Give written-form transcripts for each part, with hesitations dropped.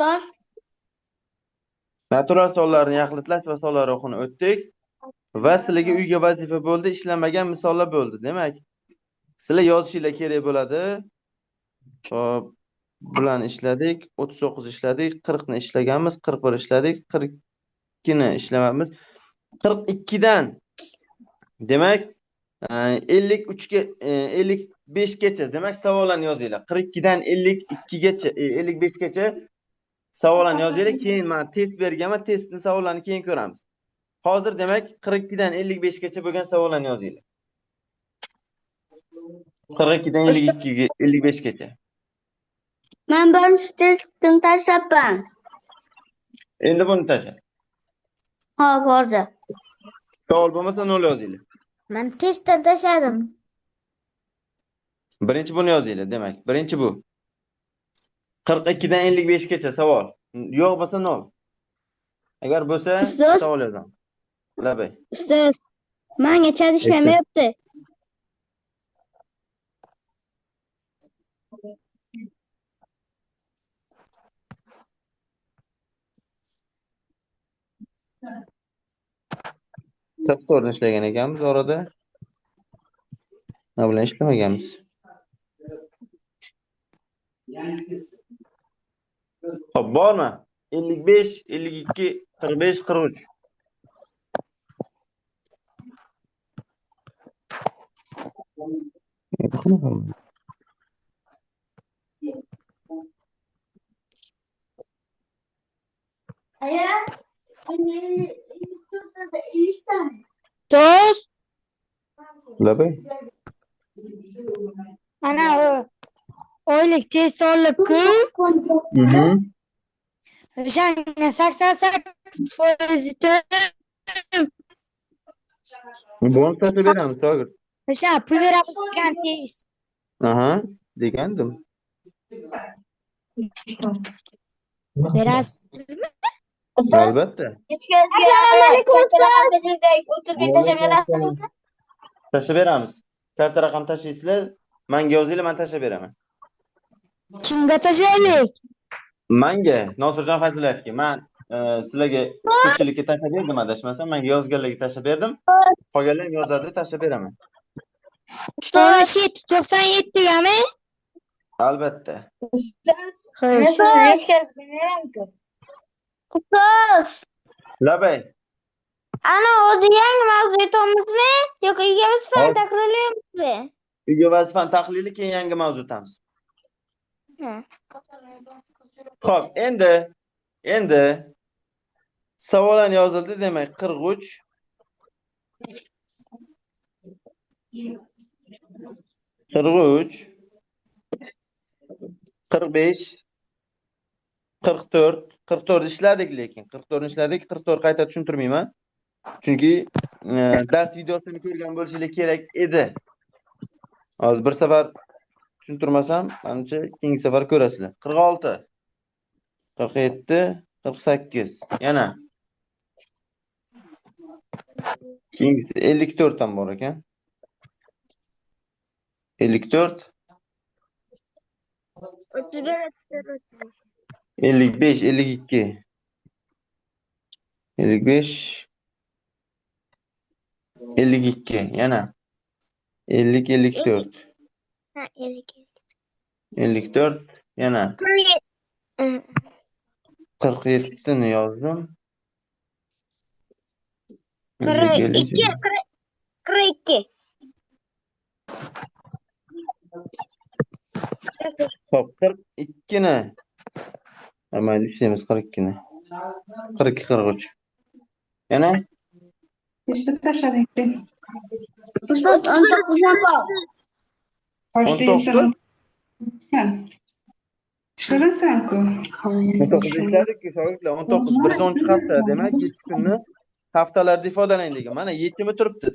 Ustoz. Natural sonlarni yaxlitlash va sonlar ruhini o'tdik. Va sizlarga uyga vazifa bo'ldi, ishlanmagan misollar bo'ldi. Demak, sizlar yozishinglar kerak bo'ladi. Xo'p, bularni ishladik, 39 ishladik, 40 ni ishlaganmiz, 41 ishladik, 42 ni ishlamamiz. 42 dan demak, 53 ga 55 gacha, demak savollarni yozinglar. 42 dan 52 gacha, 55 gacha savollarni yozinglar. Keyin men test berganman, testni savollarni keyin ko'ramiz. Hozir demak 42 dan 55 gacha bo'lgan savollarni yozinglar. 42 dan 52 ga 55 gacha. Men birinchi testni tashlabman. Endi buni tashla. Hop, hozir. Savol bo'lmasa 0 yozinglar. Men testdan tashladim. Birinchi buni yozinglar, demak. Birinchi bu. 42 dan 55 gacha savol. Yo'q bo'lsa 0. Agar bo'lsa savol yozaman. Labay. Ustoz, menga chat ishlamayapti. To'rtni ishlagan ekanmiz orada. Nima bilan ishlamaganmiz? Xo'p, bormi? 55, 52, 45, 43. Aya, Ustoz, Labay. ana u oylik test oldik-ku. O'shanga 88% yutdim. Bonus tashlab beramiz, shogird. O'sha pul beramiz degan test. Aha, degandim. Berasizmi? Albatta. Assalomu alaykum ustoz. 30 ming tashlab berasizmi? Tashlab beramiz. Karta raqam tashlaysizlar, menga yozinglar, men tashlab beraman. Kimga tashlaylik? Menga, Nosirjon Fayzullayevga. Men sizlarga ko'pchilikka tashlab berdim, adashmasam, menga yozganlarga tashlab berdim. Qolganlar ham yozadi, tashlab beraman. 97 gami? Albatta. Ustoz. Ustoz. Labay. Ana o'zi yangi mavzu aytamizmi yoki uyga vazifani takrorlaymizmi? Uyga vazifani tahlili, keyin yangi mavzu o'tamiz. Xo'p, endi savollar yozildi, demak 43 43 45 44 44 ishladik, lekin 44 ishladik, 44 qayta tushuntirmayman. Chunki dars videosini ko'rgan bo'lishingiz kerak edi. Hozir bir safar tushuntirmasam, manimcha keyingi safar ko'rasizlar. 46 47 48 yana keyingisi 54 ham bor ekan. 54 31 34 55 52 55 52 yana 50 54 Ha, 52 54 yana 47 ni yozdim. 42 42. Xo'p, 42 ni. Mayli, ishlaymiz 42 ni. 42 43. Yana Nechta tashlading? Ustoz 19 ham bor. 19? Ishlamasan-ku. 19 ishladik-ku, shogirdlar. 19 110 hafta, demak 7 kunni haftalarda ifodalang degan. Mana yechimi turibdi.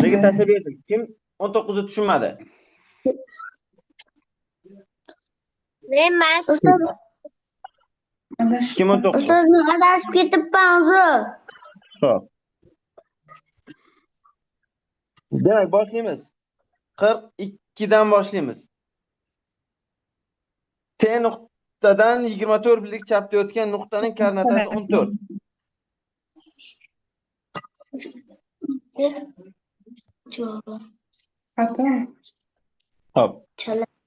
Nega tashlab berdim? Kim 19 ni tushunmadi? Men emas. Kim 19? Ustoz, men adashib ketibman o'zi. Xo'p. Demak, boshlaymiz. 42 dan boshlaymiz. T nuqtadan 24 birlik chapda yotgan nuqtaning koordinatasi 14. Xato. Xo'p.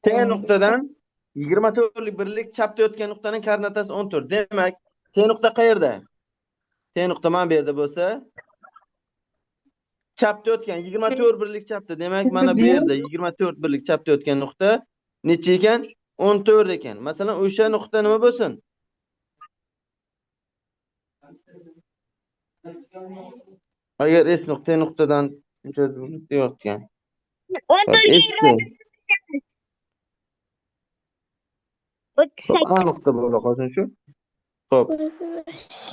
T nuqtadan 24 birlik chapda yotgan nuqtaning koordinatasi 14. Demak, T nuqta qayerda? T nuqta mana bu yerda bo'lsa, chapda yotgan 24 birlik chapda. Demak, mana bu yerda 24 birlik chapda yotgan nuqta necha ekan? 14 ekan. Masalan, o'sha nuqta nima bo'lsin? Agar S nuqta nuqtadan yotgan. 14 A nuqta bo'la qolsin shu. Xo'p.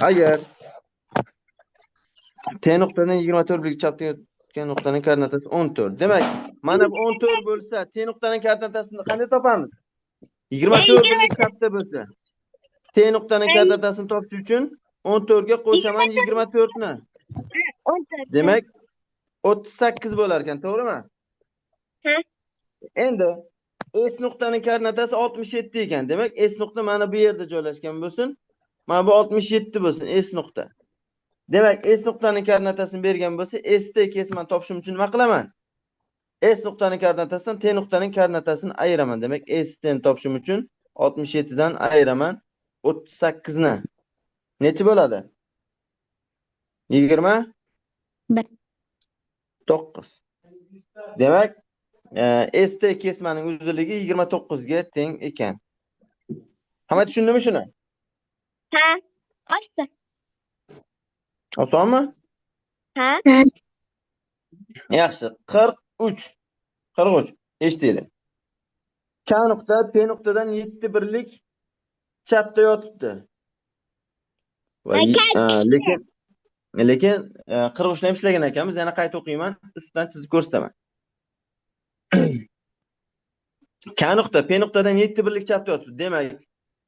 Agar T nuqtadan 24 birlik chapda yotgan nuqtaning koordinatasi 14. Demak, mana bu 14 bo'lsa, T nuqtaning koordinatasini qanday topamiz? 24 birlik chapda bo'lsa, T nuqtaning koordinatasini topish uchun 14 ga qo'shaman 24 ni. 14. Demak, 38 bo'lar ekan, to'g'rimi? Ha. Endi S nuqtaning koordinatasi 67 ekan. Demak, S nuqta mana bu yerda joylashgan bo'lsin. Mana bu 67 bo'lsin S nuqta. Demak, S nuqtaning koordinatasini bergan bo'lsa, ST kesmani topishim uchun nima qilaman? S nuqtaning koordinatasidan T nuqtaning koordinatasini ayiraman. Demak, ST ni topishim uchun 67 dan ayiraman 38 ni. Necha bo'ladi? 20 9. Demak, ST kesmaning uzunligi 29 ga teng ekan. Hamma tushundimi shuni? Ha. Oson. Osonmi? Ha. Yaxshi. 43. 43. Eshitinglar. K nuqta P nuqtadan 7 birlik chapda yotibdi. Va lekin 43 ni ham ishlagan ekanmiz. Yana qayta o'qiyman, ustidan chizib ko'rsataman. K nuqta P nuqtadan 7 birlik chapda yotibdi. Demak,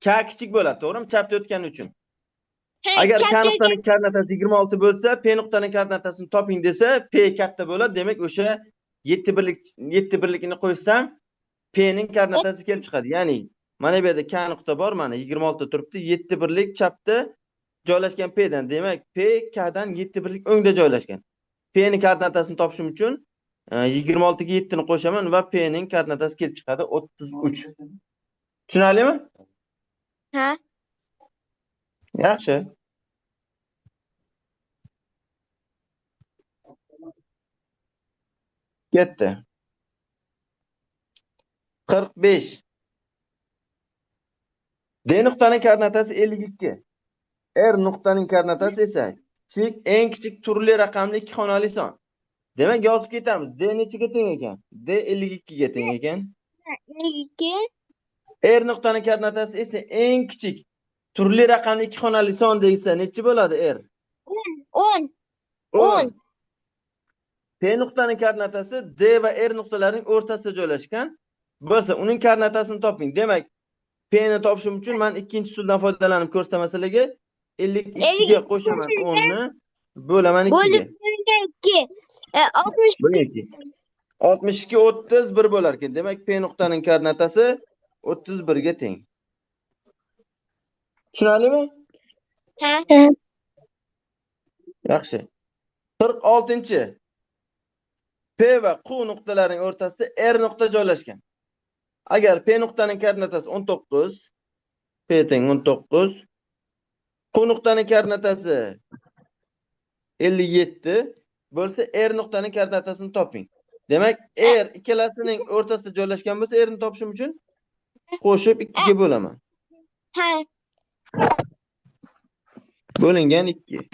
K kichik bo'ladi, to'g'rimi? Chapda yotgani uchun. Agar K nuqtaning koordinatasi 26 bo'lsa, P nuqtaning koordinatasini toping desa, P katta bo'ladi. Demak, o'sha 7 birlik 7 birlikni qo'ysam, P ning koordinatasi kelib chiqadi. Ya'ni mana bu yerda K nuqta bor, mana 26 turibdi, 7 birlik chapda joylashgan P dan. Demak, P K dan 7 birlik o'ngda joylashgan. P ning koordinatasini topishim uchun 26 ga 7 ni qo'shaman va P ning koordinatasi kelib chiqadi 33. Tushunarlimi? Ha. Yaxshi. Ketdi. 45. D nuqtaning koordinatasi 52. R nuqtaning koordinatasi esa kichik, eng kichik turli raqamli ikki xonali son. Demak, yozib ketamiz. D nechaga teng ekan? D 52 ga teng ekan. 52. R nuqtaning koordinatasi esa eng kichik turli raqamli ikki xonali son desa necha bo'ladi R? 10. 10. P nuqtaning koordinatasi D va R nuqtalarining o'rtasida joylashgan bo'lsa, uning koordinatasini toping. Demak, P ni topishim uchun men ikkinchi usuldan foydalanib ko'rsataman sizlarga. 52 ga qo'shaman 10 ni, bo'laman 2 ga. Bo'lingan 2. 62. 62 31 bo'lar ekan. Demak, P nuqtaning koordinatasi 31 ga teng. Tushunarlimi? Ha. Yaxshi. 46. P va Q nuqtalarining o'rtasida R nuqta joylashgan. Agar P nuqtaning koordinatasi 19, P teng 19, Q nuqtaning koordinatasi 57 bo'lsa, R nuqtaning koordinatasini toping. Demak, R ikkalasining o'rtasida joylashgan bo'lsa, R ni topishim uchun qo'shib 2 ga bo'laman. Ha. Bo'lingan 2.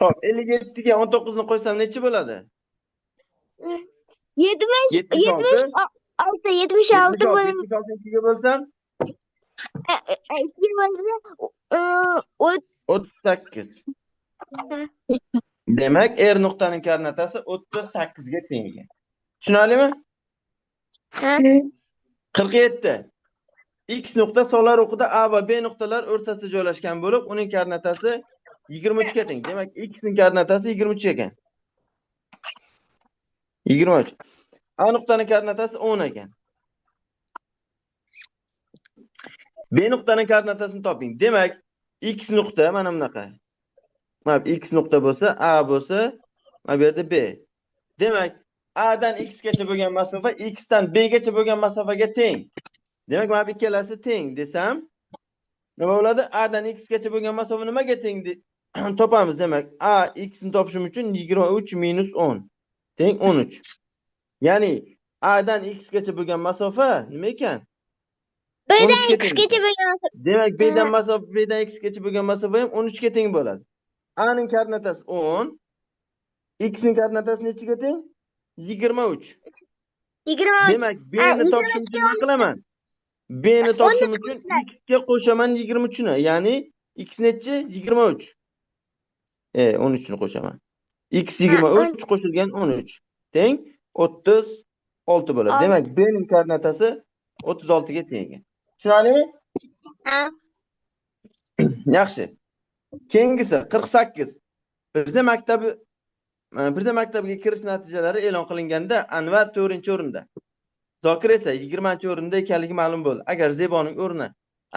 Xo'p, 57 ga 19 ni qo'ysam necha bo'ladi? 76 76 bo'lingan 76 2 ga bo'lsam 2 bo'lsa 38. Demak, R nuqtaning koordinatasi 38 ga teng ekan. Tushunarlimi? Ha. 47. X nuqta solar o'qida A va B nuqtalar o'rtasida joylashgan bo'lib, uning koordinatasi 23 ga teng. Demak, X ning koordinatasi 23 ekan. 23. A nuqtaning koordinatasi 10 ekan. B nuqtaning koordinatasini toping. Demak, X nuqta mana bunaqa. Mana bu X nuqta bo'lsa, A bo'lsa, mana bu yerda B. Demak, A dan X gacha bo'lgan masofa X dan B gacha bo'lgan masofaga teng. Demak, mana bu ikkalasi teng desam, nima bo'ladi? A dan X gacha bo'lgan masofa nimaga teng topamiz. Demak, A X ni topishim uchun 23 minus 10 teng 13. Ya'ni A dan X gacha bo'lgan masofa nima ekan? B'dan 13 ga X teng. Gacha bo'lgan masofa. Demak, B dan masofa B dan X gacha bo'lgan masofa ham 13 ga teng bo'ladi. A ning koordinatasi 10, X ning koordinatasi nechiga teng? 23. 23. Demak, B Ha, ni topishim uchun nima qilaman? B ni topishim uchun X ga qo'shaman 23 ni, ya'ni X nechi? 23. 13 ni qo'shaman. X 23 qo'shilgan 13 teng 36 bo'ladi. Demak, B ning koordinatasi 36 ga teng ekan. Tushunarlimi? Ha. Yaxshi. Keyingisi 48. Prezident maktabiga kirish natijalari e'lon qilinganda Anvar 4-o'rinda. Zokir esa 20-o'rinda ekanligi ma'lum bo'ldi. Agar Zeboning o'rni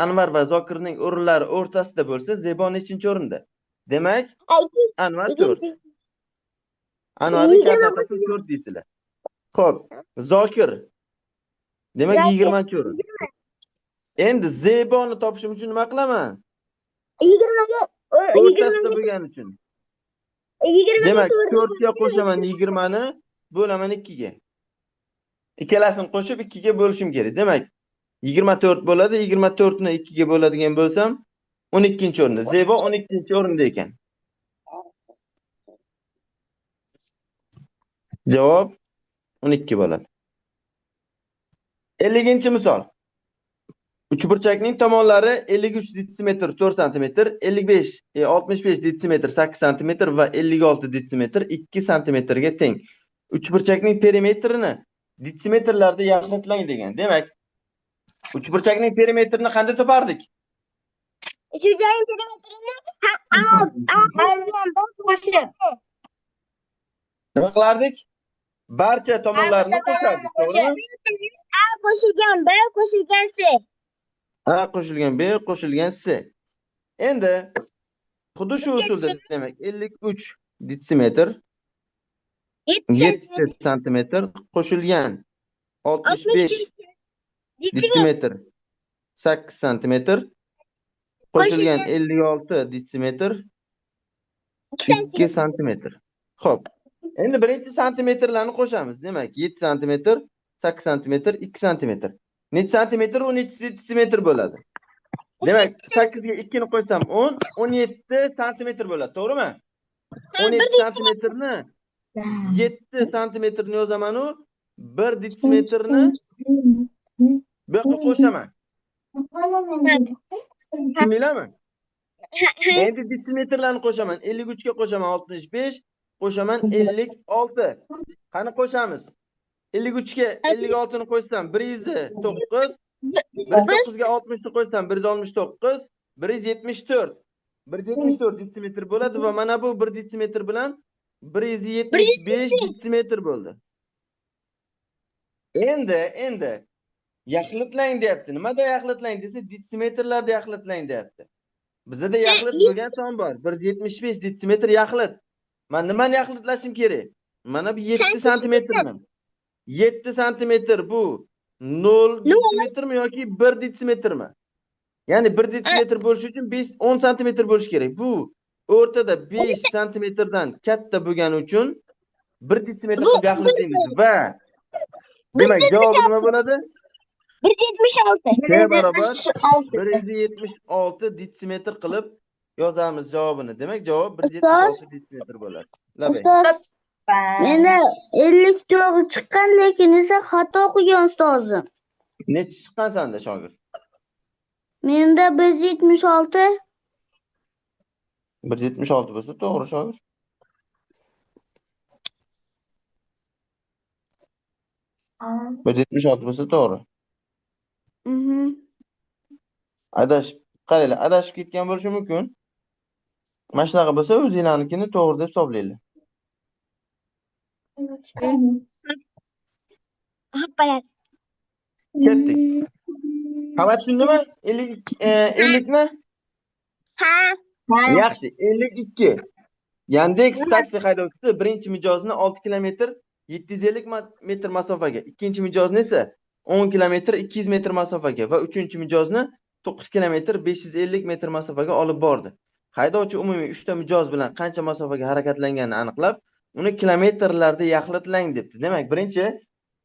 Anvar va Zokirning o'rinlari o'rtasida bo'lsa, Zebo nechinchi o'rinda? Demak, Anvar 4. Anvarning koordinatasi 4 deysizlar. Xo'p, Zokir. Demak, 20-o'rin. Endi Zeboni topishim uchun nima qilaman? 20 ga O'rtasida bo'lgani uchun. 20 ga Demak, 4 4 ga qo'shaman 20 ni, bo'laman 2 ga. Ikkalasini qo'shib 2 ga bo'lishim kerak. Demak, 24 bo'ladi. 24 ni 2 ga bo'ladigan bo'lsam, 12-o'rinda. Zebo 12-o'rinda ekan. Javob 12 bo'ladi. 50-misol. Uchburchakning tomonlari 53 detsimetr 4 santimetr, 55, 65 detsimetr 8 santimetr va 56 detsimetr 2 santimetrga teng. Uchburchakning perimetrini detsimetrlarda yaxlitlang degan. Demak, uchburchakning perimetrini qanday topardik? Uchburchakning perimetrini A bilan B qo'shib. Nima qilardik? Barcha tomonlarini qo'shardik, to'g'rimi? A qo'shilgan B qo'shilgan C. A qo'shilgan B qo'shilgan C. Endi xuddi shu usulda, demak, 53 detsimetr 7 santimetr qo'shilgan 65 detsimetr 8 santimetr qo'shilgan 56 detsimetr 2 santimetr. Xo'p. Endi birinchi santimetrlarni qo'shamiz. Demak, 7 santimetr, 8 santimetr, 2 santimetr. Necha santimetr u necha detsimetr bo'ladi? Demak, 8 ga 2 ni qo'shsam 10, 17 santimetr bo'ladi, to'g'rimi? 17 santimetrni 7 santimetrni yozaman u 1 detsimetrni bu yoqqa qo'shaman. Tushundinglarmi? Endi detsimetrlarni qo'shaman. 53 ga qo'shaman 65, qo'shaman 56. Qani qo'shamiz? 53 ga 56 ni qo'shsam 109, 109 ga 60 ni qo'shsam 169, 174. 174 detsimetr bo'ladi va mana bu 1 detsimetr bilan 175 detsimetr bo'ldi. Endi yaxlitlang deyapti. Nimada yaxlitlang desa, detsimetrlarda yaxlitlang deyapti. Bizda yaxlit bo'lgan son bor. 175 detsimetr yaxlit. Men nimani yaxlitlashim kerak? Mana bu 7 santimetrmi? 7 santimetr bu 0 detsimetrmi yoki 1 detsimetrmi? Ya'ni 1 detsimetr bo'lishi uchun 5-10 santimetr bo'lishi kerak. Bu o'rtada 5 santimetrdan katta bo'lgani uchun 1 detsimetr qilib yaxlitlaymiz va demak javobi nima bo'ladi? 176. T barobar 176 detsimetr qilib yozamiz javobini. Demak, javob 176 detsimetr bo'ladi. Labay. Ustoz, menda 50 to'g'ri chiqqan, lekin esa xato qilgan ustozim. Necha chiqqan senda, shogird? Menda 176. 176 bo'lsa to'g'ri, shogird. 176 bo'lsa to'g'ri. Adashib, qaranglar, adashib ketgan bo'lishi mumkin. Mana shunaqa bo'lsa, o'zinglarnikini to'g'ri deb hisoblanglar. Ketdik. Hamma tushundimi? 50 ni? Ha. Yaxshi, 52. Yandex taksi haydovchisi birinchi mijozni 6 kilometr 750 metr masofaga, ikkinchi mijozni esa 10 kilometr 200 metr masofaga va uchinchi mijozni 9 kilometr 550 metr masofaga olib bordi. Haydovchi umumiy 3 ta mijoz bilan qancha masofaga harakatlanganini aniqlab, uni kilometrlarda yaxlitlang debdi. Demak, birinchi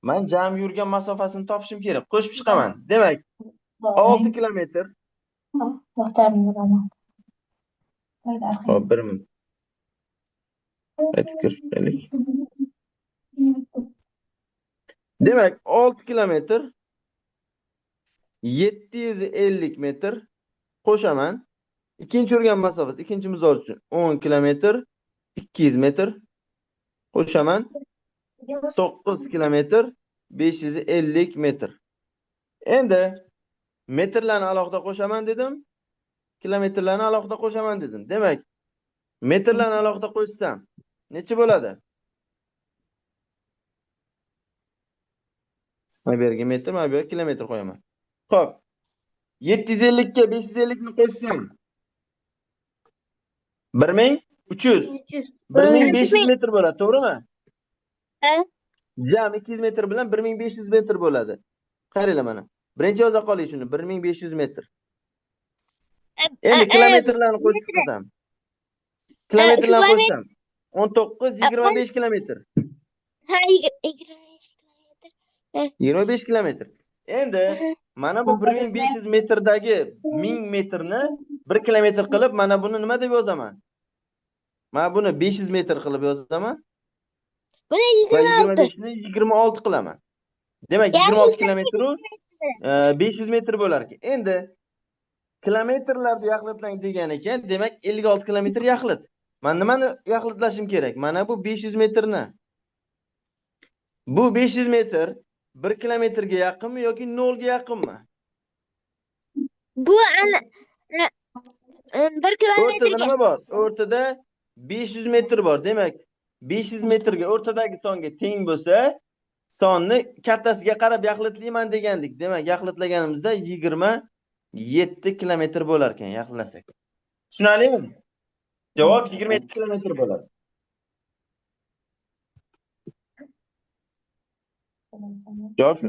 men jami yurgan masofasini topishim kerak. Qo'shib chiqaman. Demak, 6 kilometr. Hop, 1 minut. Qaytib kirib chiqaylik. Demak, 6 kilometr 750 metr qo'shaman. Ikkinchi yurgan masofasi, ikkinchi mijoz uchun 10 kilometr 200 metr qo'shaman. 9 kilometr 550 metr. Endi metrlarni alohida qo'shaman dedim. Kilometrlarni alohida qo'shaman dedim. Demak, metrlarni alohida qo'shsam necha bo'ladi? Mana bu yerga metr, mana bu yerga kilometr qo'yaman. Xo'p. 750 ga 550 ni qo'shsam 1300. 1500 metr bo'ladi, to'g'rimi? Ha. Jam 200 metr bilan 1500 metr bo'ladi. Qaranglar mana. Birinchi yoza qoling shuni, 1500 metr. Endi kilometrlarni qo'shib chiqsam. Kilometrlarni qo'shsam 19 25 kilometr. Ha, 25 kilometr. 25 kilometr. Endi mana bu 1500 metrdagi 1000 metrni 1 kilometr qilib, mana buni nima deb yozaman? Mana buni 500 metr qilib yozaman. Buni Va 26. 25 ni 26 qilaman. Demak, 26 kilometr 500 metr bo'lar ekan. Endi kilometrlarda yaxlitlang degan ekan, demak 56 kilometr yaxlit. Men nimani yaxlitlashim kerak? Mana bu 500 metrni. Bu 500 metr 1 kilometrga yaqinmi yoki 0 ga yaqinmi? Bu ana 1 O'rtada kilometrga. nima bor? O'rtada 500 metr bor. Demak, 500 metrga o'rtadagi songa teng bo'lsa, sonni kattasiga qarab yaxlitlayman degandik. Demak, yaxlitlaganimizda 27 kilometr bo'lar ekan, yaxlatlasak. Tushunarlimi? Javob 27 kilometr bo'ladi. Javob shu.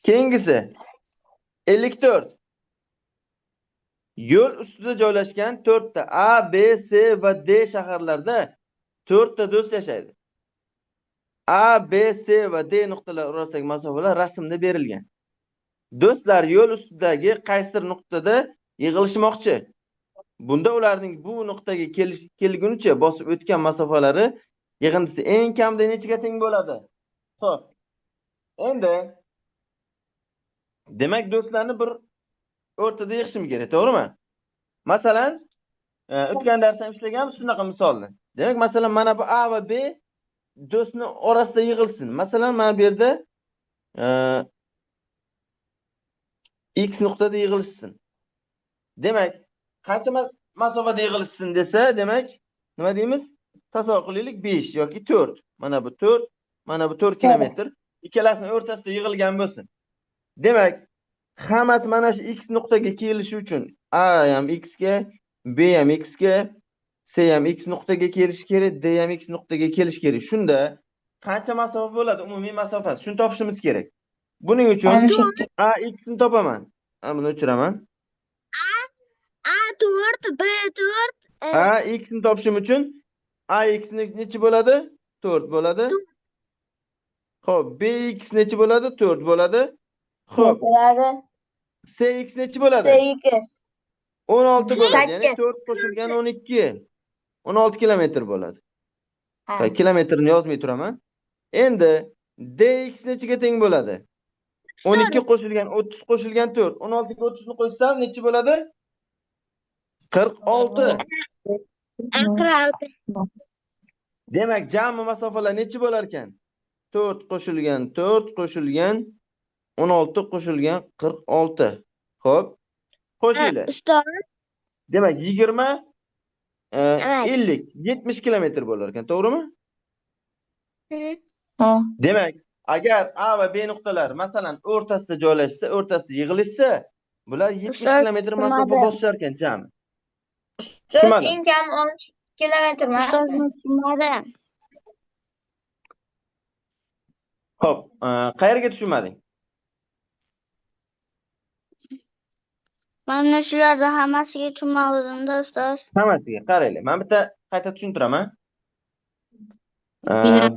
Keyingisi 54. Yo'l ustida joylashgan 4 ta A, B, C va D shaharlarida 4 ta do'st yashaydi. A, B, C va D nuqtalari orasidagi masofalar rasmda berilgan. Do'stlar yo'l ustidagi qaysidir nuqtada yig'ilishmoqchi. Bunda ularning bu nuqtaga kelgunicha bosib o'tgan masofalari yig'indisi eng kamida nechaga teng bo'ladi? Xo'p. Endi demak do'stlarni bir o'rtada yig'ishim kerak, to'g'rimi? Masalan, o'tgan darsda ham ishlaganmiz shunaqa misolni. Demak, masalan, mana bu A va B do'stni orasida yig'ilsin. Masalan, mana bu yerda X nuqtada yig'ilishsin. Demak, qancha masofada yig'ilishsin desa, demak, nima deymiz? Tasavvur qilaylik 5 yoki 4. Mana bu 4, mana bu 4 kilometr. Ikkalasining o'rtasida yig'ilgan bo'lsin. Demak, hammasi mana shu X nuqtaga kelishi uchun A ham X ga, B ham X ga, C ham X nuqtaga kelishi kerak, D ham X nuqtaga kelishi kerak. Shunda qancha masofa bo'ladi umumiy masofasi? Shuni topishimiz kerak. Buning uchun A X ni topaman. Ana buni o'chiraman. A 4, B 4, A X ni topishim uchun A X necha bo'ladi? 4 bo'ladi. Xo'p, B X necha bo'ladi? 4 bo'ladi. Xo'p, bo'ladi. C X necha bo'ladi? 8. 16 bo'ladi. Ya'ni 8. 4 qo'shilgan 12. 16 kilometr bo'ladi. Ha, kilometrni yozmay turaman. Endi dx nechaga teng bo'ladi? 12 qo'shilgan 30 qo'shilgan 4. 16 ga 30 ni qo'shsam necha bo'ladi? 46. 46. Demak, jami masofalar necha bo'lar ekan? 4 qo'shilgan 4 qo'shilgan 16 qo'shilgan 46. Xo'p. Qo'shinglar. Ustoz. Demak, 20 Evet. 50 70 kilometr bo'lar ekan, to'g'rimi? Demak, Agar A va B nuqtalari masalan o'rtasida joylashsa, o'rtasida yig'ilishsa, bular 70 Ustoz, kilometr masofa tushunmadim. Bosishar ekan jami. Ustoz, Tushunmadim. eng kam 13 kilometr Ustoz, emasmi? men tushunmadim. Xo'p, qayerga tushunmading? Mana shularni hammasiga tushunmadim-da, ustoz. Hammasiga qaranglar. Men bitta qayta tushuntiraman.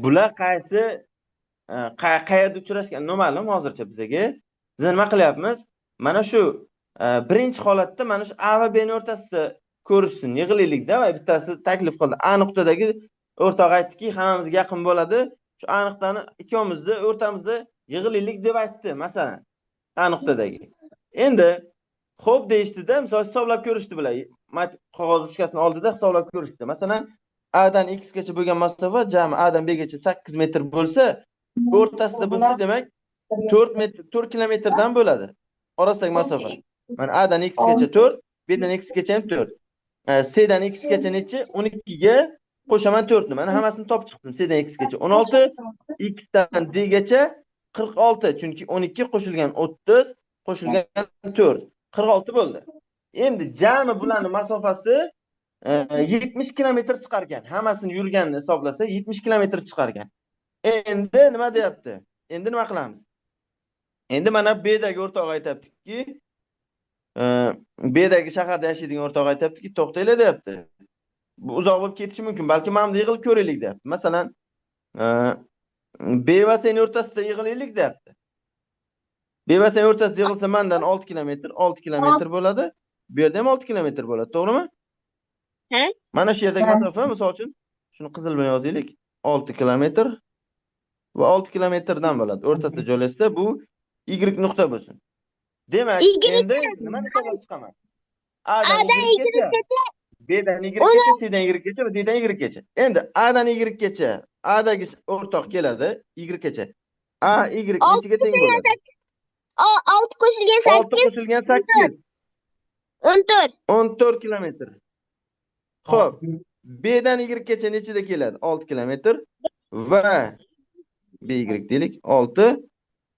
Bular qaysi qayerda uchrashgan noma'lum hozircha bizga. Biz nima qilyapmiz? Mana shu birinchi holatda mana shu A va B ni o'rtasida ko'rishsin, yig'ilaylikda va bittasi taklif qildi. A nuqtadagi o'rtoq aytdiki, hammamizga yaqin bo'ladi. Shu A nuqtani ikkovimizni o'rtamizda yig'ilaylik deb aytdi, masalan. A nuqtadagi. Endi xo'p deyishdida, misol hisoblab ko'rishdi bular. Qog'oz ruchkasini oldida hisoblab ko'rishdi. Masalan, A dan X gacha bo'lgan masofa jami A dan B gacha 8 metr bo'lsa, o'rtasida bo'lsa, demak 4 metr, 4 kilometrdan bo'ladi. Orasidagi masofa. Mana A dan X gacha 4, B dan X gacha ham 4. C dan X gacha nechi? 12 ga qo'shaman 4 ni. Mana hammasini topib chiqdim. C dan X gacha 16, X dan D gacha 46, chunki 12 qo'shilgan 30 qo'shilgan 4, 46 bo'ldi. Endi jami bularning masofasi 70 kilometr chiqar ekan. Hammasini yurganini hisoblasa 70 kilometr chiqar ekan. Endi nima deyapti? Endi nima qilamiz? Endi mana B dagi o'rtoq aytayaptiki, B dagi shaharda yashaydigan o'rtoq aytayaptiki, to'xtanglar deyapti. Bu uzoq bo'lib ketishi mumkin, balki mana bunda yig'ilib ko'raylik deyapti. Masalan, B va C o'rtasida yig'ilaylik deyapti. B va C o'rtasida yig'ilsa mendan 6 kilometr, 6 kilometr bo'ladi. Bu yerda ham 6 kilometr bo'ladi, to'g'rimi? Ha? Mana shu yerdagi masofa, misol uchun, shuni qizil bilan yozaylik, 6 kilometr va 6 kilometrdan bo'ladi. O'rtasida joylashsa bu Y nuqta bo'lsin. Demak, Y endi nimani hisoblab chiqaman? A dan Y gacha, B dan Y gacha, C dan Y gacha va D dan Y gacha. Endi A dan Y gacha, A dagi o'rtoq keladi Y gacha. A Y nechaga teng bo'ladi? 6 qo'shilgan 6 qo'shilgan 8. 14. 14 kilometr. Xo'p, B dan Y gacha nechida keladi? 6 kilometr va B Y deylik, 6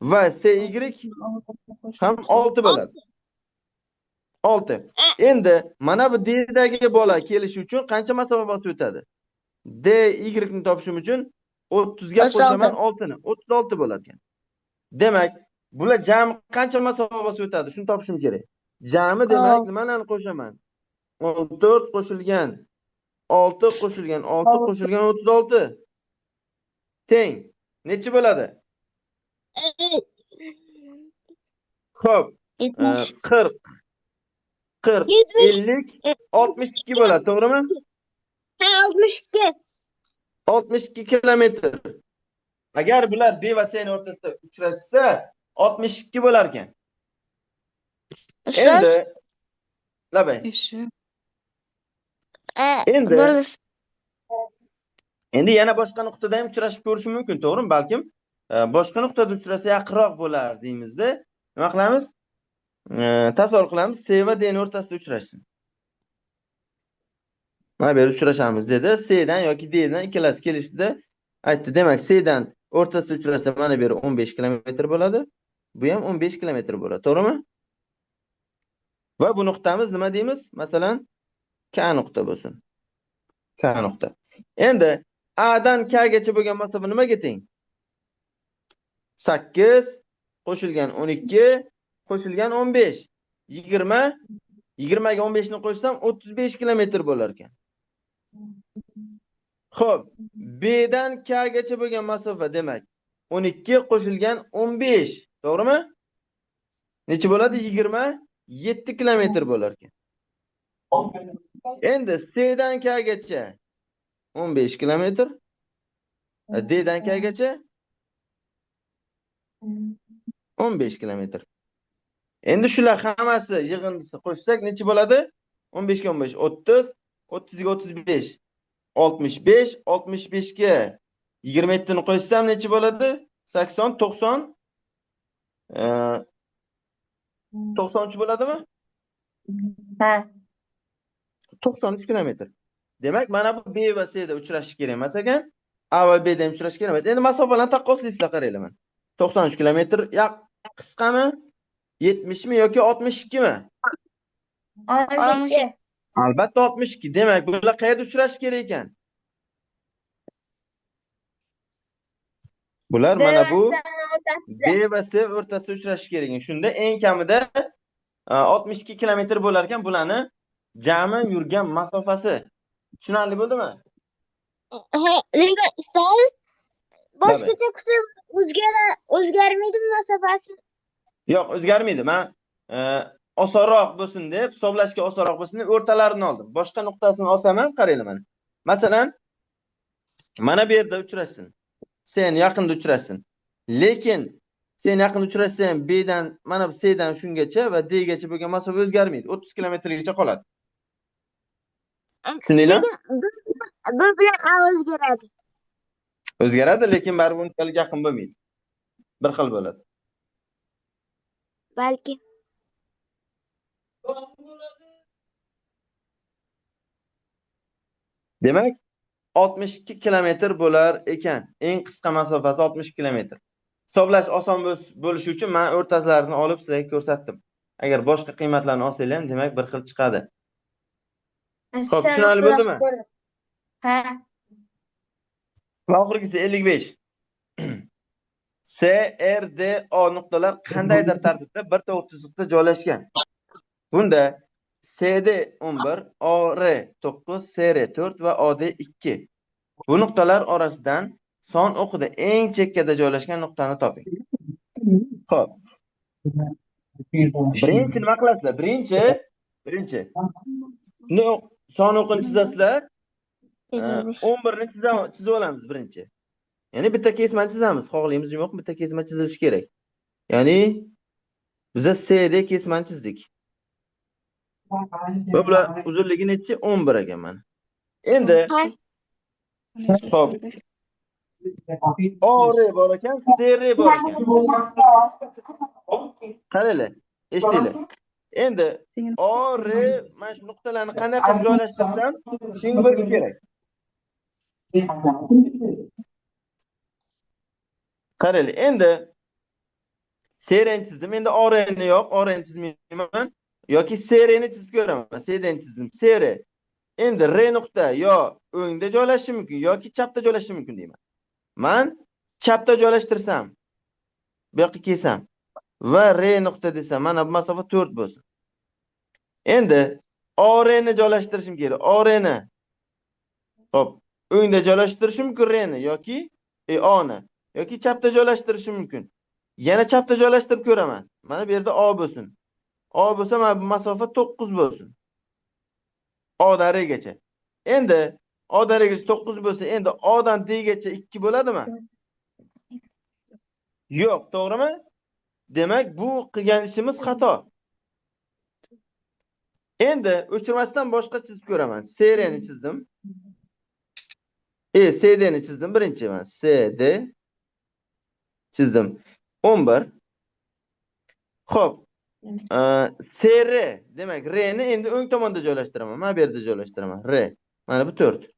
va C Y ham 6 bo'ladi. 6. Endi mana bu D dagi bola kelishi uchun qancha masofa bosib o'tadi? D Y ni topishim uchun 30 ga qo'shaman 6 ni, 36 bo'ladi ekan. Demak, bular jami qancha masofa bosib o'tadi? Shuni topishim kerak. Jami demak nimalarni qo'shaman? 14 qo'shilgan 6 qo'shilgan 6 qo'shilgan 36 teng necha bo'ladi? Xo'p, 40 40 50 62 bo'ladi, to'g'rimi? Ha, 62. 62 kilometr. Agar bular B va C ning o'rtasida uchrashsa, 62 bo'lar ekan. Endi labay. Endi endi yana boshqa nuqtada ham uchrashib ko'rishi mumkin, to'g'rimi? Balkim boshqa nuqtada uchrasa yaqinroq bo'lar deymizda. Nima qilamiz? Tasavvur qilamiz, C va D ning o'rtasida uchrashsin. Mana bu yerda uchrashamiz dedi. C dan yoki D dan ikkalasi kelishdida aytdi. Demak, C dan o'rtasida uchrasa mana bu yer 15 kilometr bo'ladi. Bu ham 15 kilometr bo'ladi, to'g'rimi? Va bu nuqtamiz nima deymiz? Masalan, K nuqta bo'lsin. K nuqta. Endi A dan K gacha bo'lgan masofa nimaga teng? 8 qo'shilgan 12 qo'shilgan 15. 20, 20 ga 15 ni qo'shsam 35 kilometr bo'lar ekan. Xo'p, B dan K gacha bo'lgan masofa demak 12 qo'shilgan 15, to'g'rimi? Necha bo'ladi? 27 kilometr bo'lar ekan. Endi C dan K gacha 15 kilometr, D dan K gacha 15 kilometr. Endi shular hammasi yig'indisi qo'shsak necha bo'ladi? 15 ga 15 30, 30 ga 35 65, 65 ga 27 ni qo'shsam necha bo'ladi? 80, 90, 93 bo'ladimi? Ha. 93 kilometr. Demak, mana bu B va C da uchrashishi kerak emas ekan. A va B da ham uchrashishi kerak emas. Endi masofalarni taqqoslaysizlar, qaranglar mana. 93 kilometr qisqami? 70 mi yoki 62 mi? 62. Albatta 62. Demak, bular qayerda uchrashishi kerak ekan? Bular mana bu B va C o'rtasida uchrashishi kerak ekan. Shunda eng kamida 62 kilometr bo'lar ekan bularni jami yurgan masofasi. Tushunarli bo'ldimi? Lekin ustoz boshqacha qilsa o'zgarmaydimi masofasi? Yo'q, o'zgarmaydi. Men osonroq bo'lsin deb, hisoblashga osonroq bo'lsin deb o'rtalarini oldim. Boshqa nuqtasini olsam ham qaranglar mana. Masalan, mana bu yerda uchrashsin. Sen yaqinda uchrashsin. Lekin sen yaqinda uchrashsa ham B dan, mana bu C dan shungacha va D gacha bo'lgan masofa o'zgarmaydi. 30 kilometrgacha qoladi. Tushundinglar? B bilan A o'zgaradi. O'zgaradi, lekin baribir unchalik yaqin bo'lmaydi. Bir xil bo'ladi. Balki. Demak, 62 kilometr bo'lar ekan. Eng qisqa masofasi 60 kilometr. Hisoblash oson bo'lishi uchun men o'rtalarini olib sizlarga ko'rsatdim. Agar boshqa qiymatlarni olsanglar ham, demak bir xil chiqadi. Xo'p, tushunarli bo'ldimi? Ha. Va oxirgisi 55. S, R, D, O nuqtalar qandaydir tartibda bir to'g'ri chiziqda joylashgan. Bunda CD 11, OR 9, SR 4 va OD 2. Bu nuqtalar orasidan son o'qida eng chekkada joylashgan nuqtani toping. Xo'p. Birinchi nima qilasizlar? Birinchi son o'qini chizasizlar. 11 ni chizib olamiz birinchi. Ya'ni bitta kesmani chizamiz. Xohlaymizmi yo'qmi, bitta kesma chizilishi kerak. Ya'ni biz CD kesmani chizdik. Va bular uzunligi nechi? 11 ekan mana. Endi xo'p. OR bor ekan, SR bor ekan. Qaranglar, eshitinglar. Endi OR mana shu nuqtalarni qanday qilib joylashtirsam teng bo'lishi kerak. Qaranglar, endi SRni chizdim. Endi ORni yo'q, ORni chizmayman yoki SRni chizib ko'raman. CD ni chizdim. SR. Endi R nuqta yo o'ngda joylashishi mumkin yoki chapda joylashishi mumkin deyman. Men chapda joylashtirsam, bu yoqqa kelsam va R nuqta desam, mana bu masofa 4 bo'lsin. Endi ORni joylashtirishim kerak. ORni. Xo'p, o'ngda joylashtirishim mumkin R ni yoki O ni yoki chapda joylashtirishim mumkin. Yana chapda joylashtirib ko'raman. Mana bu yerda O bo'lsin. O bo'lsa, mana bu masofa 9 bo'lsin. O dan R gacha. Endi O dan R gacha 9 bo'lsa, endi O dan D gacha 2 bo'ladimi? Yo'q, to'g'rimi? Demak, bu qilgan ishimiz xato. Endi o'chirmasdan boshqa chizib ko'raman. SRni chizdim. CD ni chizdim birinchi men. CD chizdim. 11. Xo'p. SR, demak R ni endi o'ng tomonda joylashtiraman. Mana bu yerda joylashtiraman. R. Mana bu 4.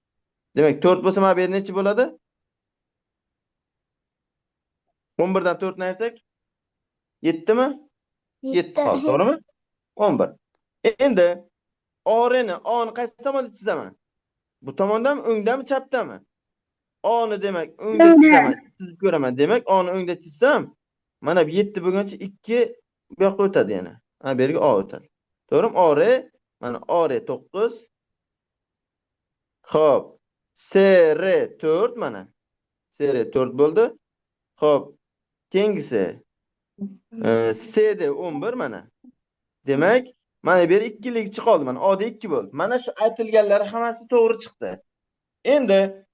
Demak, 4 bo'lsa mana bu yer necha bo'ladi? 11 dan 4 ni ayirsak 7 mi? 7 qoldi, to'g'rimi? 11. Endi ORni, O ni qaysi tomonda chizaman? Bu tomondami, o'ngdami, chapdami? O ni demak o'ngda chizaman, chizib ko'raman. Demak, O ni o'ngda chizsam, mana bu 7 bo'lgancha 2 bu yoqqa o'tadi yana. Ha, bu yerga O o'tadi. To'g'rimi? OR, mana OR 9. Xo'p, SR 4 mana. SR 4 bo'ldi. Xo'p, keyingisi CD 11 mana. Demak, mana bu yer 2likchi qoldi mana. OD 2 bo'ldi. Mana shu aytilganlari hammasi to'g'ri chiqdi. Endi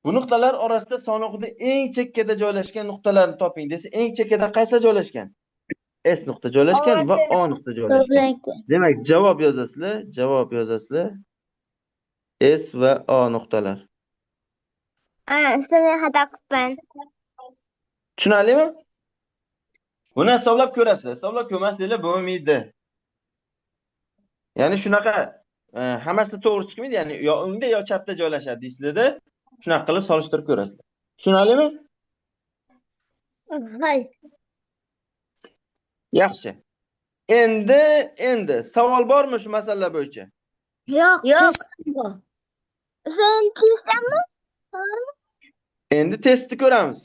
bu nuqtalar orasida son o'qida eng chekkada joylashgan nuqtalarni toping desa, eng chekkada qaysi joylashgan? S nuqta joylashgan va O nuqta joylashgan. Demak, javob yozasizlar, javob yozasizlar. S va O nuqtalar. Men xato qilibman. Tushunarlimi? Buni hisoblab ko'rasizlar. Hisoblab ko'rmasanglar bo'lmaydi. Ya'ni shunaqa hammasida to'g'ri chiqmaydi, ya'ni yo o'ngda yo chapda joylashadi deysizlarda. Shunaqa qilib solishtirib ko'rasizlar. Tushunarlimi? Hay. Yaxshi. Endi savol bormi shu masalalar bo'yicha? Yo'q, Yo'q. test bor. Sen testdanmi? Endi testni ko'ramiz.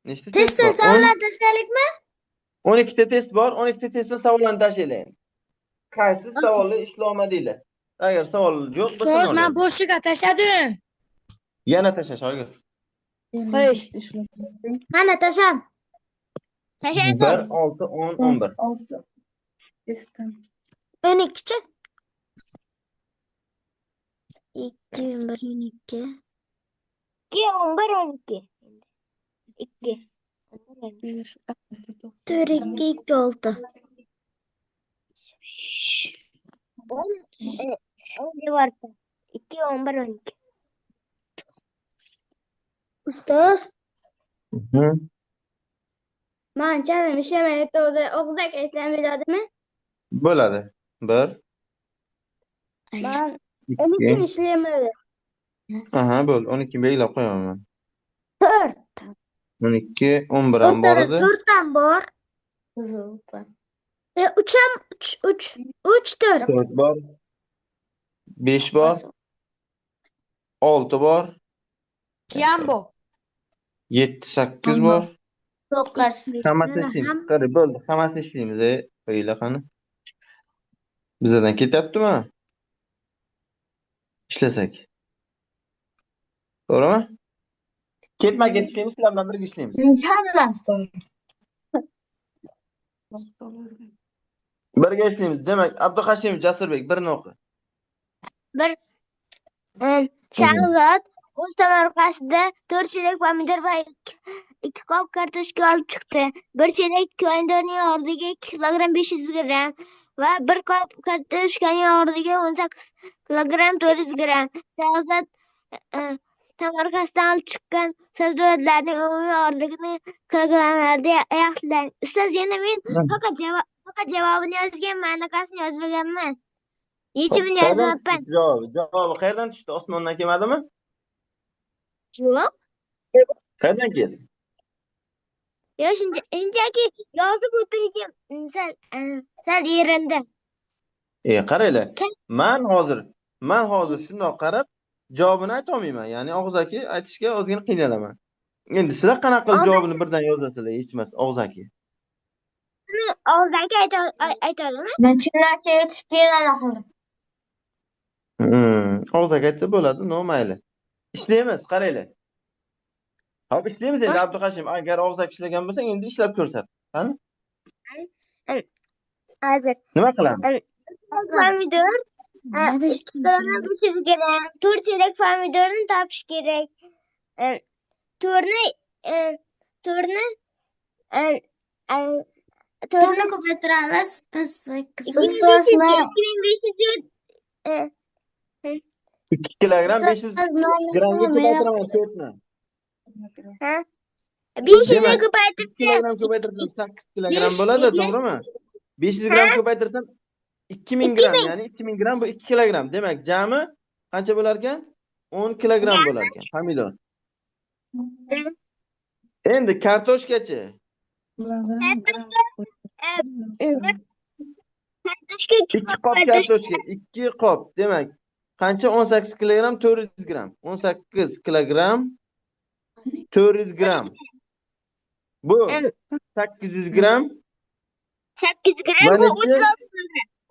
Nechta test Testdan bor? savollar tashlaylikmi? 12 ta test bor. 12 ta testdan savollarni tashlanglar. Qaysi savolni ishlolmadinglar? Agar savol yo'q bo'lsa, Ustoz, nol men yozing. bo'shiga tashladim. Yana tasha, shogird. Xo'sh. Mana tashlam. Tashladim. 1, 6, 10, 11. 6. Esdan. 12-chi? 2, 1, 12. 2, 11, 12. 2. 5, 6, 9. 4, 2, 2, 6. 10, 10 devordi. 2, 11, 12. Ustoz, man chalim ishlamayapti, og'zak aytsam bo'ladimi? Bo'ladi. 1, Man 2. 12 ishlayapman. Aha, bo'ldi. 12 belgilab qo'yaman man. 4. 12, 11 ham bor O'rtada edi. 4 ham bor. 3 ham 3 3 3 4. 4 bor. 5 bor. 6 bor. Ikki ham bor. 7, 8 bor. 9. Hammasini ishlaymiz. Qara, bo'ldi. Hammasini ishlaymiz. Qo'yinglar qani. Bizlardan ketyaptimi? Ishlasak. To'g'rimi? Ketma-ket ishlaymiz, sizlar bilan birga ishlaymiz. Hammasi. Birga ishlaymiz. Demak, Abduhashimov Jasurbek birini o'qi. Bir Shahzod o'z tomorqasida 4 chelak pomidor va 2 qop kartoshka olib chiqdi. Bir chelak pomidorning og'irligi 2 kilogramm 500 gramm va bir qop kartoshkaning og'irligi 18 kilogramm 400 gramm. Shahzod tomorqasidan olib chiqqan sabzavotlarning umumiy og'irligini kilogrammlarda yaxshilang. Ustoz, yana men faqat javobini yozganman, anaqasini yozmaganman. Yechimini Qayerdan yozmabman. tushdi javobi? Javobi qayerdan tushdi? Osmondan kelmadimi? Yo'q. Qayerdan keldi? Yo'q, shunchaki yozib o'tirgan sal erindim. Qaranglar. Man hozir shundoq qarab javobini ayta olmayman. Ya'ni og'zaki aytishga ozgina qiynalaman. Endi sizlar qanaqa qilib javobini birdan yozasizlar, hech emas og'zaki. Og'zaki ayta olaman. Men shundan yetishib keyin anaqa qildim. Og'zaki aytsa bo'ladi, no mayli. Ishlaymiz, qaranglar. Hop, ishlaymiz endi Abduhashim. Agar og'zaki ishlagan bo'lsang, endi ishlab ko'rsat. Qani? Hozir. Nima qilamiz? Pomidor 2 kilogramm 500 gramm, 4 chelak pomidorni topish kerak. To'rni to'rni to'rni To'rni ko'paytiramiz. 8. 2500 2 kilogramm 500 grammga ko'paytiraman 4ni. Ha? 500 ga Demak, ko'paytirib 2 kilogramm ko'paytirsam 8 kilogramm Besh bo'ladi, nega? to'g'rimi? 500 gramm ko'paytirsam 2000 gramm, ya'ni 2000 gramm bu 2 kilogramm. Demak, jami qancha bo'lar ekan? 10 kilogramm bo'lar ekan pomidor. Endi kartoshkachi? Kartoshka 2 qop kartoshka, 2 qop. Demak, qancha? 18 kilogramm 400 gramm. 18 kilogramm 400 gramm. Bu 800 gramm 8 gramm va bu nechi?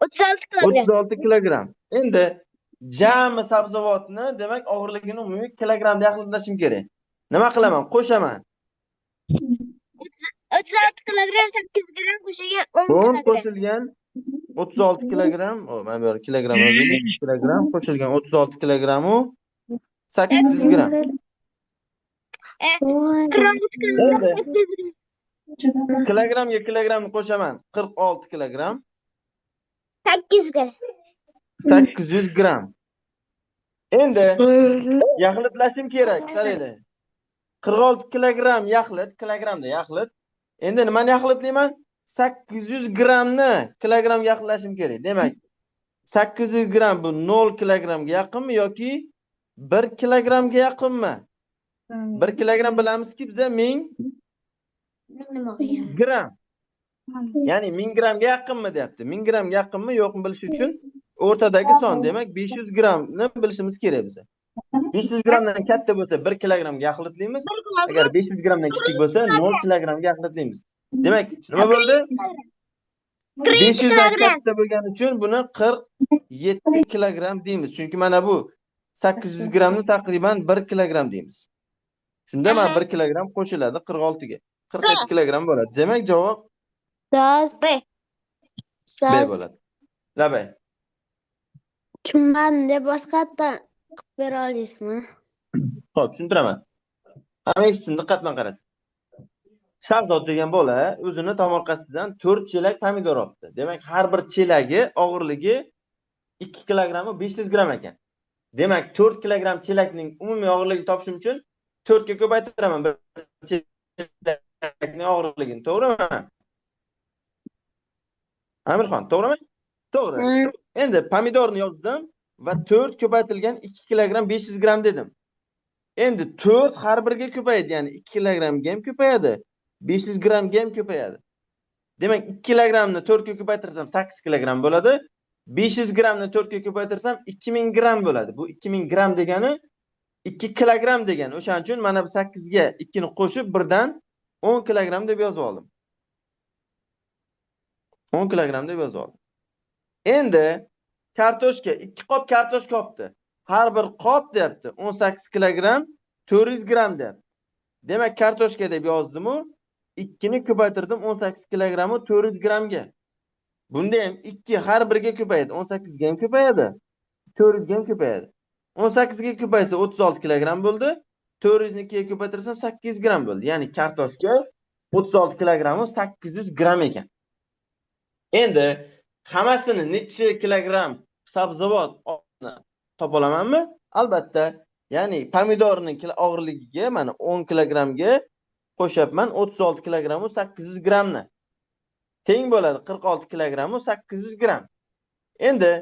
36 kilogramm. 36 kilogramm. Endi jami sabzavotni, demak, og'irligini umumiy kilogrammda yaqinlashim kerak. Nima qilaman? Qo'shaman. 36 kilogramm 8 gramm qo'shilgan 10 10 kilogramm. Qo'shilgan 36 kilogramm, o, mana bu yer kilogramm yozaylik. Kilogramm qo'shilgan 36 kilogramm u 800 gramm. 46 kilogramm Endi 800 gramm. Kilogrammga kilogrammni qo'shaman. 46 kilogramm 8 gramm. 800 gramm. Endi yaxlitlashim kerak, qaranglar. 46 kilogramm yaxlit, kilogrammda yaxlit. Endi nimani yaxlitlayman? 800 grammni kilogrammga yaxlitlashim kerak. Demak, 800 gramm bu 0 kilogrammga yaqinmi yoki 1 kilogrammga yaqinmi? 1 kilogramm bilamizki, bizda 1000 gramm. Ya'ni 1000 grammga yaqinmi deyapti. 1000 grammga yaqinmi yo'qmi bilish uchun o'rtadagi son, demak 500 grammni bilishimiz kerak biza. 500 grammdan katta bo'lsa 1 kilogrammga yaxlitlaymiz. Agar 500 grammdan kichik bo'lsa 0 kilogrammga yaxlitlaymiz. Demak, nima bo'ldi? 500 dan katta bo'lgani uchun buni 47 kilogramm deymiz. Chunki mana bu 800 grammni taqriban 1 kilogramm deymiz. Shunda mana 1 kilogramm qo'shiladi 46 ga. 47 kilogramm bo'ladi. Demak, javob B. B bo'ladi. Labay. Tushunmadim deb boshqatdan qilib bera olasizmi? Xo'p, tushuntiraman. Hamma eshitsin, diqqat bilan qarasin. Shahzod degan bola o'zini tomorqasidan 4 chelak pomidor olibdi. Demak, har bir chelagi og'irligi 2 kilogramm 500 gramm ekan. Demak, 4 kilogramm chelakning umumiy og'irligini topishim uchun 4 ga ko'paytiraman bir chelakning og'irligini, to'g'rimi? Amirxon, to'g'rimi? To'g'ri. Endi pomidorni yozdim va 4 ko'paytirilgan 2 kilogramm 500 gramm dedim. Endi 4 har biriga ko'payadi, ya'ni 2 kilogrammga ham ko'payadi, 500 grammga ham ko'payadi. Demak, 2 kilogrammni 4 ga ko'paytirsam 8 kilogramm bo'ladi. 500 grammni 4 ga ko'paytirsam 2000 gramm bo'ladi. Bu 2000 gramm degani 2 kilogramm degani. O'shaning uchun mana bu 8 ga 2 ni qo'shib birdan 10 kilogramm deb yozib oldim. 10 kilogramm deb yozib oldim. Endi kartoshka, 2 qop kartoshka olibdi. Har bir qop deyapti 18 kilogramm 400 gramm deyapti. Demak, kartoshka deb yozdim-u, 2 ni ko'paytirdim 18 kilogramm 400 grammga. Bunda ham 2 har biriga ko'payadi. 18 ga ham ko'payadi, 400 ga ham ko'payadi. 18 ga ko'paysa 36 kilogramm bo'ldi. 400 ni 2 ga ko'paytirsam 800 gramm bo'ldi. Ya'ni kartoshka 36 kilogramm 800 gramm ekan. Endi hammasini necha kilogramm sabzavot topa olamanmi? Albatta, ya'ni pomidorning og'irligiga mana 10 kilogrammga qo'shyapman 36 kilogramm 800 grammni. Teng bo'ladi 46 kilogramm 800 gramm. Endi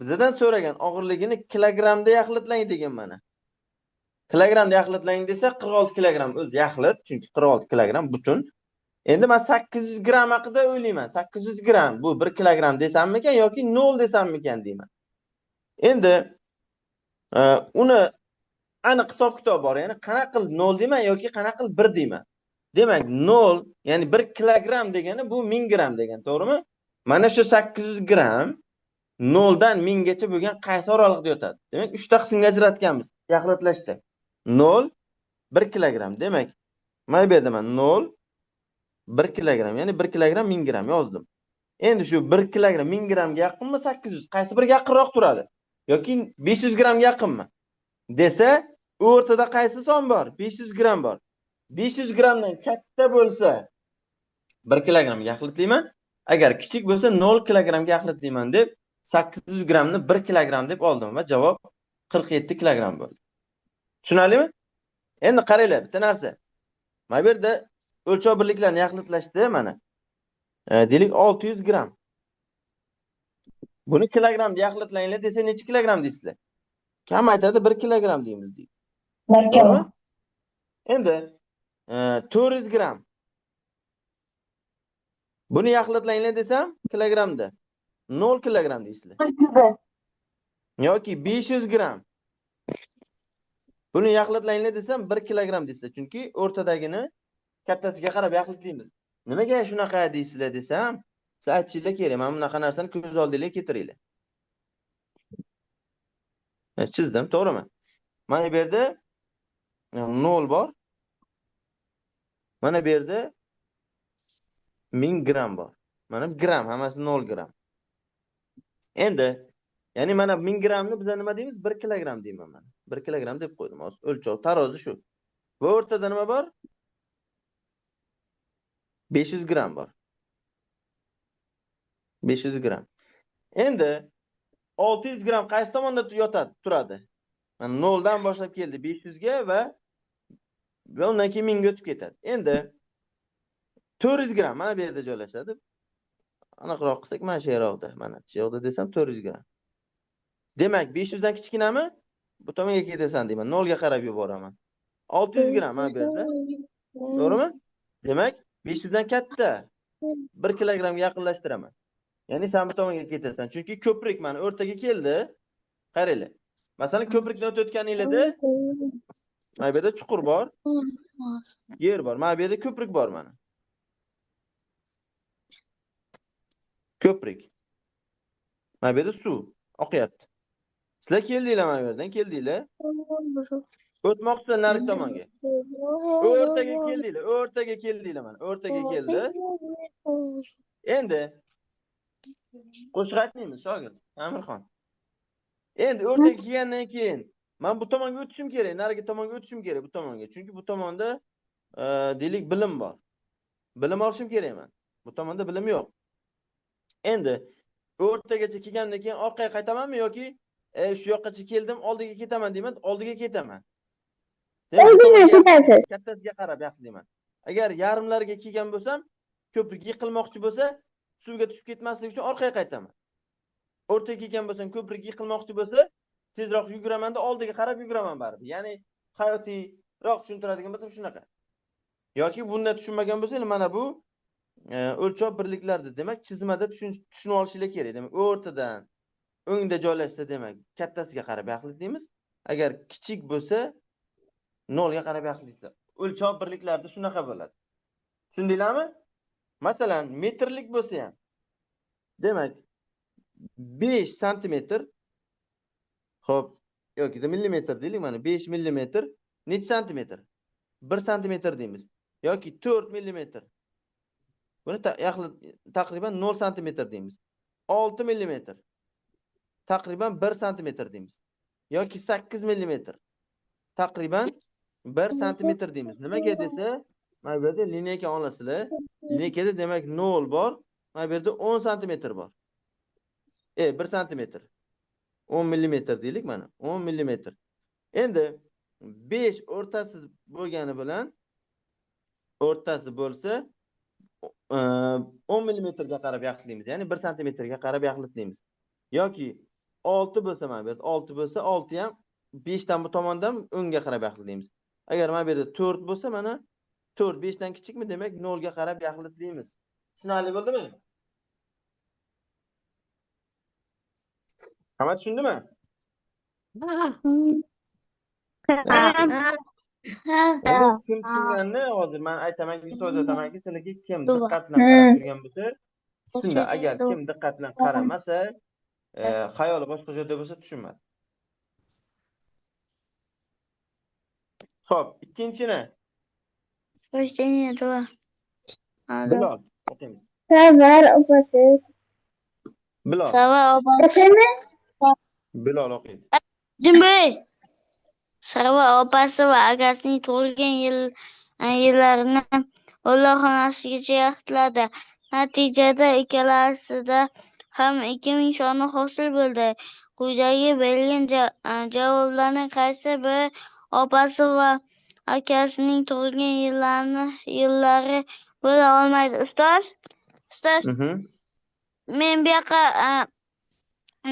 bizdan so'ragan og'irligini kilogrammda yaxlitlang degan mana. Kilogrammda yaxlitlang desa 46 kilogramm o'zi yaxlit, chunki 46 kilogramm butun. Endi men 800 gramm haqida o'ylayman. 800 gramm bu 1 kilogramm desammikan yoki 0 desammikan deyman. Endi uni aniq hisob-kitob bor, ya'ni qanaqa qilib 0 deyman yoki qanaqa qilib 1 deyman. Demak, 0 ya'ni 1 kilogramm degani bu 1000 gramm degan, to'g'rimi? Mana shu 800 gramm 0 dan 1000 gacha bo'lgan qaysi oraliqda yotadi? Demak, 3 ta qismga ajratganmiz yaxlitlashda. 0 1 kilogramm. Demak, mana bu yerda men 0 1 kilogramm, ya'ni 1 kilogramm 1000 gramm yozdim. Endi shu 1 kilogramm 1000 grammga yaqinmi 800? Qaysi biriga yaqinroq turadi? Yoki 500 grammga yaqinmi? Desa, o'rtada qaysi son bor? 500 gramm bor. 500 grammdan katta bo'lsa 1 kilogrammga yaxlitlayman. Agar kichik bo'lsa 0 kilogrammga yaxlitlayman deb 800 grammni 1 kilogramm deb oldim va javob 47 kilogramm bo'ldi. Tushunarlimi? Endi qaranglar, bitta narsa. Mana bu yerda o'lchov birliklarini yaxlitlashda mana. Deylik 600 gramm. Buni kilogrammda yaxlitlanglar desa necha kilogramm deysizlar? Kam aytadi 1 kilogramm deymiz deydi. To'g'rimi? Endi 400 gramm. Buni yaxlitlanglar desam kilogrammda 0 kilogramm deysizlar. Yoki 500 gramm. Buni yaxlitlanglar desam 1 kilogramm deysizlar. Chunki o'rtadagini kattasiga qarab yaxlitlaymiz. Nimaga shunaqa deysizlar desam, siz aytishinglar kerak. Mana bunaqa narsani ko'z oldingizga keltiringlar. Chizdim, to'g'rimi? Mana bu yerda 0 bor. Mana bu yerda 1000 gramm bor. Mana gramm, hammasi 0 gramm. Endi, ya'ni mana 1000 grammni biz nima deymiz? 1 kilogramm deyman mana. 1 kilogramm deb qo'ydim hozir. O'lchov tarozi shu. Va o'rtada nima bor? 500 gramm bor. 500 gramm. Endi 600 gramm qaysi tomonda yotadi, turadi? Mana 0 dan boshlab keldi 500 ga va undan keyin 1000 ga o'tib ketadi. Endi 400 gramm mana bu yerda joylashadi. Aniqroq qilsak mana shu yerda, mana shu yerda desam 400 gramm. Demak, 500 dan kichkinami? Bu tomonga ketasan deyman. 0 ga qarab yuboraman. 600 gramm mana bu yerda. To'g'rimi? Demak, 500 dan katta. 1 kilogrammga yaqinlashtiraman. Ya'ni sen bu tomonga ketasan. Chunki ko'prik mana o'rtaga keldi. Qaranglar. Masalan, ko'prikdan o'tayotganinglarda mana bu yerda chuqur bor, yer bor. Mana bu yerda ko'prik bor mana. Ko'prik. Mana bu yerda suv oqyapti. Sizlar keldinglar mana bu yerdan, keldinglar. O'tmoqchilar narigi tomonga. O'rtaga keldinglar, o'rtaga keldinglar mana, o'rtaga keldi. Endi qo'shiq aytmaymiz, shogird Amirxon. Endi o'rtaga kelgandan keyin men bu tomonga o'tishim kerak, narigi tomonga o'tishim kerak, bu tomonga. Chunki bu tomonda deylik bilim bor. Bilim olishim kerak men. Bu tomonda bilim yo'q. Endi o'rtagacha kelgandan keyin orqaga qaytamanmi yoki shu yoqqacha keldim, oldiga ketaman deyman, oldiga ketaman. Demak, kattasiga qarab yaxshi deyman. Agar yarimlariga kelgan bo'lsam, ko'prik yiqilmoqchi bo'lsa, suvga tushib ketmaslik uchun orqaga qaytaman. O'rtaga kelgan bo'lsam, ko'prik yiqilmoqchi bo'lsa, tezroq yuguraman-da, oldiga qarab yuguraman baribir. Ya'ni hayotiyroq tushuntiradigan bo'lsam shunaqa. Yoki bunda tushunmagan bo'lsangiz, mana bu o'lchov birliklarida, demak, chizmada tushunib olishinglar kerak. Demak, o'rtadan o'ngda joylashsa, demak, kattasiga qarab yaxlit deymiz. Agar kichik bo'lsa, nolga qarab yaxlit. O'lchov birliklarida shunaqa bo'ladi. Tushundinglarmi? Masalan, metrlik bo'lsa ham, demak, 5 santimetr, xo'p, yoki millimetr deylik, mana 5 millimetr necha santimetr? 1 santimetr deymiz. Yoki 4 millimetr. Buni taqriban 0 santimetr deymiz. 6 millimetr. Taqriban 1 santimetr deymiz. Yoki 8 millimetr. Taqriban 1 santimetr deymiz. Nimaga desa, mana bu yerda lineyka olasizlar. Lineykada demak 0 bor, mana bu yerda 10 santimetr bor. 1 santimetr. 10 millimetr deylik mana, 10 millimetr. Endi 5 o'rtasi bo'lgani bilan o'rtasi bo'lsa 10 millimetrga qarab yaxlitlaymiz, ya'ni 1 santimetrga qarab yaxlitlaymiz. Yoki 6 bo'lsa, mana bu yerda 6 bo'lsa, 6 ham 5 dan bu tomondan o'ngga qarab yaxlitlaymiz. Agar mana bu yerda 4 bo'lsa, mana 4 5 dan kichikmi, demak 0 ga qarab yaxlitlaymiz. Tushunarli bo'ldimi? Hamma tushundimi? Ha. Kim tushunganini hozir men aytamanki, so'z aytamanki, sizlarga kim diqqat bilan qarab turgan bo'lsa, tushundi. Agar kim diqqat bilan qaramasa, xayoli boshqa joyda bo'lsa, tushunmadi. Xo'p, ikkinchini. Bilol o'qiymiz. Savar opasi. Bilol. Savar opasi. Bilol o'qiydi. Jimbi. Sarvar opasi va akasining tug'ilgan yillarini o'nlar xonasigacha yaxlitladi. Natijada ikkalasida ham 2000 soni hosil bo'ldi. Quyidagi berilgan javoblarning qaysi biri opasi va akasining tug'ilgan yillari bo'la olmaydi? Ustoz, ustoz, men bu yoqqa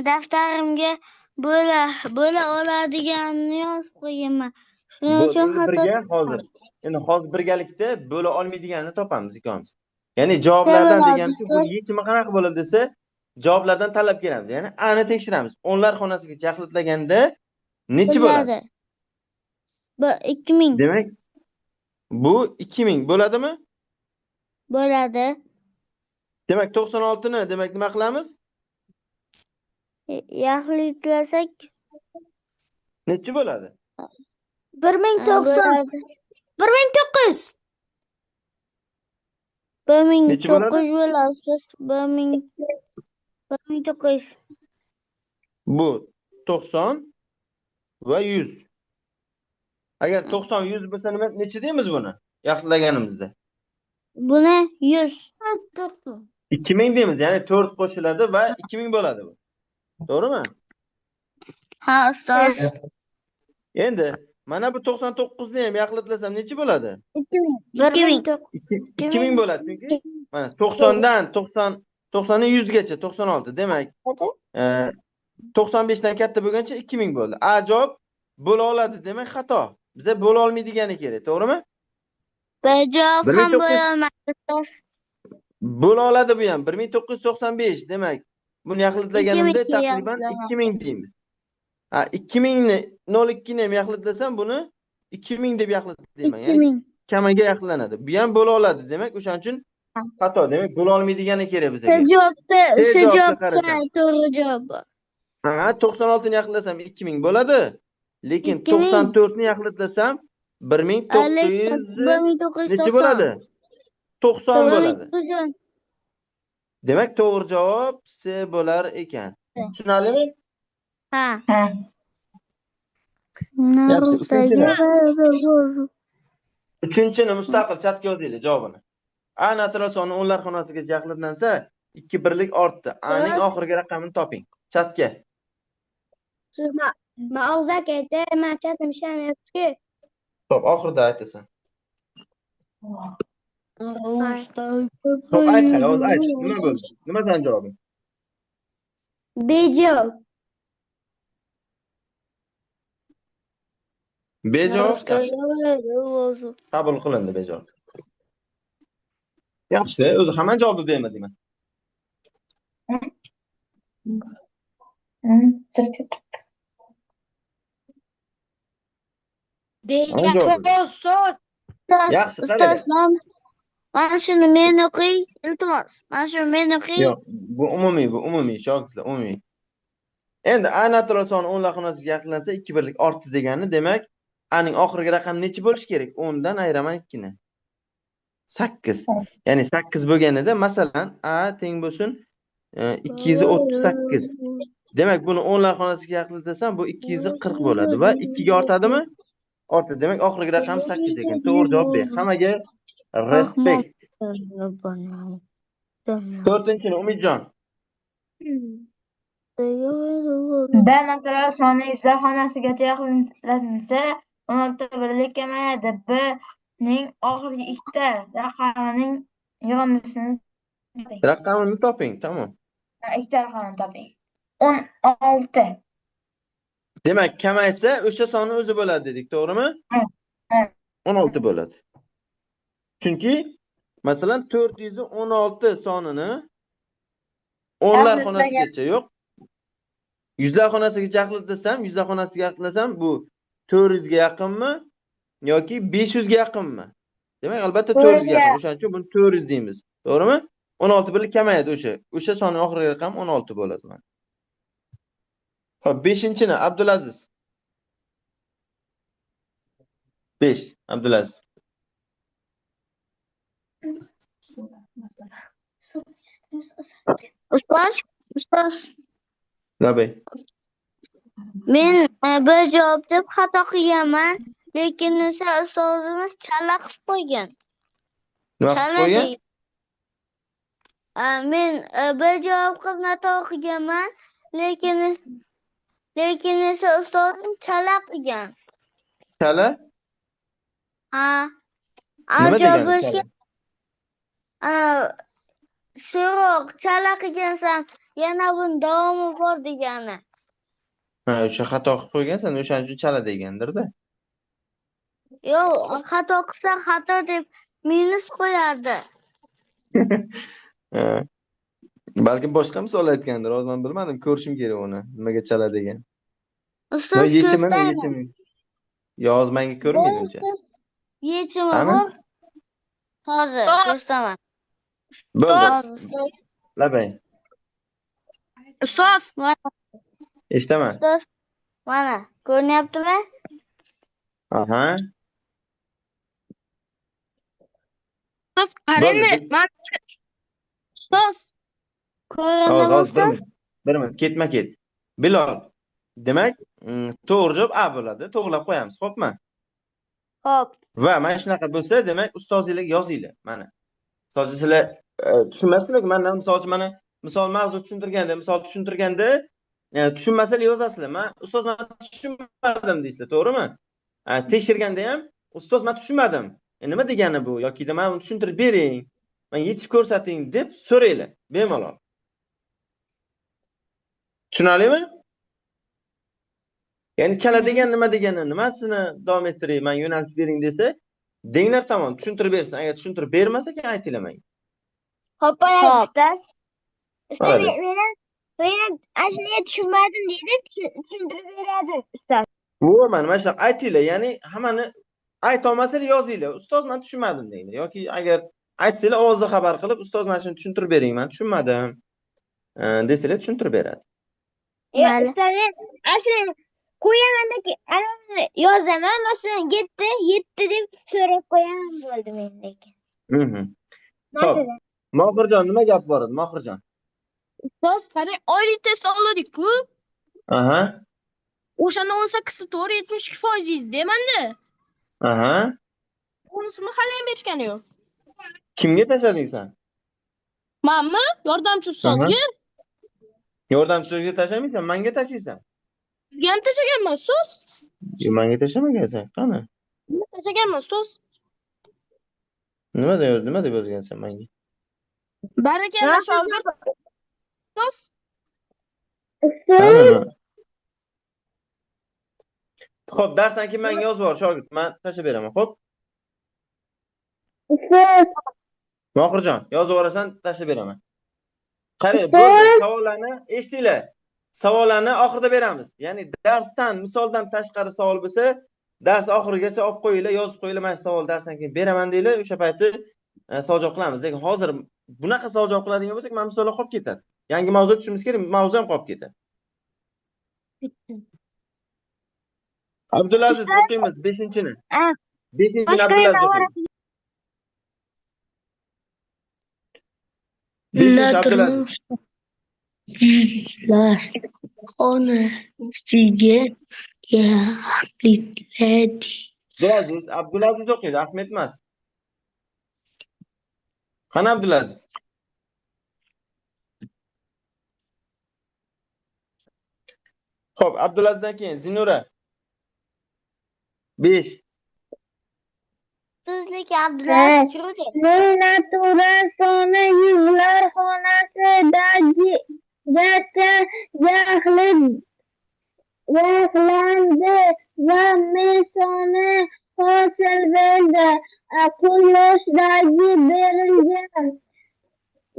daftarimga bo'la oladiganini yozib qo'yganman. Shuning uchun xato. Hozir. Endi hozir birgalikda bo'la olmaydiganini topamiz ikkovimiz. Ya'ni javoblardan degani shu, bu yechimi qanaqa bo'ladi desa, javoblardan tanlab kelamiz. Ya'ni ani tekshiramiz. O'nlar xonasiga yaxlitlaganda necha bo'ladi? Bu 2000. Demak, bu 2000 bo'ladimi? Bo'ladi. Demak, 96 ni demak nima qilamiz? Yaxlitlasak necha bo'ladi? 1090. 1900. 1900 bo'ladi. 1900. Bu 90 va 100. Agar 90 100 bo'lsa nima necha deymiz buni? Yaxlitlaganimizda. Buni 100. 2000 deymiz, ya'ni 4 qo'shiladi va 2000 bo'ladi bu. To'g'rimi? Ha, ustoz. Endi mana bu 99 ni ham yaxlitlasam necha bo'ladi? 2000. 2000 bo'ladi, chunki mana 90 dan 90 dan 100 gacha 96. Demak, 95 dan katta bo'lgancha 2000 bo'ldi. A javob bo'la oladi, demak xato. Biza bo'la olmaydigani kerak, to'g'rimi? B javob ham 1900 bo'la olmaydi, ustoz. Bo'la oladi bu ham. 1995, demak, buni yaqinlatganimda 2000 taqriban 2000 deymiz. Ha, 2000 ni 02 ni ham yaqinlatsam, buni 2000 deb yaqinlatayman. Ya'ni 2000. kamaga yaqinlanadi. Bu ham bo'la oladi, demak, o'shaning uchun xato. Demak, bo'la olmaydigani kerak bizga. C javobda, C C javobga javobda qarasam. to'g'ri javob bor. Ha, 96 ni yaqinlasam 2000 bo'ladi. Lekin 2000. 94 ni yaqinlasam 1900 1990. necha bo'ladi? 90 bo'ladi. 1910. Demak, to'g'ri javob C bo'lar ekan. Tushunarlimi? Ha. Ha. Yaxshi, uchinchini mustaqil chatga yozinglar javobini. A natural soni o'nlar xonasiga yaqinlansa, 2 birlik ortdi. A ning oxirgi raqamini toping. Chatga. Man og'zaki aytay, man chatim ishlamayapti-ku. Xo'p, oxirida aytasan. Xo'p, ayt hali, hozir ayt. Nima bo'ldi? Nima san javobing? B javob. B javob qabul qilindi, B javob. Yaxshi, o'zi hamma javobi berma deyman. Hamma javobi. Ustoz. Yaxshi, Ustoz, mana shuni men o'qiy, iltimos. Mana shuni men o'qiy. Yo'q, bu umumiy, bu umumiy, shogirdlar, umumiy. Endi A natural soni o'nlar xonasiga yaqinlansa 2 birlik ortdi degani, demak, A ning oxirgi raqami necha bo'lishi kerak? 10 dan ayiraman 2 ni. 8. Ya'ni 8 bo'lganida, masalan, A teng bo'lsin 238. Demak, buni o'nlar xonasiga yaqinlasam, bu 240 bo'ladi va 2 ga ortadimi? Ortadi. Demak, oxirgi raqam 8 ekan. To'g'ri javob B. Hammaga respekt. 4-chini Umidjon. B natural soni yuzlar xonasigacha yaqinlansa, 16 birlik kamayadi. B ning oxirgi ikkita raqamining yig'indisini toping. Raqamini toping, tamom. Ikkita raqamini toping. 16. Demak, kamaysa o'sha soni o'zi bo'ladi dedik, to'g'rimi? 16 bo'ladi. Chunki masalan 416 sonini o'nlar xonasigacha yo'q, yuzlar xonasigacha yaqinlasam, yuzlar xonasiga yaqinlasam, bu 400 ga yaqinmi yoki 500 ga yaqinmi? Demak, albatta 400 ga yaqin. O'shaning uchun buni 400 deymiz. To'g'rimi? 16 birlik kamayadi o'sha. O'sha sonning oxirgi raqami 16 bo'ladi mana. Xo'p, 5-chini Abdulaziz. 5 Abdulaziz. Ustoz, ustoz. Labay. Men bir javob deb xato qilganman, lekin esa ustozimiz chala qilib qo'ygan. Nima qilib Chala qo'ygan? deydi. Men bir javob qilib noto'g'ri qilganman, lekin esa ustozim chala qilgan. Chala? Ha. Nima Javob degani berishga chala? So'roq chala qilgansan, yana buni davomi bor degani. Ha, o'sha xato qilib qo'ygansan, o'shaning uchun chala degandir-da. Yo'q, xato qilsa xato deb minus qo'yardi. Ha. Balkim boshqa misol aytgandir, hozir men bilmadim, ko'rishim kerak uni, nimaga chala degan. Ustoz Yechimini, ko'rsatadi. yechimi. Yoz menga ko'rinmaydi uncha. Yechimi Qani? bor. Hozir ko'rsataman. Bo'ldi. Ustoz. Labay. Ustoz. Eshitaman. Ustoz, mana ko'rinyaptimi? Aha. Ustoz, qaraymi? Bo'ldi. Men Ustoz. Ko'rindimi Hozir, hozir, bir ustoz? minut. Bir minut, ketma ket. Bilol. Demak, to'g'ri javob A bo'ladi. To'g'rilab qo'yamiz, xo'pmi? Xo'p. Va mana shunaqa bo'lsa, demak, ustozinglarga yozinglar mana. Misol uchun sizlar tushunmasizlar, mendan misol uchun mana misol mavzu tushuntirganda, misol tushuntirganda tushunmasalar yozasizlar. Men ustoz men tushunmadim deysizlar, to'g'rimi? Tekshirganda ham ustoz men tushunmadim. Nima degani bu yoki men uni tushuntirib bering, men yechib ko'rsating deb so'ranglar, bemalol. Tushunarlimi? Ya'ni chala degan nima degani, nimasini davom ettiring, men yo'naltib bering desa, denglar tomon tushuntirib bersin. Agar tushuntirib bermasa, keyin aytinglar menga. Xo'p, ustoz. Ustoz, Молодец. Meni ana shunga tushunmadim deydi, tushuntirib beradi ustoz. Bu mana shunaqa aytinglar, ya'ni hammani aytolmasanglar yozinglar. Ustoz, men tushunmadim denglar. Yoki agar aytsanglar ovozda xabar qilib, ustoz mana shuni tushuntirib bering, men tushunmadim desanglar tushuntirib beradi. Ustoz, men ana shuni qo'yamandaki, ana uni yozaman, masalan, 7, 7 deb so'rab qo'yaman bo'ldi mendagi. Xo'p. Masalan. Mohirjon, nima gap bor edi, Mohirjon? Ustoz, qarang, oylik test oldik-ku. Aha. O'shanda 18 ta to'g'ri 72% edi demanda. Aha. Unisini hali ham berishgani yo'q. Kimga tashlading sen? Manmi? Yordamchi ustozga. Yordamchi ustozga tashlamaysan, menga tashlaysan. Sizga ham tashlaganman, ustoz. Yo'q, menga tashlamagansan. Qani? Tashlaganman, ustoz. Nima deb yozgansan menga? Barakalla, shogird. Ustoz. Qani? Xo'p, darsdan keyin menga yozib yubor, shogird. Men tashlab beraman, xo'p? Ustoz. Mohirjon, yozib yuborasan, tashlab beraman. Qarang, bo'ldi, savollarni eshitinglar. Savollarni oxirida beramiz. Ya'ni darsdan, misoldan tashqari savol bo'lsa, dars oxirigacha olib qo'yinglar, yozib qo'yinglar, mana shu savol darsdan keyin beraman deylar, o'sha payti savol javob qilamiz. Lekin hozir bunaqa savol javob qiladigan bo'lsak, mana misollar qolib ketadi. Yangi mavzu tushimiz kerak, mavzu ham qolib ketadi. Abdulaziz o'qiymiz 5-chini. 5-chini Abdulaziz o'qiymiz. 5 Abdulaziz. Yuzlar xonasiga yaxlitladi. Abdulaziz, Abdulaziz o'qiydi, Ahmed emas. Qani Abdulaziz? Xo'p, Abdulazizdan keyin Zinura. 5. Sizlik Abdulaziz kirdi. Nol natural soni yuzlar xonasidagigacha yaxlandi va m soni hosil bo'ldi.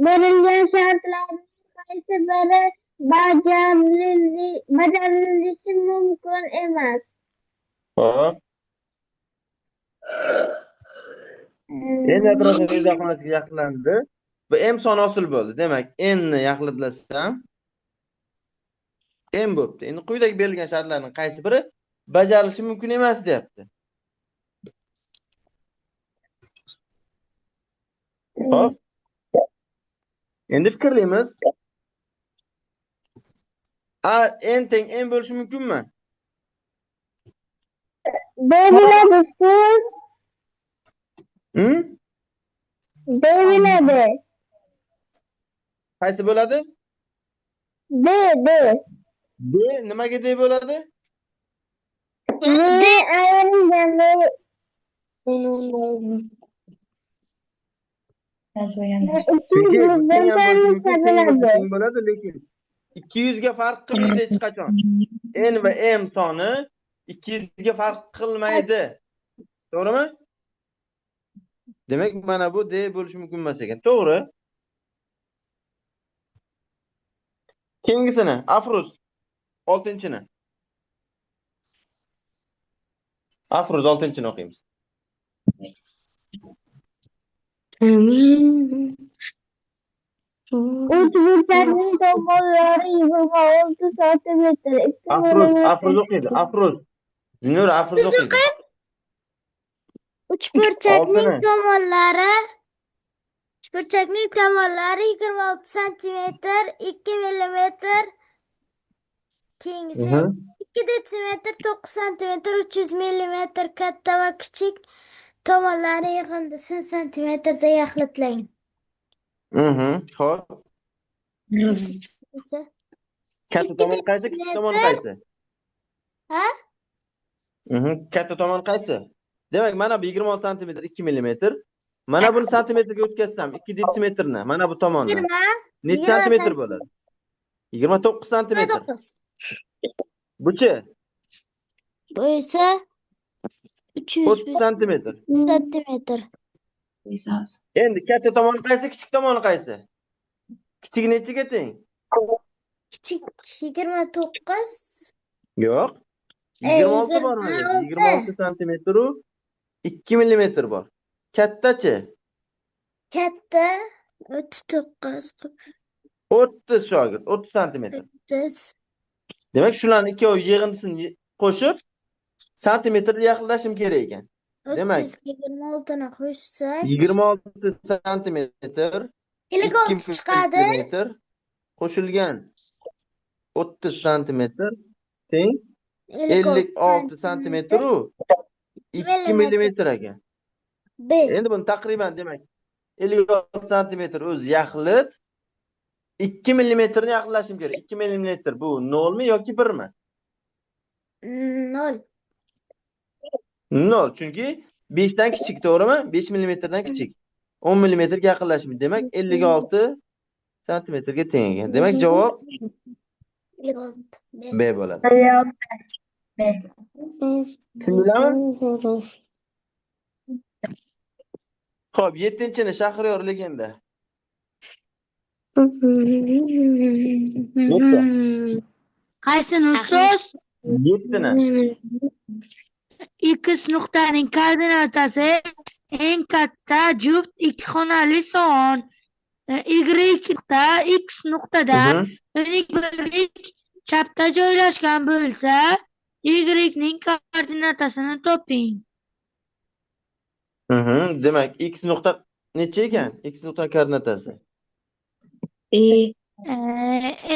Quyidagi berilgan shartlarning qaysi biri bajarilishi mumkin emas? Xo'p. N natural soni yuzlar xonasiga yaxlandi va m soni hosil bo'ldi. Demak, n ni yaxlatlasam m bo'pti. Endi quyidagi berilgan shartlarning qaysi biri bajarilishi mumkin emas deyapti. Xo'p. Endi fikrlaymiz. A n teng m bo'lishi mumkinmi? Bo'ladi, siz. Bo'ladi. Qaysi bo'ladi? D, D. D nimaga D bo'ladi? D ayrilganda Chunki teng bo'ladi, lekin 200 ga farq qilmaydi hech qachon. N va M soni 200 ga farq qilmaydi. To'g'rimi? Demak, mana bu D bo'lishi mumkin emas ekan. To'g'ri. Keyingisini Afruz 6-chini. Afruz 6-chini o'qiymiz. Uch burchakning tomonlari 26 santimetr. Afruz, Afruz o'qiydi. Afruz. Zinur Afruz o'qiydi. Uchburchakning tomonlari Uchburchakning tomonlari 26 santimetr, 2 millimetr, keyingisi 2 detsimetr, 9 santimetr, 300 millimetr katta va kichik tomonlari yig'indisini santimetrda yaxlitlang. Xo'p. Katta tomon qaysi, kichik tomon qaysi? Ha? Katta tomon qaysi? Demak, mana bu 26 santimetr, 2 millimetr. Mana buni santimetrga o'tkazsam, 2 detsimetrni, mana bu tomonni. Necha santimetr bo'ladi? 29 santimetr. 29. Buchi? Bu esa 30 305 santimetr. Santimetr. Endi katta tomoni qaysi, kichik tomoni qaysi? Kichigi nechiga teng? Kichik 29. Yo'q. 26 bor mana yerda. 26. 26 santimetr u 2 millimetr bor. Kattachi? Katta 39. 30 shogird, 30 santimetr. 30. Demak, shularni ikkovi yig'indisini qo'shib santimetrga yaqinlashim kerak ekan. Demak, 30 ga 26 ni qo'shsak 26 santimetr 56 2 chiqadi. Millimetr qo'shilgan 30 santimetr teng 56 santimetr u 2 millimetr ekan. B. Endi buni taqriban, demak, 56 santimetr o'zi yaxlit 2 millimetrni yaqinlashim kerak. 2 millimetr bu 0 mi yoki 1 mi? 0. 0, chunki 5 dan kichik, to'g'rimi? 5 millimetrdan kichik. 10 millimetrga yaqinlashim. Demak, 56 santimetrga teng ekan. Demak, javob 56. B. B bo'ladi. B. Tushundinglarmi? Xo'p, 7-chini Shahriyor legenda. Yetti. Qaysini, ustoz? 7-ni. X nuqtaning koordinatasi eng katta juft ikki xonali son. Y nuqta X nuqtadan 12 birlik chapda joylashgan bo'lsa, Y ning koordinatasini toping. Demak, X nuqta necha ekan? X nuqta koordinatasi.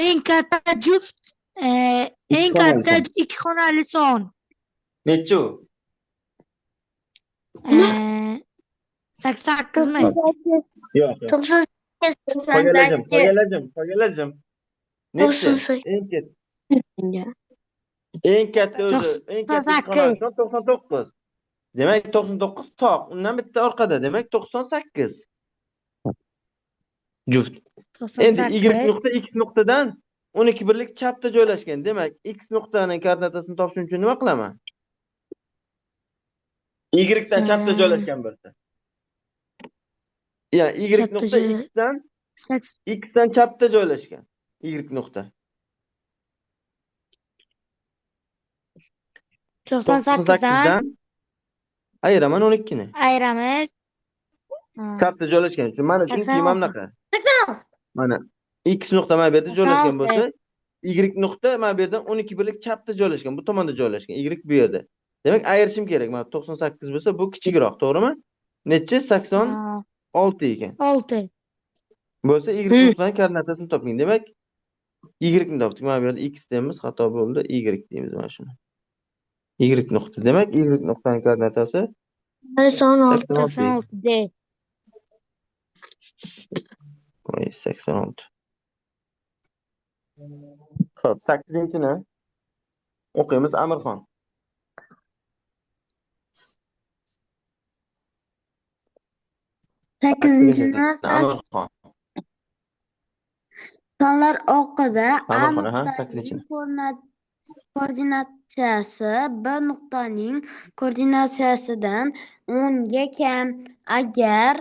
Eng katta juft eng Ikki xonali katta son. Ikki xonali son. Necha u? 88 mi? Yo'q, yo'q. 98. Qo'yalajim, qo'yalajim, qo'yalajim. Necha? 98. Eng katta. Eng katta o'zi, eng katta ikki xonali son 99. Demak, 99 toq, undan bitta orqada, demak 98. Juft. Endi Y 98. Nuqta X nuqtadan 12 birlik chapda joylashgan. Demak, X nuqtaning koordinatasini topishim uchun nima qilaman? Y dan chapda joylashgan bo'lsa. Ya'ni Y Chapda nuqta X dan X dan chapda joylashgan. Y nuqta. 98 dan 98 dan ayiraman 12 ni. Ayiramiz. Ha. Chapda joylashgan. Shu mana chunki mana 86. bunaqa. 86. Mana X nuqta mana bu yerda joylashgan 86. bo'lsa, Y nuqta mana bu yerdan 12 birlik chapda joylashgan, bu tomonda joylashgan. Y bu yerda. Demak, ayirishim kerak. Mana 98 bo'lsa, bu kichikroq, to'g'rimi? Necha? 86 ekan. 6. Bo'lsa, Y nuqtaning koordinatasini toping. Demak, Y ni topdik. Mana bu yerda X deymiz, xato bo'ldi. Y deymiz mana shuni. Y nuqta. Demak, Y nuqtaning koordinatasi 86. 86 ekan. 86 D. Voy, 86. Xo'p, 8-chini o'qiymiz, Amirxon. Sakkizinchini Amirxon. Sonlar o'qida A Amirxon, aha, nuqtaning 8-chini. Koordinatasi B nuqtaning koordinatasidan 10 ga kam. Agar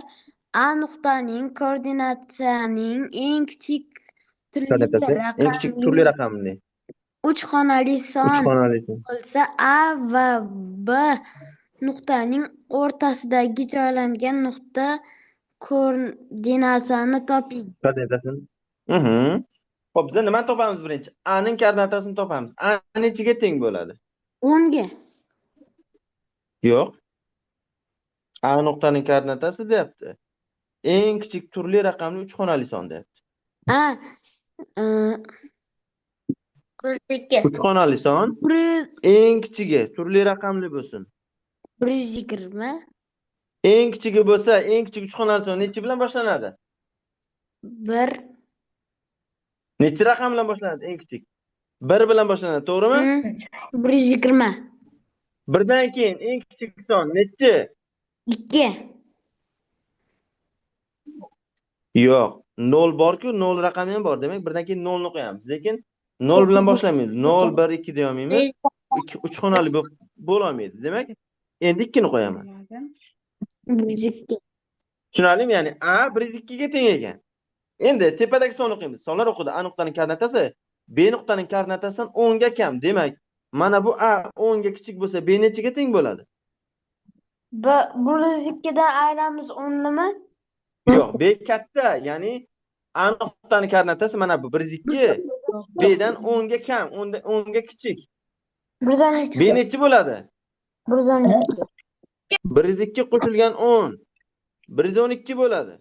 A nuqtaning koordinatasining eng kichik turli Koordinatasi eng kichik turli raqamli raqamli uch xonali uch son xonali son. Bo'lsa, A va B nuqtaning o'rtasidagi joylangan nuqta koordinatasini toping. Koordinatasini. Xo'p, biz nimani topamiz birinchi? A ning koordinatasini topamiz. A nechiga teng bo'ladi? 10 ga. Yo'q. A nuqtaning koordinatasi deyapti. Eng kichik turli raqamli uch xonali son deyapti. A 48. Uch xonali son 100 eng kichigi turli raqamli bo'lsin. 120. Eng kichigi bo'lsa, eng kichik uch xonali son nechi bilan boshlanadi? 1. Nechi raqam bilan boshlanadi eng kichik? 1 bilan boshlanadi, to'g'rimi? 120. Birdan keyin eng kichik son nechi? 2. Yo'q, 0 bor-ku, 0 raqami ham bor. Demak, birdan keyin 0 ni qo'yamiz. Lekin 0 bilan boshlamaymiz. 0, 1, 2 deya olmaymiz. 2, 3 xonali bo'lib Bo'lolmaydi. Demak, endi 2 ni qo'yaman. 102. Tushunarlimi? Ya'ni A 102 ga teng ekan. Endi tepadagi sonni o'qiymiz. Sonlar o'qida A nuqtaning koordinatasi B nuqtaning koordinatasidan 10 ga kam. Demak, mana bu A 10 ga kichik bo'lsa, B nechiga teng bo'ladi? B 102 dan ayiramiz 10 nimi? Yo'q, B katta, ya'ni A nuqtaning koordinatasi mana bu 102, B dan 10 ga kam, 10 ga kichik. 112. B nechi bo'ladi? 112. 102 qo'shilgan 10. 112 bo'ladi.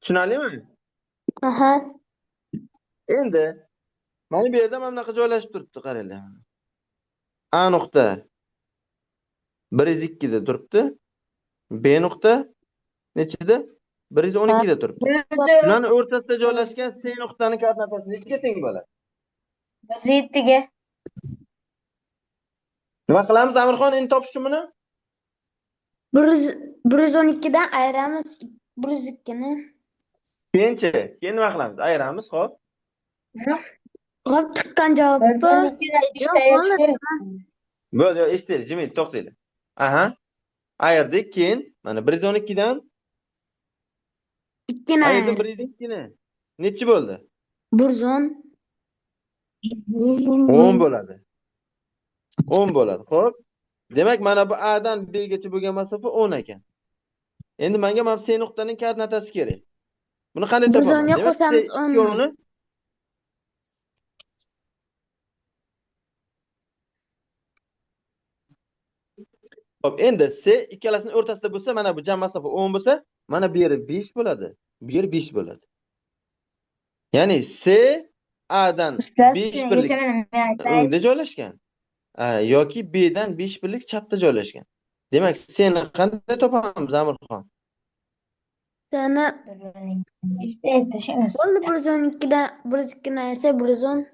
Tushunarlimi? Aha. Endi mana bu yerda mana bunaqa joylashib turibdi, qaranglar. A nuqta 102 da turibdi. B nuqta nechida? 112 da turibdi. Shularni o'rtasida joylashgan C nuqtaning koordinatasi nechiga teng bo'ladi? 107 ga. Nima qilamiz, Amirxon, endi topish uchun buni? 112 dan ayiramiz 102 ni. Keyinchi, keyin nima qilamiz? Ayiramiz, xo'p. Xo'p, chiqqan javobi 112 dan 3 ta ayirish kerak. Bo'ldi, yo'q, eshitaylik, jimlik, to'xtanglar. Aha. Ayirdik, keyin mana 112 dan 2 ni ayirdim ayirdik. 102 ni. Nechi bo'ldi? 110. 10 bo'ladi. 10 bo'ladi. Xo'p. Demak, mana bu A dan B gacha bo'lgan masofa 10 ekan. Endi menga mana bu C nuqtaning koordinatasi kerak. Buni qanday Bir topaman? o'nga Demak, qo'shamiz C ikki 10 ni. o'rni Xo'p, endi C ikkalasining o'rtasida bo'lsa, mana bu jam masofa 10 bo'lsa, mana bu yeri 5 bo'ladi. Bu yeri 5 bo'ladi. Ya'ni C A dan Ustoz, 5 shuni birlik yechimini men aytay. o'ngda joylashgan. Yoki B dan 5 birlik chapda joylashgan. Demak, C ni qanday topamiz, Amirxon? Seni Eshitib. Bo'ldi, 112 dan 102 ni ayirsak 110.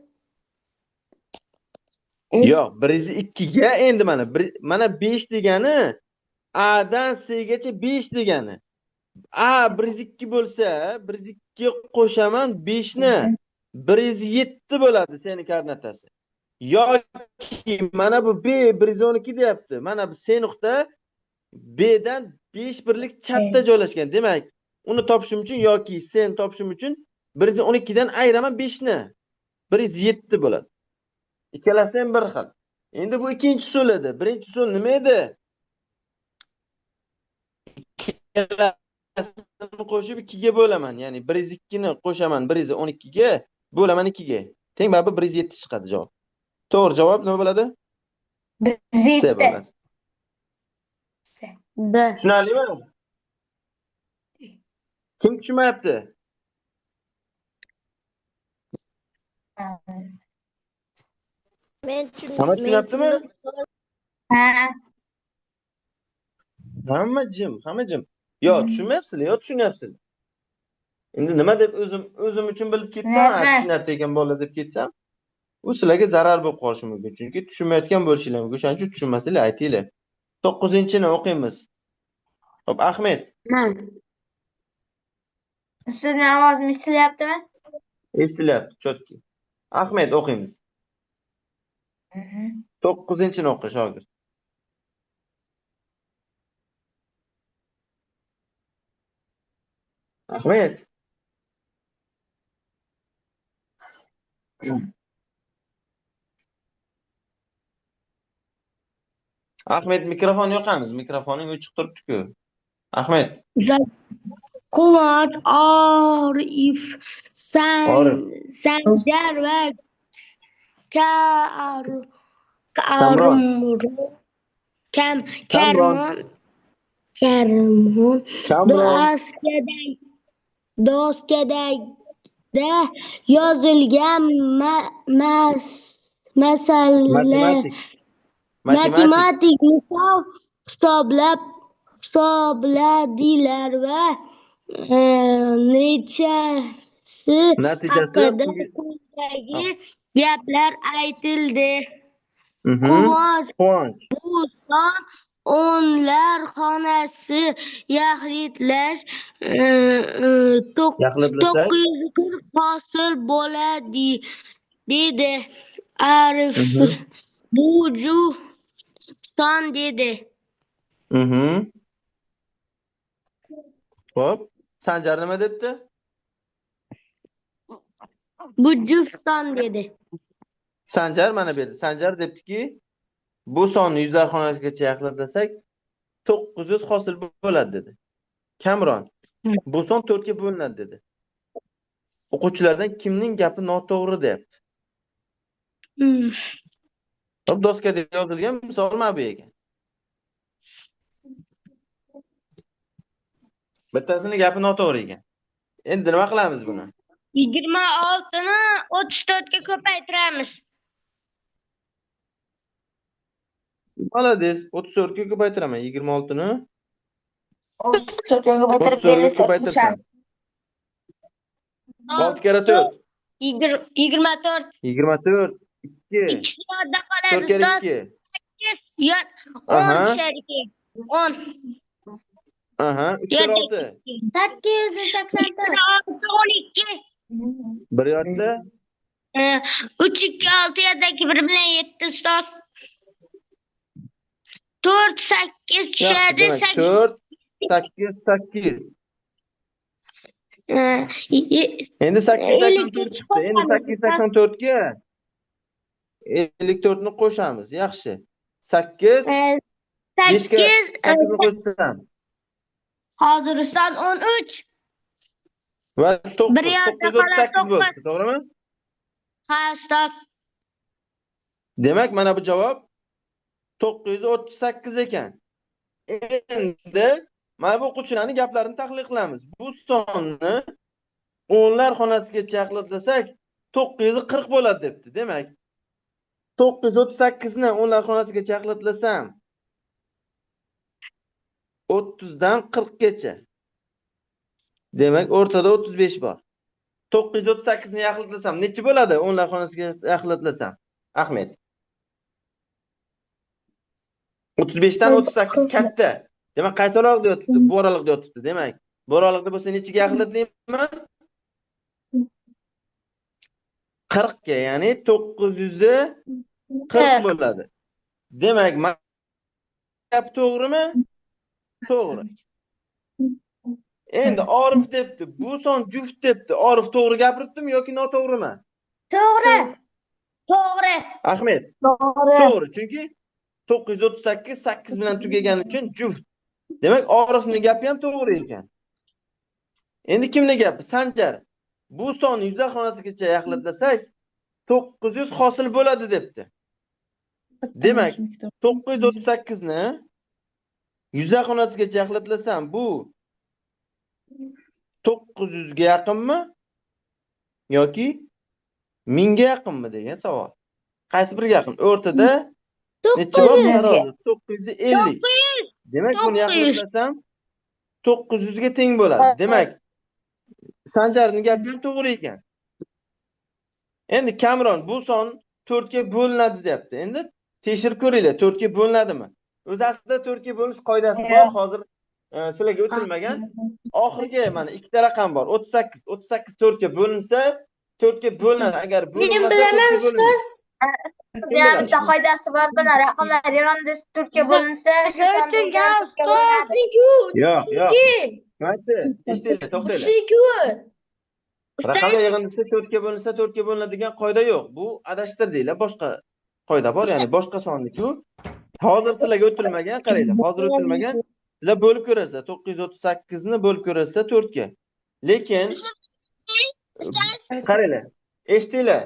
Yo'q, 102 ga endi mana mana 5 degani A dan C gacha 5 degani. A 102 bo'lsa, 102 qo'shaman 5 ni. 107 bo'ladi seni koordinatasi. Yoki mana bu B 112 deyapti. Mana bu C nuqta B dan 5 birlik chapda joylashgan. Demak, uni topishim uchun yoki C ni topishim uchun 112 dan ayiraman 5 ni. 107 bo'ladi. Ikkalasi ham bir xil. Endi bu ikkinchi usul edi. Birinchi usul nima edi? Ikkalasini qo'shib 2 ga bo'laman. Ya'ni 102 ni qo'shaman 112 ga, bo'laman 2 ga. Teng baribir 107 chiqadi javob. To'g'ri javob nima bo'ladi? 107. C bo'ladi. D. Tushunarlimi? Kim tushunmayapti? Men Hamma tushunyaptimi? Ha. Hamma jim, hamma jim. Yo, tushunmayapsizlar, yo tushunyapsizlar. Endi nima deb o'zim uchun bilib ketsam, Emas. tushunyapti ekan bola deb ketsam, u sizlarga zarar bo'lib qolishi mumkin. Chunki tushunmayotgan bo'lishinglar mumkin. O'shaning uchun tushunmasanglar aytinglar. 9-inchini o'qiymiz. Xo'p, Ahmed. Man. Ustozning ovozim eshitilyaptimi? Eshitilyapti, чётко. Ahmed o'qiymiz. 9-inchini o'qi, shogird. Ahmed. Ahmed, mikrofon yoqamiz. Mikrofoning o'chiq turibdi-ku. Ahmed. Quvonch, Orif, Orif. Sanjar va Kamron. Karmon Karmon Kamron. Doskada yozilgan masala Matematik. Matematik. Matematik misol hisobladilar va nechasi Natijasi haqida quyidagi gaplar aytildi. Quvonch, Quvonch. bu son o'nlar xonasi yaxlitlash Yaxlitlasak? 940 hosil bo'ladi, dedi Arif. Bu juft son dedi. Xo'p, Sanjar nima debdi? Bu juft son dedi. Sanjar mana bu yerda. Sanjar debdiki, bu sonni yuzlar xonasigacha yaqinlatsak 900 hosil bo'ladi dedi. Kamron, bu son 4 ga bo'linadi dedi. O'quvchilardan kimning gapi noto'g'ri deyapti. Xo'p, doskada yozilgan misol mana bu ekan. Bittasini gapi noto'g'ri ekan. Endi nima qilamiz buni? 26ni 34 ga ko'paytiramiz. Молодец, 34 ga ko'paytiraman 26ni. 34 ga ko'paytirib 34 ga 54 ko'paytirsam. qo'shamiz. 6 karra 4. 24. 24. 2. Ikkisi yodda qoladi, 4 karra ustoz. 2. 8 yod 10 Aha. tushar ekan. 10. Aha, 3 karra 6. 884. 6 12. Bir yodda. 3 2 6 yerdagi 1 bilan 7 ustoz. 4 8 Yaxshi, tushadi. demak 8 4 8 8. Endi 884 chiqdi. Endi 884 ga 54 ni qo'shamiz. Yaxshi. 8 5 ga 8 8 ni qo'shsam hozir ustoz 13. va 9 Bir yerda 938 qoladi, bo'ldi, to'g'rimi? Ha, ustoz. Demak, mana bu javob 938 ekan. Endi mana bu o'quvchilarning gaplarini tahlil qilamiz. Bu sonni o'nlar xonasigacha yaqinlatsak 940 bo'ladi debdi. Demak, 938 ni o'nlar xonasigacha yaqinlatsam 30 dan 40 gacha. Demak, o'rtada 35 bor. 938 ni yaqinlatsam necha bo'ladi o'nlar xonasiga yaqinlatsam? Ahmed. 35 dan 38 katta. Demak, qaysi oraliqda yotibdi? Bu oraliqda yotibdi. Demak, bu oraliqda bo'lsa nechaga yaqinlatayman? 40 ga, ya'ni 940 bo'ladi. Demak, gap to'g'rimi? To'g'ri. Endi Orif debdi, bu son juft debdi. Orif to'g'ri gapiribdimi yoki noto'g'rimi? To'g'ri. To'g'ri. Ahmed. To'g'ri. To'g'ri, chunki 938 8 bilan tugagani uchun juft. Demak, Orifning gapi ham to'g'ri ekan. Endi kimning gapi? Sanjar. Bu sonni yuzlar xonasigacha yaqinlatsak 900 hosil bo'ladi debdi. Demak, 938 ni yuzlar xonasigacha yaqinlatsam bu 900 ga yaqinmi yoki 1000 ga yaqinmi degan savol. Qaysi biriga yaqin? O'rtada necha bor? 900. 950. Demak, buni 900. yaqinlatsam 900 ga teng bo'ladi. Demak, Sanjarning gapi ham to'g'ri ekan. Endi Kamron bu son 4 ga bo'linadi deyapti. Endi tekshirib ko'ringlar, 4 ga bo'linadimi? O'zi aslida 4 ga bo'lish qoidasi bor, hozir sizlarga o'tilmagan. Oxirgi mana ikkita raqam bor. 38. 38 4 ga bo'linsa, 4 ga bo'linadi. Agar Men bo'linmasa bilaman, 4 ga bo'linmaydi. ustoz. Kim biladi? Bitta qoidasi bor, buni raqamlar yig'indisi 4 ga bo'linsa, shu son 4 ga bo'linadi. Yo'q, yo'q. Mayli, eshitinglar, to'xtanglar. 32. Raqamlar yig'indisi 4 ga bo'linsa 4 ga bo'linadigan qoida yo'q. Bu adashtirdinglar, boshqa qoida bor, ya'ni boshqa sonniki-ku. Hozir sizlarga o'tilmagan, qaranglar, hozir o'tilmagan. Sizlar bo'lib ko'rasizlar, 938 ni bo'lib ko'rasizlar 4 ga. Lekin qaranglar, eshitinglar.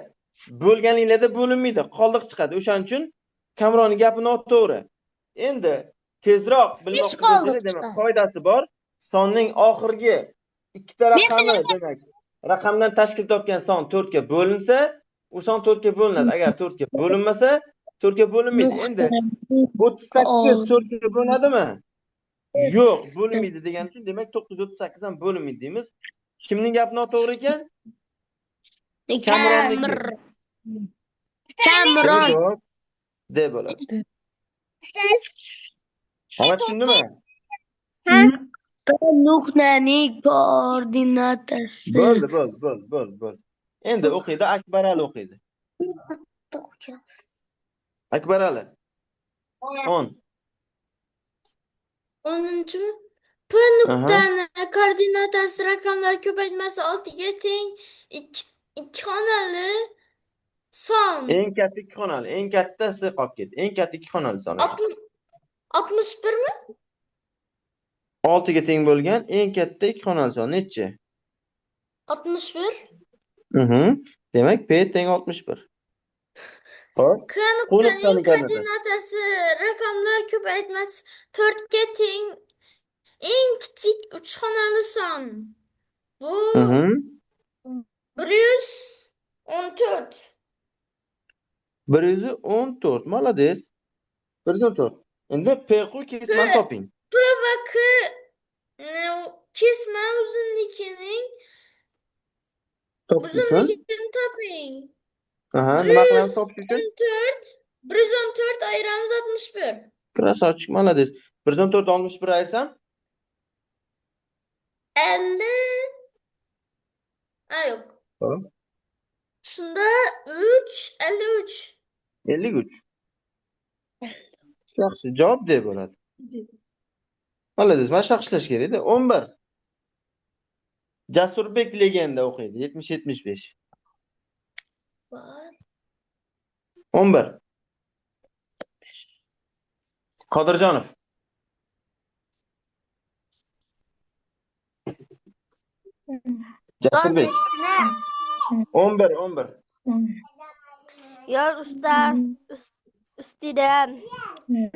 Bo'lganinglarda bo'linmaydi, qoldiq chiqadi. O'shaning uchun Kamronning gapi noto'g'ri. Endi tezroq bilmoqchi qoldiq bo'lsangiz, demak, chiqadi. qoidasi bor. Sonning oxirgi ikkita raqami, demak, raqamdan tashkil topgan son 4 ga bo'linsa, u son 4 ga bo'linadi. Agar 4 ga bo'linmasa, 4 ga bo'linmaydi. Endi 38 4 ga bo'linadimi? Yo'q, bo'linmaydi degani uchun, demak, 938 ham bo'linmaydi deymiz. Kimning gapi noto'g'ri ekan? Kamronniki. Kamron. Javob D bo'ladi. Hamma tushundimi? Nuqtaning koordinatasi. Bo'ldi, bo'ldi, bo'ldi, bo'ldi, bo'ldi. Endi o'qiydi, Akbarali o'qiydi. Akbarali. 10. 10-mi? P nuqtani koordinatasi raqamlar ko'paytmasi 6 ga teng ikki xonali son. Eng katta ikki xonali, eng kattasi qolib ketdi. Eng katta ikki xonali son ekan. 61 mi? 6 ga teng bo'lgan eng katta ikki xonali son nechi? 61. Demak, P teng 61. Xo'p. K Q nuqtaning nuqtani koordinatasi. Koordinatasi raqamlar ko'paytmasi 4 ga teng eng kichik uch xonali son. Bu 114. 114. Молодец. 114. Endi PQ kesmani toping. P va K kesma uzunligining Topish uchun. Uzunligini toping. Aha, nima qilamiz topish uchun? 114, 114 ayiramiz 61. Красавчик, молодец. 114 61 ayirsam? 50. Ha, yo'q. Tamam. Shunda 3, 53. 53. Yaxshi, javob D bo'ladi. Молодец, mana shunaqa ishlash kerak-da. 11. Jasurbek legenda o'qiydi. 70 75. Bor. 11. Qodirjonov. Jasurbek. 11, 11. Yo'l ustida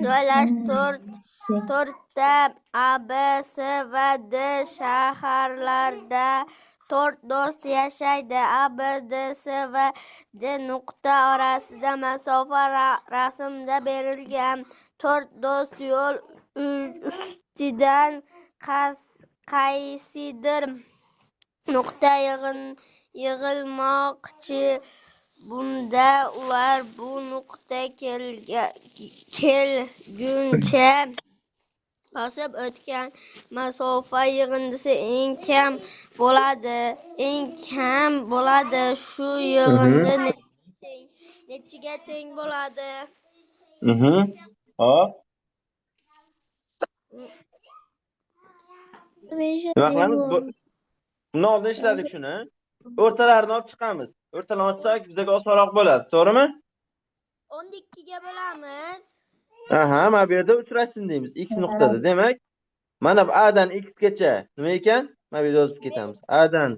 joylashgan to'rtta A, B, C va D shaharlarida to'rt do'st yashaydi. A, B, D, C va D nuqta orasida masofa rasmda berilgan. To'rt do'st yo'l ustidan qaysidir nuqta yig'ilmoqchi. Bunda ular bu nuqta kelguncha bosib o'tgan masofa yig'indisi eng kam bo'ladi. Eng kam bo'ladi. Shu yig'indi nechiga teng bo'ladi? Hop. Nima qilamiz? Bundan oldin ishladik shuni. O'rtalarini olib chiqamiz. O'rtalarni ochsak bizga osonroq bo'ladi, to'g'rimi? 12 ga bo'lamiz. Aha, mana bu yerda uchrashsin deymiz. X nuqtada. Demak, mana bu A dan X gacha nima ekan? Mana bu yerda yozib ketamiz. A dan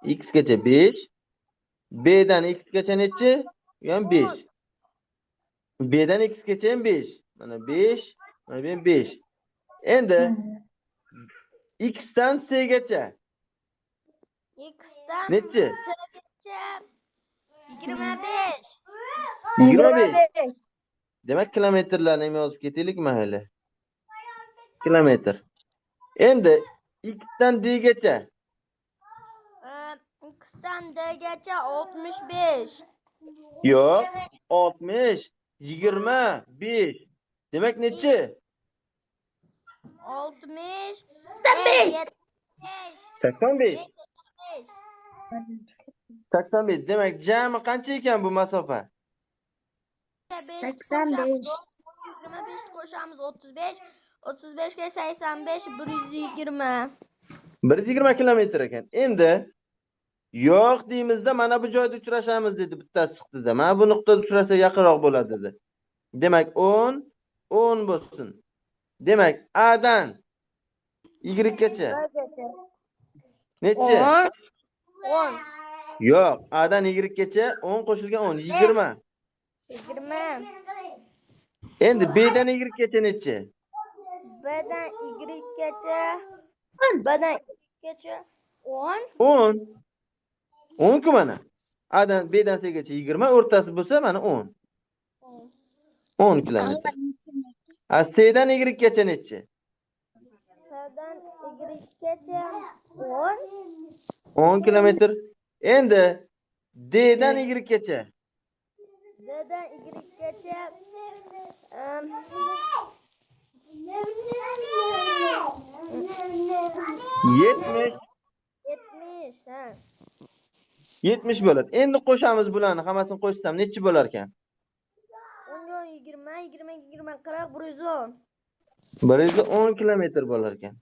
X gacha 5, B dan X gacha nechi? Bu ham 5. B dan X gacha ham 5. Mana 5, mana bu ham 5. Endi X dan C gacha X dan nechi? C gacha 25. 25. Demak, kilometrlarni ham yozib ketaylik mayli. Kilometr. Endi X dan D gacha X dan D gacha 65. Yo'q, 60, 25. Demak, nechi? 60 85. 75. 85. 5. 85. Demak, jami qancha ekan bu masofa? 85. 25 qo'shamiz, 35. 35 ga 85, 120. 120 kilometr ekan. Endi yo'q deymizda, mana bu joyda uchrashamiz dedi, bittasi chiqdida. Mana bu nuqtada uchrasa yaqinroq bo'ladi dedi. Demak, 10 10 bo'lsin. Demak, A dan Y gacha nechi? 10. 10. Yo'q, A dan Y gacha 10 qo'shilgan 10, 20. 20. Endi B dan Y gacha nechi? B dan Y gacha, B dan Y gacha 10. 10. 10 ku mana. A dan B dan C gacha 20, o'rtasi bo'lsa mana 10. 10 kilometr. A C dan Y gacha nechi? C dan Y gacha 10. 10 kilometr. Endi D dan Y gacha D dan Y gacha 70. 70, ha. 70 bo'ladi. Endi qo'shamiz bularni, hammasini qo'shsam nechi bo'lar ekan? 10 20, 20, 40, 110. 110 kilometr bo'lar ekan.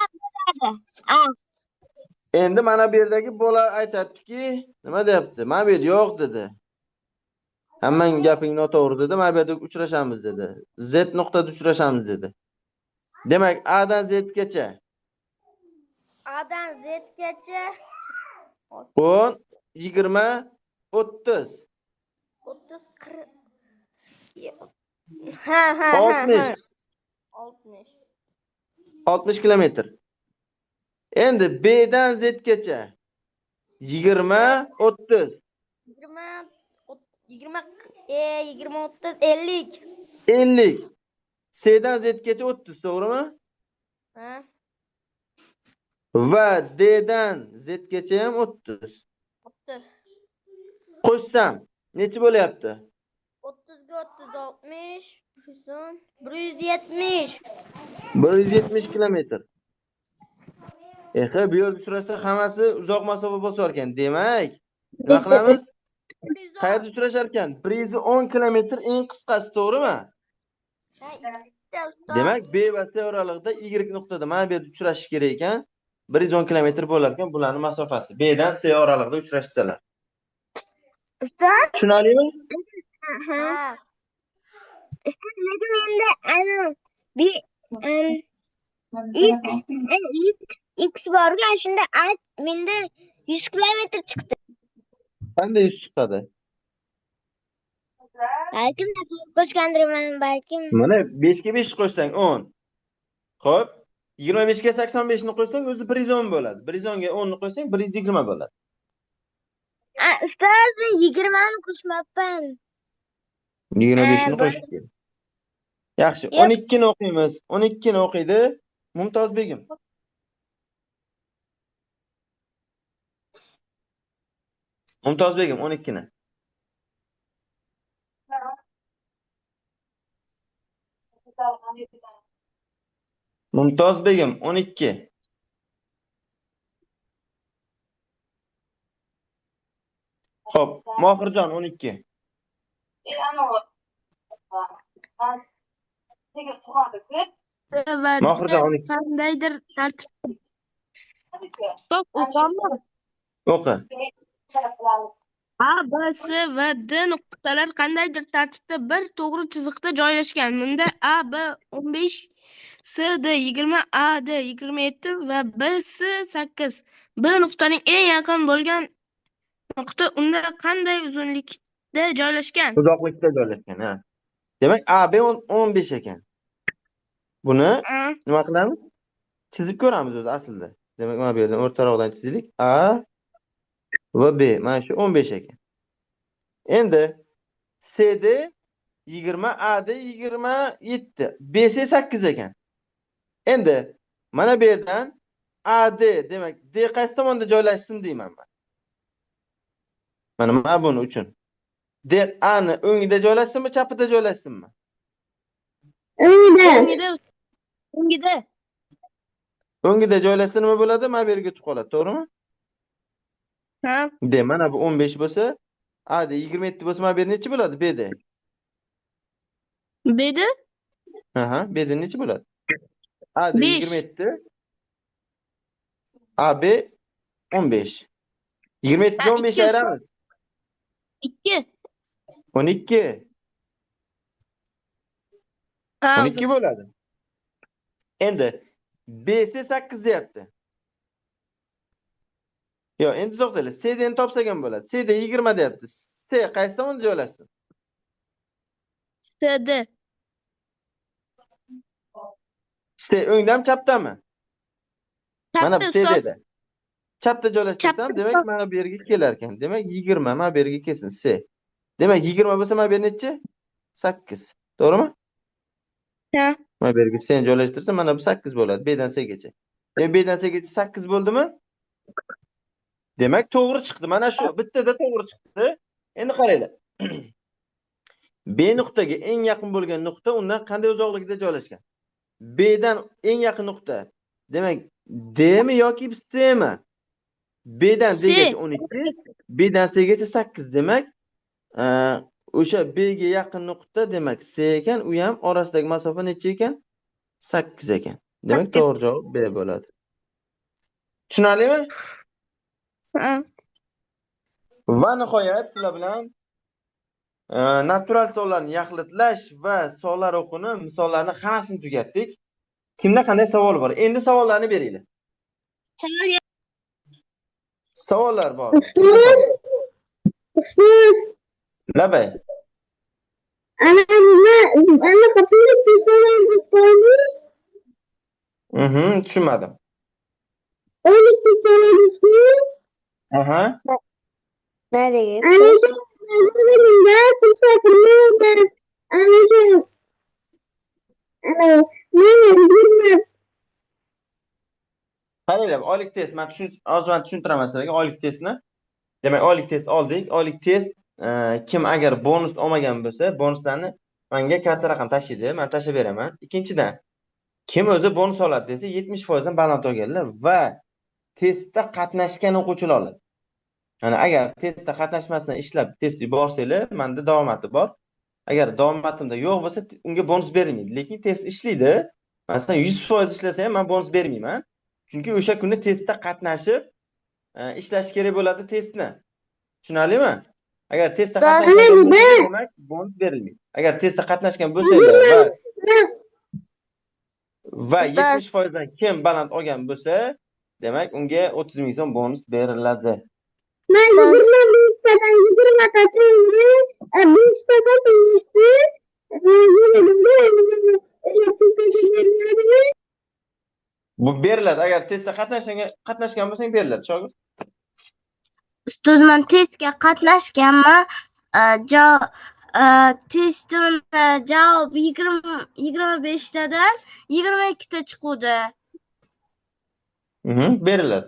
Endi mana bu yerdagi bola aytayaptiki, nima deyapti? Mana bu yerda yo'q dedi. Hammang gaping noto'g'ri dedi. Mana bu yerda uchrashamiz dedi. Z nuqtada uchrashamiz dedi. Demak, A dan Z gacha A dan Z gacha 10, 20, 30, 30, 40. Ha. 60. 60. 60 kilometr. Endi B dan Z gacha 20, 30, 20, 20, 20, 30, 50. 50. C dan Z gacha 30, to'g'rimi? Ha. Va D dan Z gacha ham 30. 30. Qo'shsam necha bo'lyapti? 30 ga 30, 60, 110, 170. 170 kilometr. Bu yerda uchrasa hammasi uzoq masofa bosar ekan. Demak, nima qilamiz? Qayerda uchrashar ekan? 110 kilometr eng qisqasi, to'g'rimi? Demak, B va C oralig'ida Y nuqtada mana bu yerda uchrashish kerak ekan. 110 kilometr bo'lar ekan bularning masofasi. B dan C oralig'ida uchrashsalar. Ustoz, Tushunarlimi? ha. Ustoz, lekin endi ana B X X borga shunda A menda 100 kilometr chiqdi. Qanday 100 chiqadi? Balkim qo'shgandirman, balkim. Mana 5 ga 5 qo'shsang 10. Xo'p, 25 ga 85 ni qo'shsang o'zi 110 bo'ladi. 110 ga 10 ni qo'shsang 120 bo'ladi. Ustoz, men 20 ni qo'shmabman. 25 ni qo'shib keling. Yaxshi, 12 ni o'qiymiz. 12 ni o'qiydi Mumtoz Begim. Mumtoz Begim 12 ni. Mumtoz Begim 12. Xo'p, Mohirjon 12. Mohirjon 12. Qandaydir tartib. Ustoz, o'qiymi? O'qi. A, B, C va D nuqtalar qandaydir tartibda bir to'g'ri chiziqda joylashgan. Bunda A, B 15, C, D 20, A, D 27 va B, C 8. B nuqtaning eng yaqin bo'lgan nuqta unda qanday uzunlikda joylashgan? Uzoqlikda joylashgan, ha. Demak, A, B 15 ekan. Buni nima qilamiz? Chizib ko'ramiz o'zi aslida. Demak, mana bu yerdan o'rtaroqdan chizaylik. A va B mana shu 15 ekan. Endi CD 20, AD 27, BC 8 ekan. Endi mana bu yerdan AD, demak, D qaysi tomonda joylashsin deyman men. Mana buni uchun. D A ni o'ngida joylashsinmi, chapida joylashsinmi? O'ngida. O'ngida. O'ngida joylashsa nima bo'ladi? Mana bu yerga o'tib qoladi, to'g'rimi? Ha. D mana bu 15 bo'lsa, AD 27 bo'lsa, mana bu yer necha bo'ladi? BD. BD? Aha, BD necha bo'ladi? AD 27, AB 15. 27 dan 15 ayiramiz. 2. 12. 12 bo'ladi. Endi BC 8 deyapti. Yo'q, endi to'xtanglar. CD ni topsak ham bo'ladi. CD 20 deyapti. C qaysi tomonda joylashsin? CD. C o'ngdami, chapdami? Mana bu Chapda, C ustoz. dedi. Chapda joylashtirsam, demak mana bu yerga kelar ekan. Demak 20 mana bu yerga kelsin C. Demak 20 bo'lsa mana bu yer nechi? 8. To'g'rimi? Ha. Mana bu yerga C ni joylashtirsam, mana bu 8 bo'ladi. B dan C gacha. Demak B dan C gacha 8 bo'ldimi? Demak to'g'ri chiqdi. Mana shu bittada to'g'ri chiqdi. Endi qaranglar. B nuqtaga eng yaqin bo'lgan nuqta undan qanday uzoqlikda joylashgan? B dan eng yaqin nuqta. Demak, D mi yoki C mi? B dan D gacha 12, B dan C gacha 8. Demak, O'sha B ga yaqin nuqta demak C ekan, u ham orasidagi masofa necha ekan? 8 ekan. Demak, to'g'ri javob B bo'ladi. Tushunarlimi? Ha. Va nihoyat sizlar bilan natural sonlarni yaxlitlash va sonlar o'qini, misollarni hammasini tugatdik. Kimda qanday savol bor? Endi savollarni beringlar. Savollar bor. Labay. Ana ana. Tushunmadim. Aha. Ne degan? Qaranglar, oylik test, men hozir men tushuntiraman sizlarga oylik testni. Demak, oylik test oldik. Oylik test kim agar bonus olmagan bo'lsa, bonuslarni menga karta raqam tashlaydi, men tashlab beraman. Ikkinchidan, kim o'zi bonus oladi desa, 70% dan baland olganlar va testda qatnashgan o'quvchilar oladi. Ya'ni agar testda qatnashmasdan ishlab test yuborsanglar, menda davomati bor. Agar davomatimda yo'q bo'lsa, unga bonus berilmaydi. Lekin test ishlaydi. Masalan, 100% ishlasa ham men bonus bermayman. Chunki o'sha kuni testda qatnashib ishlash kerak bo'ladi testni. Tushunarlimi? Agar testda qatnashgan bo'lsangiz, demak bonus berilmaydi. Agar testda qatnashgan bo'lsanglar va 70% dan kim baland olgan bo'lsa, demak unga 30 ming so'm bonus beriladi. Men 25 tadan 20 tadan 5 tadan Bu beriladi. Agar testda qatnashgan bo'lsang beriladi, shogird. Ustoz, men testga qatnashganman. Testim javob 20 25 tadan 22 ta chiquvdi. Beriladi.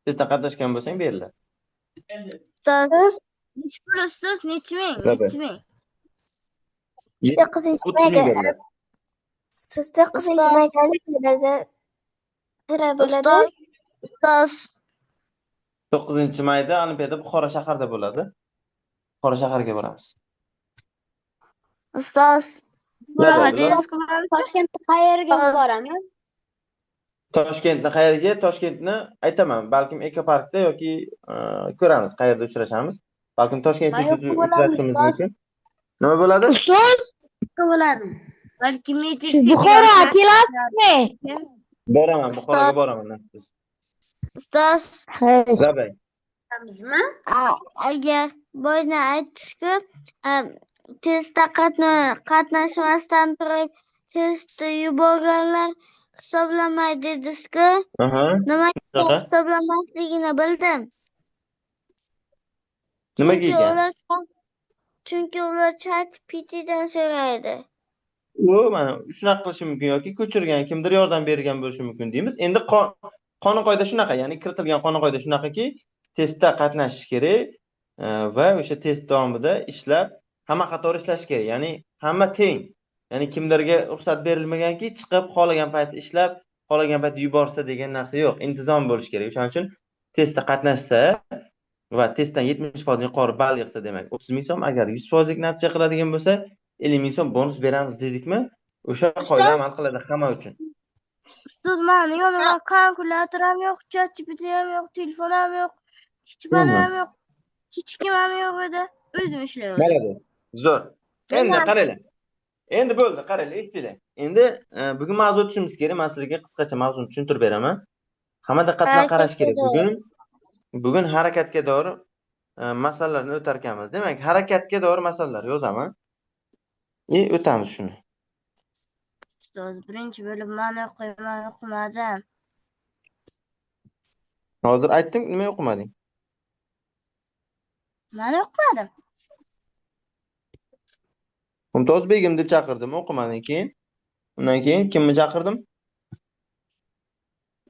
Testda qatnashgan bo'lsang beriladi. Ustoz, nechi pul, ustoz, nechi ming? Labay. Nechi ming? 9 30 ming mayga beriladi. Siz 9-mayda Olimpiadada qayerda bo'ladi? Ustoz, 9-mayda Olimpiada Buxoro shahrida bo'ladi. Buxoro shahriga boramiz. Ustoz, Labay, Bilol. Toshkentda qayerga boramiz? Toshkentni qayerga? Toshkentni aytaman, balkim Ekoparkda yoki ko'ramiz qayerda uchrashamiz. Balkim Toshkent Qayoqda Cityda bo'lamiz, uchrashimiz ustoz? mumkin. Nima bo'ladi? Ustoz, bo'ladi. Balki Magic siz City Buxoro kelasizmi? Boraman, Buxoroga boraman. Ustoz, Labay. Boramizmi? Agar boyna aytishku, testda qatnashmasdan turib testni yuborganlar hisoblanmaydi dedingiz-ku. Aha. Nimaga Shunaqa. hisoblanmasligini bildim. Nimaga Chunki ekan? ular ChatGPTdan so'raydi. U mana shunaqa qilishi mumkin yoki ko'chirgan, kimdir yordam bergan bo'lishi mumkin deymiz. Endi qonun qoida shunaqa, ya'ni kiritilgan qonun qoida shunaqaki, testda qatnashish kerak va o'sha test davomida ishlab, hamma qatori ishlash kerak. Ya'ni hamma teng. Ya'ni kimdirga ruxsat berilmaganki, chiqib xohlagan payt ishlab, xohlagan payt yuborsa degan narsa yo'q. Intizom bo'lishi kerak. O'shaning uchun testda qatnashsa va testdan 70% yuqori ball yig'sa, demak 30 ming so'm, agar 100%lik natija qiladigan bo'lsa, 50 ming so'm bonus beramiz dedikmi? O'sha qoida amal qiladi hamma uchun. Ustoz, mani yonimda kalkulyator ham yo'q, ChatGPT ham yo'q, telefon ham yo'q, hech balam ham yo'q, hech kim ham yo'q edi. O'zim ishlayverdim. Bo'ladi. Zo'r. Endi qaranglar. Endi bo'ldi, qaranglar, esinglar. Endi bugun mavzu tushunimiz kerak. Men sizlarga qisqacha mavzuni tushuntirib beraman. Hamma diqqat bilan qarash kerak. Bugun harakatga doir masalalarni o'tar ekanmiz. Demak, harakatga doir masalalar yozaman. И o'tamiz shuni. Ustoz, birinchi bo'lib man o'qiyman, o'qimadim. Hozir aytdim, nima o'qimading? Man o'qimadim. Mumtoz Begim deb chaqirdim, o'qimading keyin. Undan keyin kimni chaqirdim?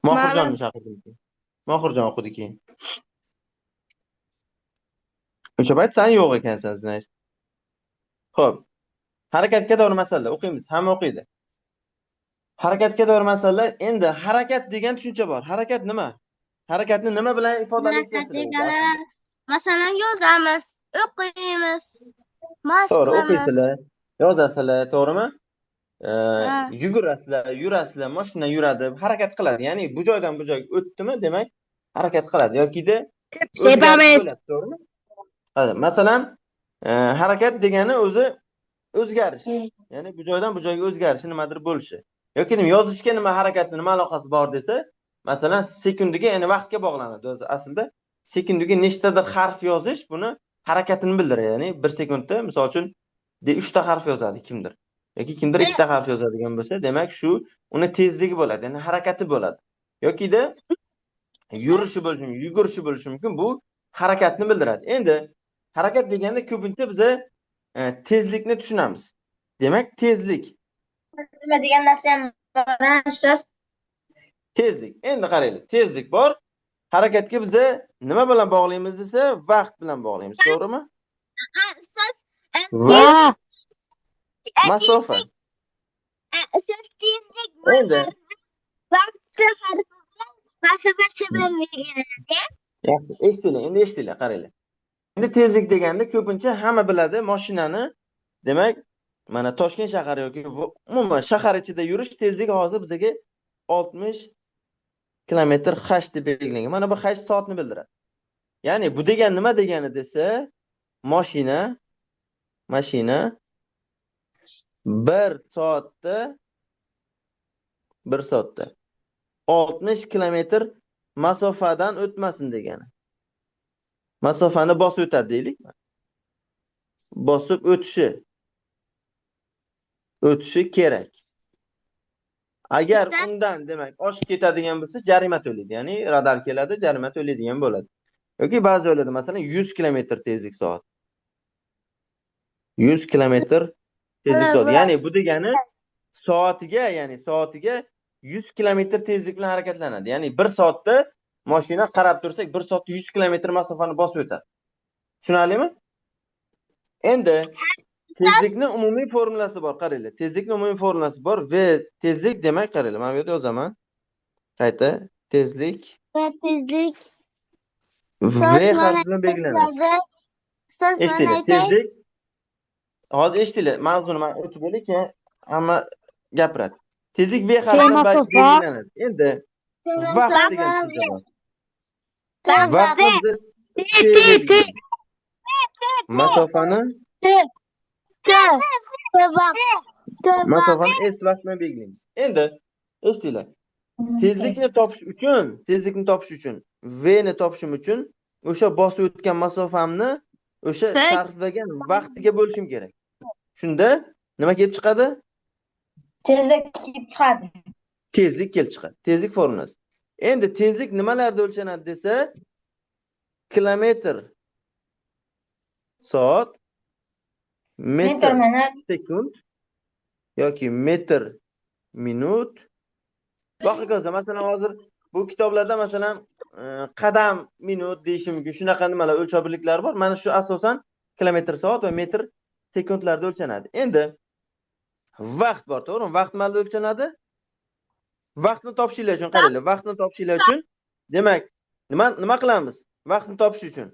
Mohirjonni chaqirdim keyin. Mohirjon o'qidi keyin. O'sha payt sen yo'q ekansan, значит. Xo'p. Harakatga doir masalalar o'qiymiz, hamma o'qiydi. Harakatga doir masalalar. Endi harakat degan tushuncha bor. Harakat nima? Harakatni nima bilan ifodalaysiz Harakat sizlar? degani, masalan, yozamiz, o'qiymiz. Mashq To'g'ri, qilamiz. o'qiysizlar, yozasizlar, to'g'rimi? Ha. Yugurasizlar, yurasizlar, mashina yuradi, harakat qiladi. Ya'ni bu joydan bu joyga o'tdimi, demak, harakat qiladi yokida o'zgarish Sepamiz. bo'ladi, to'g'rimi? Ha, masalan, harakat degani o'zi o'zgarish. Ya'ni bu joydan bu joyga o'zgarishi nimadir bo'lishi. Yoki nima yozishga nima harakatni nima aloqasi bor desa, masalan, sekundiga, ya'ni vaqtga bog'lanadi. O'zi aslida sekundiga nechtadir harf yozish buni harakatini bildiradi. Ya'ni 1 sekundda misol uchun 3 ta harf yozadi kimdir. Yoki kimdir 2 ta harf yozadigan bo'lsa, demak shu uni tezligi bo'ladi, ya'ni harakati bo'ladi. Yokida yurishi bo'lishi mumkin, yugurishi bo'lishi mumkin. Bu harakatni bildiradi. Endi harakat deganda ko'pincha biza tezlikni tushunamiz. Demak, tezlik. Nima degan narsa ham bor, ustoz? Tezlik. Endi qaraylik. Tezlik bor. Harakatga biza nima bilan bog'laymiz desa, vaqt bilan bog'laymiz, to'g'rimi? Ha, ustoz, Va masofa. Ustoz, tezlik Endi vaqt harfi bilan masofa bilan belgilanadi. Yaxshi, eshitinglar, endi eshitinglar, qaranglar. Endi tezlik deganda ko'pincha hamma biladi mashinani. Demak, mana Toshkent shahari yoki umuman shahar ichida yurish tezligi hozir bizga 60 kilometr h deb belgilangan. Mana bu h soatni bildiradi. Ya'ni bu degan nima degani desa, mashina 1 soatda 1 soatda 60 kilometr masofadan o'tmasin degani. Masofani bosib o'tadi deylik. Bosib o'tishi kerak. Agar undan demak oshib ketadigan bo'lsa, jarima to'laydi. Ya'ni radar keladi, jarima to'laydigan bo'ladi. Yoki ba'zi joylarda masalan 100 kilometr tezlik soat. 100 kilometr tezlik soat. Ya'ni bu degani soatiga, ya'ni soatiga 100 kilometr tezlik bilan harakatlanadi. Ya'ni 1 soatda mashina qarab tursak, 1 soatda 100 kilometr masofani bosib o'tadi. Tushunarlimi? Endi tezlikning umumiy formulasi bor, qaranglar. Tezlikning umumiy formulasi bor. V tezlik demak, qaranglar, mana bu yerda yozaman. Qayta tezlik Va tezlik V harfi bilan belgilanadi. Ustoz, mana Eshitinglar, aytay. tezlik. Hozir eshitinglar, mavzuni men o'tib bo'lay, keyin hamma gapiradi. Tezlik V harfi bilan Masofa. belgilanadi. Endi vaqt degan tushuncha bor. Vaqtni biz T, T, T. masofani T. T vaqt. T vaqt. masofani S vaqt bilan belgilaymiz. Endi eshitinglar. Tezlikni topish uchun, tezlikni topish uchun, V ni topishim uchun o'sha bosib o'tgan masofamni o'sha sarflagan vaqtiga bo'lishim kerak. Shunda nima kelib chiqadi? Tezlik kelib chiqadi. Tezlik kelib chiqadi. Tezlik formulasi. Endi tezlik nimalarda o'lchanadi desa, kilometr soat, metr Metr minut, sekund yoki metr minut va hokazo. Masalan, hozir bu kitoblarda masalan qadam minut deyishi mumkin. Shunaqa nimalar o'lchov birliklari bor. Mana shu asosan kilometr soat va metr sekundlarda o'lchanadi. Endi vaqt bor, to'g'rimi? Vaqt nimada o'lchanadi? Vaqtni topishinglar uchun qaranglar, vaqtni topishinglar uchun demak, nima qilamiz? Vaqtni topish uchun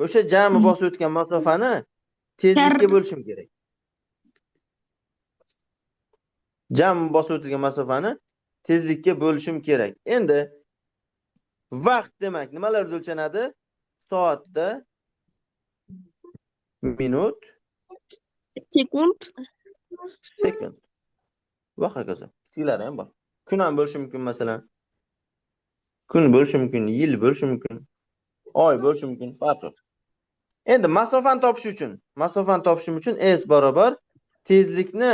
o'sha jami bosib o'tgan masofani tezlikka bo'lishim kerak. Jami bosib o'tilgan masofani tezlikka bo'lishim kerak. Endi vaqt demak nimalarda o'lchanadi? Soatda, minut, Sekund. sekund. Va hokazo. Kichiklari ham bor. Kun ham bo'lishi mumkin masalan. Kun bo'lishi mumkin, yil bo'lishi mumkin, oy bo'lishi mumkin, farqi yo'q. Endi masofani topish uchun, masofani topishim uchun S barobar tezlikni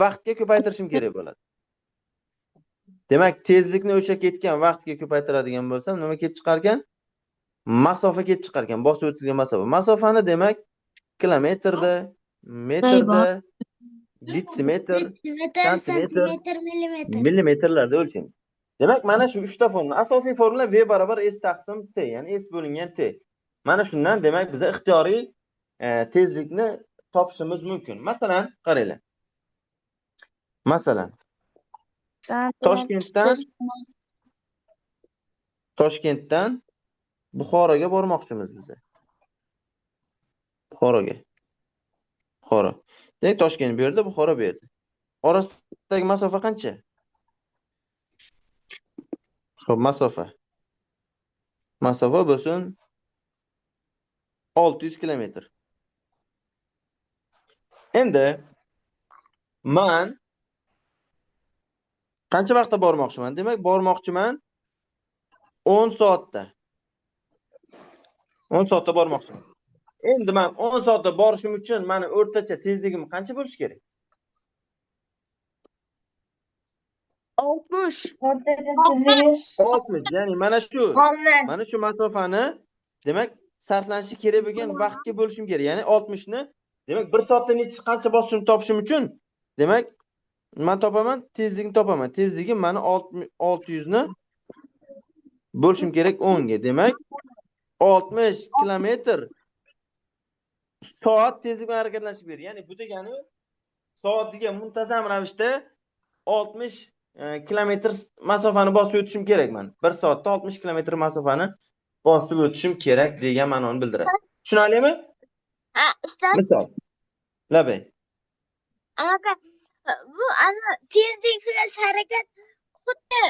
vaqtga ko'paytirishim kerak bo'ladi. Demak, tezlikni o'sha ketgan vaqtga ko'paytiradigan bo'lsam, nima kelib chiqar ekan? Masofa kelib chiqar ekan, bosib o'tilgan masofa. Masofani demak kilometrda, metrda, detsimetr, Metr, santimetr, santimetr, millimetr. millimetrlarda o'lchaymiz. Demak, mana shu 3 ta formula. Asosiy formula V barobar S taqsim T, ya'ni S bo'lingan T. Mana shundan demak biz ixtiyoriy tezlikni topishimiz mumkin. Masalan, qaranglar. Masalan, Toshkentdan Buxoroga bormoqchimiz biz. Buxoroga. Buxoro. Demak, Toshkent bu yerda, Buxoro bu yerda. Orasidagi masofa qancha? Xo'p, masofa. Masofa bo'lsin 600 kilometr. Endi man qancha vaqtda bormoqchiman? Demak, bormoqchiman 10 soatda. 10 soatda bormoqchiman. Endi men 10 soatda borishim uchun meni o'rtacha tezligim qancha bo'lishi kerak? 60. O'rtacha tezligi 60. Ya'ni mana shu 60. mana shu masofani demak sarflanishi kerak bo'lgan vaqtga bo'lishim kerak. Ya'ni 60 ni demak 1 soatda necha qancha bosishimni topishim uchun demak men topaman, tezlikni topaman. Tezligim meni 600 ni bo'lishim kerak 10 ga. Demak 60 kilometr soat tezlik bilan harakatlanishim kerak. Ya'ni bu degani soatiga muntazam ravishda 60 kilometr masofani bosib o'tishim kerak men. 1 soatda 60 kilometr masofani bosib o'tishim kerak degan ma'noni bildiradi. Tushunarlimi? Ha, ustoz. Misol. Labay. Anaqa bu ana tezlik bilan harakat xuddi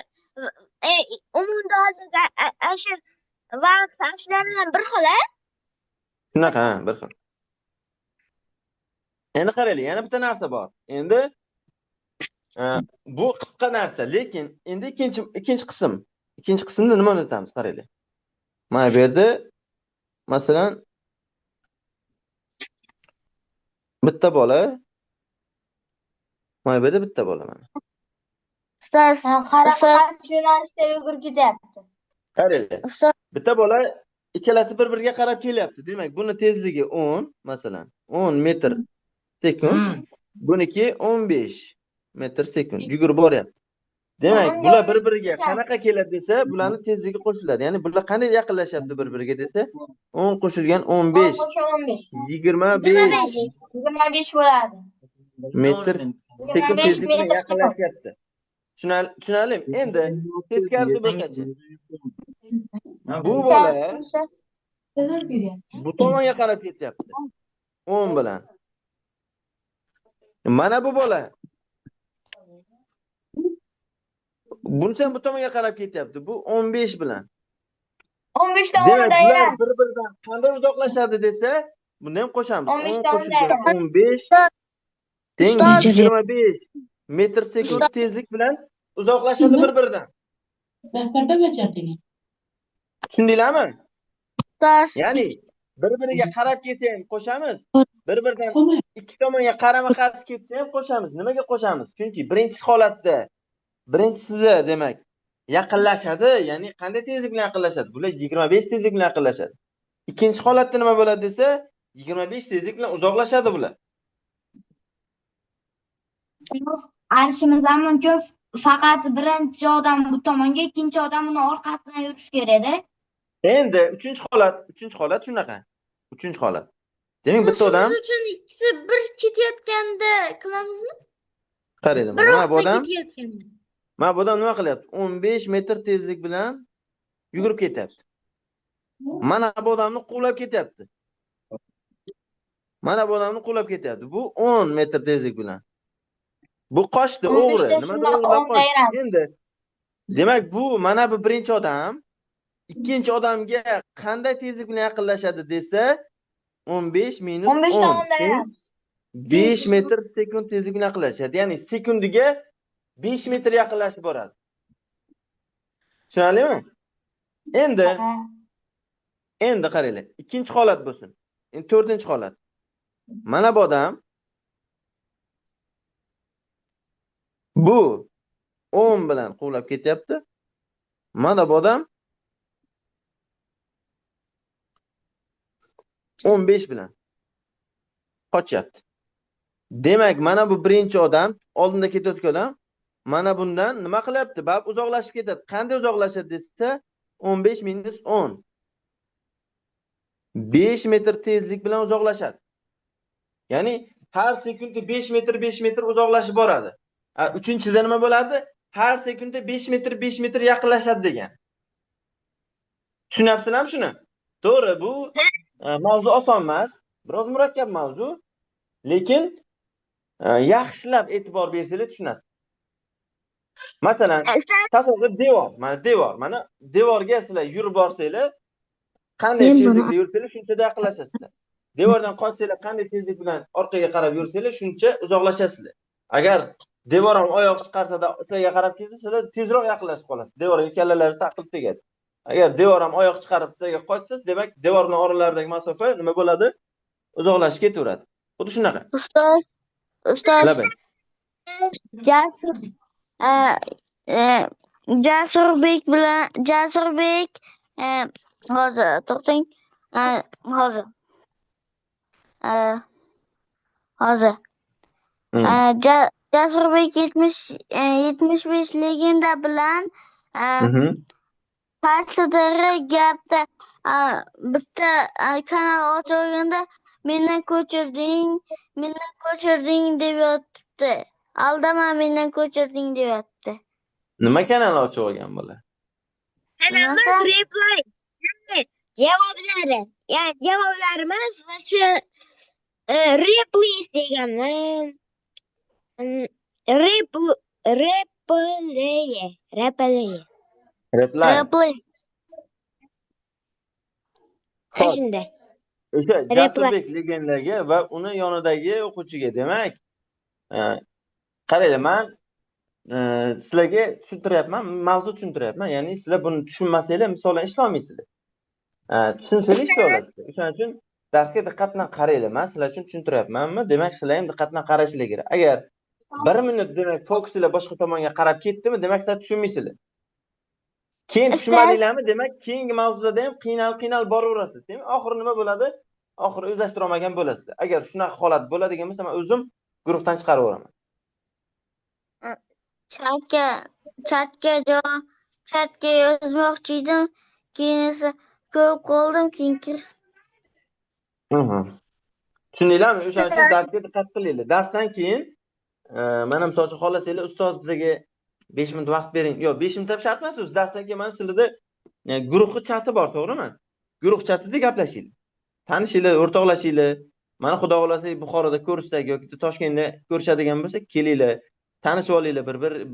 umumdorlik shu vaqt shular bilan bir xil, a? Shunaqa, ha, bir xil. Endi qaraylik, yana bitta narsa bor. Endi bu qisqa narsa, lekin endi ikkinchi qism. Ikkinchi qismda nimani o'tamiz, qaraylik. Mana bu yerda masalan bitta bola, mana bu yerda bitta bola mana. Ustoz, Qarama-qarshi yo'nalishda yugurib ketyapti. Qaranglar. Ustoz. Bitta bola ikkalasi bir-biriga qarab kelyapti. Demak, buni tezligi 10, masalan, 10 metr sekund. Buniki 15 metr sekund yugurib boryapti. Demak, bular bir-biriga qanaqa keladi desa, bularning tezligi qo'shiladi. Ya'ni bular qanday yaqinlashyapti bir-biriga desa, 10 qo'shilgan 15, 15. 25 25 bo'ladi. metr sekund 25 tezlik bilan metr sekund. yaqinlashyapti. Tushunarlimi? Endi teskarisi bo'lsa-chi? Bu bola bu tomonga qarab ketyapti. 10 bilan. Mana bu bola bunisi ham bu tomonga qarab ketyapti. Bu 15 bilan. 15 dan Demak, 10 bular ayiramiz. bir-biridan qanday uzoqlashadi desa, buni ham qo'shamiz. 15 10 dan 10 qo'shilgan ayiramiz. 15 teng Ustoz. 25 metr sekund tezlik bilan uzoqlashadi bir-biridan. Daftarda bajarding. Tushundinglarmi? Ustoz. Ya'ni bir-biriga qarab ketsa ham qo'shamiz, bir-biridan ikki tomonga qarama-qarshi ketsa ham qo'shamiz. Nimaga qo'shamiz? Chunki birinchi holatda, birinchisida demak yaqinlashadi, ya'ni qanday tezlik bilan yaqinlashadi? Bular 25 tezlik bilan yaqinlashadi. Ikkinchi holatda nima bo'ladi desa, 25 tezlik bilan uzoqlashadi bular. Arishimiz ham mumkin. Faqat birinchi odam bu tomonga, ikkinchi odam uni orqasidan yurish kerak-da. Endi uchinchi holat shunaqa. Uchinchi holat. Demak, bitta odam uchun ikkisi bir ketayotganda qilamizmi? Qaraydi. Bir Mana bu vaqtda odam, ketayotganda. mana bu odam nima qilyapti? 15 metr tezlik bilan yugurib ketyapti. Mana bu odamni quvlab ketyapti. Mana bu odamni quvlab ketyapti. Bu 10 metr tezlik bilan. Bu qochdi, o'g'ri. Nimadir o'g'irlab qochdi. Endi demak, bu mana bu birinchi odam ikkinchi odamga qanday tezlik bilan yaqinlashadi desa, 15 minus 15 dan 10 10 ayiramiz. 5 metr sekund tezlik bilan yaqinlashadi. Ya'ni sekundiga 5 metr yaqinlashib boradi. Tushunarlimi? Endi qaranglar. Ikkinchi holat bo'lsin. Endi to'rtinchi holat. Mana bu odam bu 10 bilan quvlab ketyapti. Mana bu odam 15 bilan qochyapti. Demak, mana bu birinchi odam, oldinda ketayotgan odam mana bundan nima qilyapti? Bab uzoqlashib ketadi. Qanday uzoqlashadi desa, 15 minus 10. 5 metr tezlik bilan uzoqlashadi. Ya'ni har sekundda 5 metr, 5 metr uzoqlashib boradi. Uchinchida nima bo'lardi? Har sekundda 5 metr, 5 metr yaqinlashadi degan. Tushunyapsizlarmi shuni? To'g'ri, bu mavzu oson emas, biroz murakkab mavzu. Lekin yaxshilab e'tibor bersanglar tushunasiz. Masalan, tasavvur devor, mana devor, mana devorga sizlar yurib borsanglar, qanday tezlikda yursanglar, shunchada yaqinlashasizlar. Devordan qochsanglar, qanday tezlik bilan orqaga qarab yursanglar, shuncha uzoqlashasizlar. Agar devor ham oyoq chiqarsa-da, sizlarga qarab kelsa, sizlar tezroq yaqinlashib qolasiz. Devorga kallalaringiz taqilib tegadi. Agar devor ham oyoq chiqarib sizlarga qochsa, demak, devor bilan oralaridagi masofa nima bo'ladi? Uzoqlashib ketaveradi. Xuddi shunaqa. Ustoz, ustoz. Jasurbek bilan Jasurbek hozir to'xtang. Hozir. Hozir. Jasurbek 75 legenda bilan qaysidir gapda bitta kanal ochilganda mendan ko'chirding, mendan ko'chirding deb yotibdi. Aldama, mendan ko'chirding deb yotibdi. Nima kanal ochib olgan bola? Kanalimiz reply. Javoblari. Ya'ni javoblarimiz va shu replays deganmi? Replay. Replay. Reply. Replays. Xo'p. Shunday. O'sha Jasurbek legendaga va uni yonidagi o'quvchiga, demak, qaranglar, men sizlarga tushuntiryapman, mavzu tushuntiryapman. Ya'ni sizlar buni tushunmasanglar, misollar ishlay olmaysizlar. Tushunsanglar ishlay olasizlar. O'shaning uchun darsga diqqat bilan qaranglar. Men sizlar uchun tushuntiryapmanmi? Demak, sizlar ham diqqat bilan qarashinglar kerak. Agar bir minut demak fokusinglar boshqa tomonga qarab ketdimi, demak sizlar tushunmaysizlar. Keyin tushunmadinglarmi? Demak, keyingi mavzularda ham qiynalib boraverasiz. Demak, oxiri nima bo'ladi? Oxiri o'zlashtira olmagan bo'lasizlar. Agar shunaqa holat bo'ladigan bo'lsa, men o'zim guruhdan chiqarib yuboraman. Chatga yozmoqchi edim, keyin esa ko'rib qoldim, keyin kir. Tushundinglarmi? O'shaning uchun darsga diqqat qilinglar. Darsdan keyin mana misol uchun xohlasanglar, ustoz bizga 5 minut vaqt bering. Yo'q, 5 minut ham shart emas o'zi. Darsdan keyin mana sizlarda guruhni chati bor, to'g'rimi? Guruh chatida gaplashinglar. Tanishinglar, o'rtoqlashinglar. Mana xudo xolasa Buxoroda ko'rishsak yoki Toshkentda ko'rishadigan bo'lsak, kelinglar. Tanishib olinglar,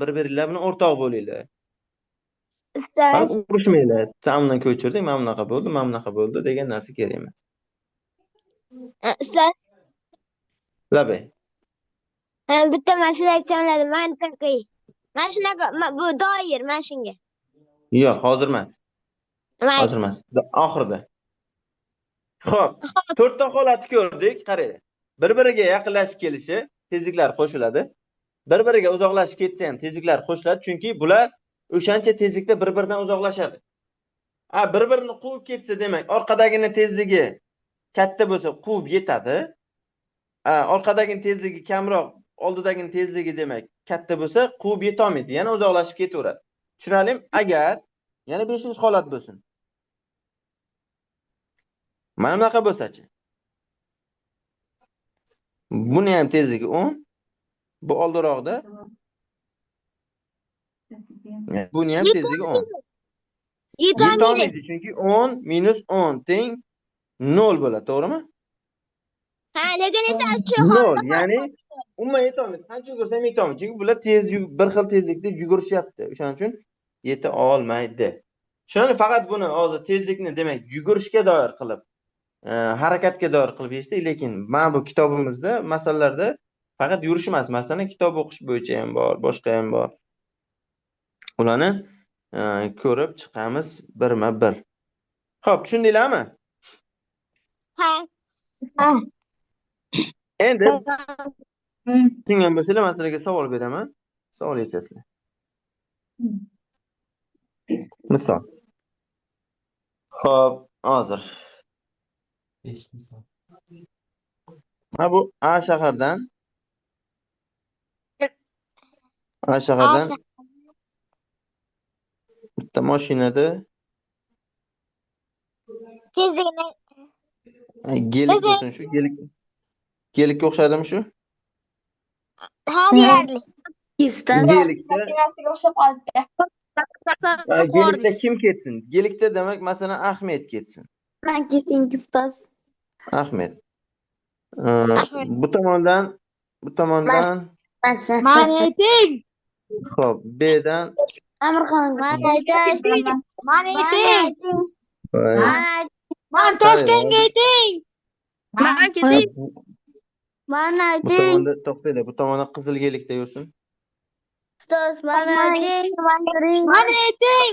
bir-biringlar bilan o'rtoq bo'linglar. Ustoz, urushmanglar. Sen undan ko'chirding, mana bunaqa bo'ldi, mana bunaqa bo'ldi degan narsa kerak emas. Ustoz. Labay. Bitta masala aytsam bo'ladi, mantiqiy. Mana shunaqa, bu doir, mana shunga. Yo'q, hozir emas. Hozir emas. Oxirida. Xo'p, to'rtta holatni ko'rdik, qaranglar. Bir-biriga yaqinlashib kelishi, tezliklar qo'shiladi. Bir-biriga uzoqlashib ketsa ham tezliklar qo'shiladi, chunki bular o'shancha tezlikda bir-biridan uzoqlashadi. Bir-birini quvib ketsa, demak, orqadagini tezligi katta bo'lsa, quvib yetadi. Orqadagini tezligi kamroq, oldidagini tezligi demak katta bo'lsa, quvib yeta olmaydi, yana uzoqlashib ketaveradi. Tushunarlimi? Agar yana 5-holat bo'lsin. Mana bunaqa bo'lsa-chi. Buni ham tezligi 10, bu oldiroqda. Buni ham tezligi 10. Yetolmaydi, chunki 10 minus 10 teng 0 bo'ladi, to'g'rimi? Ha, lekin esa 0, ya'ni umuman yetolmaydi. Qancha yugursa ham yetolmaydi, chunki bular tez bir xil tezlikda yugurishyapti. O'shaning uchun yeta olmaydi. Shuni faqat buni hozir tezlikni demak yugurishga doir qilib, harakatga doir qilib yechdik, lekin mana bu kitobimizda masalalarda faqat yurish emas, masalan, kitob o'qish bo'yicha ham bor, boshqa ham bor. Ularni ko'rib chiqamiz birma-bir. Xo'p, tushundinglarmi? Ha. Endi tushungan bo'lsanglar, men sizlarga savol beraman. Savol yechasizlar. Misol. Xo'p, hozir. 5 misol. Mana bu A shahardan bitta mashinada tezligini gelik bo'lsin, shu gelik. Gelikka o'xshadimi shu? Ha, deyarli. Gelikda o'xshab qoldi. Gelikda kim ketsin? Gelikda demak, masalan, Ahmed ketsin. Men keting, ustoz. Ahmed. Bu tomondan, bu tomondan, Man ayting. Xo'p, B dan Amirxon. Man aytay. Man ayting. Voy. Man Toshkentga ayting. Man ketay. Man Bu ayting. tomonda to'xtanglar, bu tomonda qizilgelikda yursin. Ustoz, man ayting. Man ayting.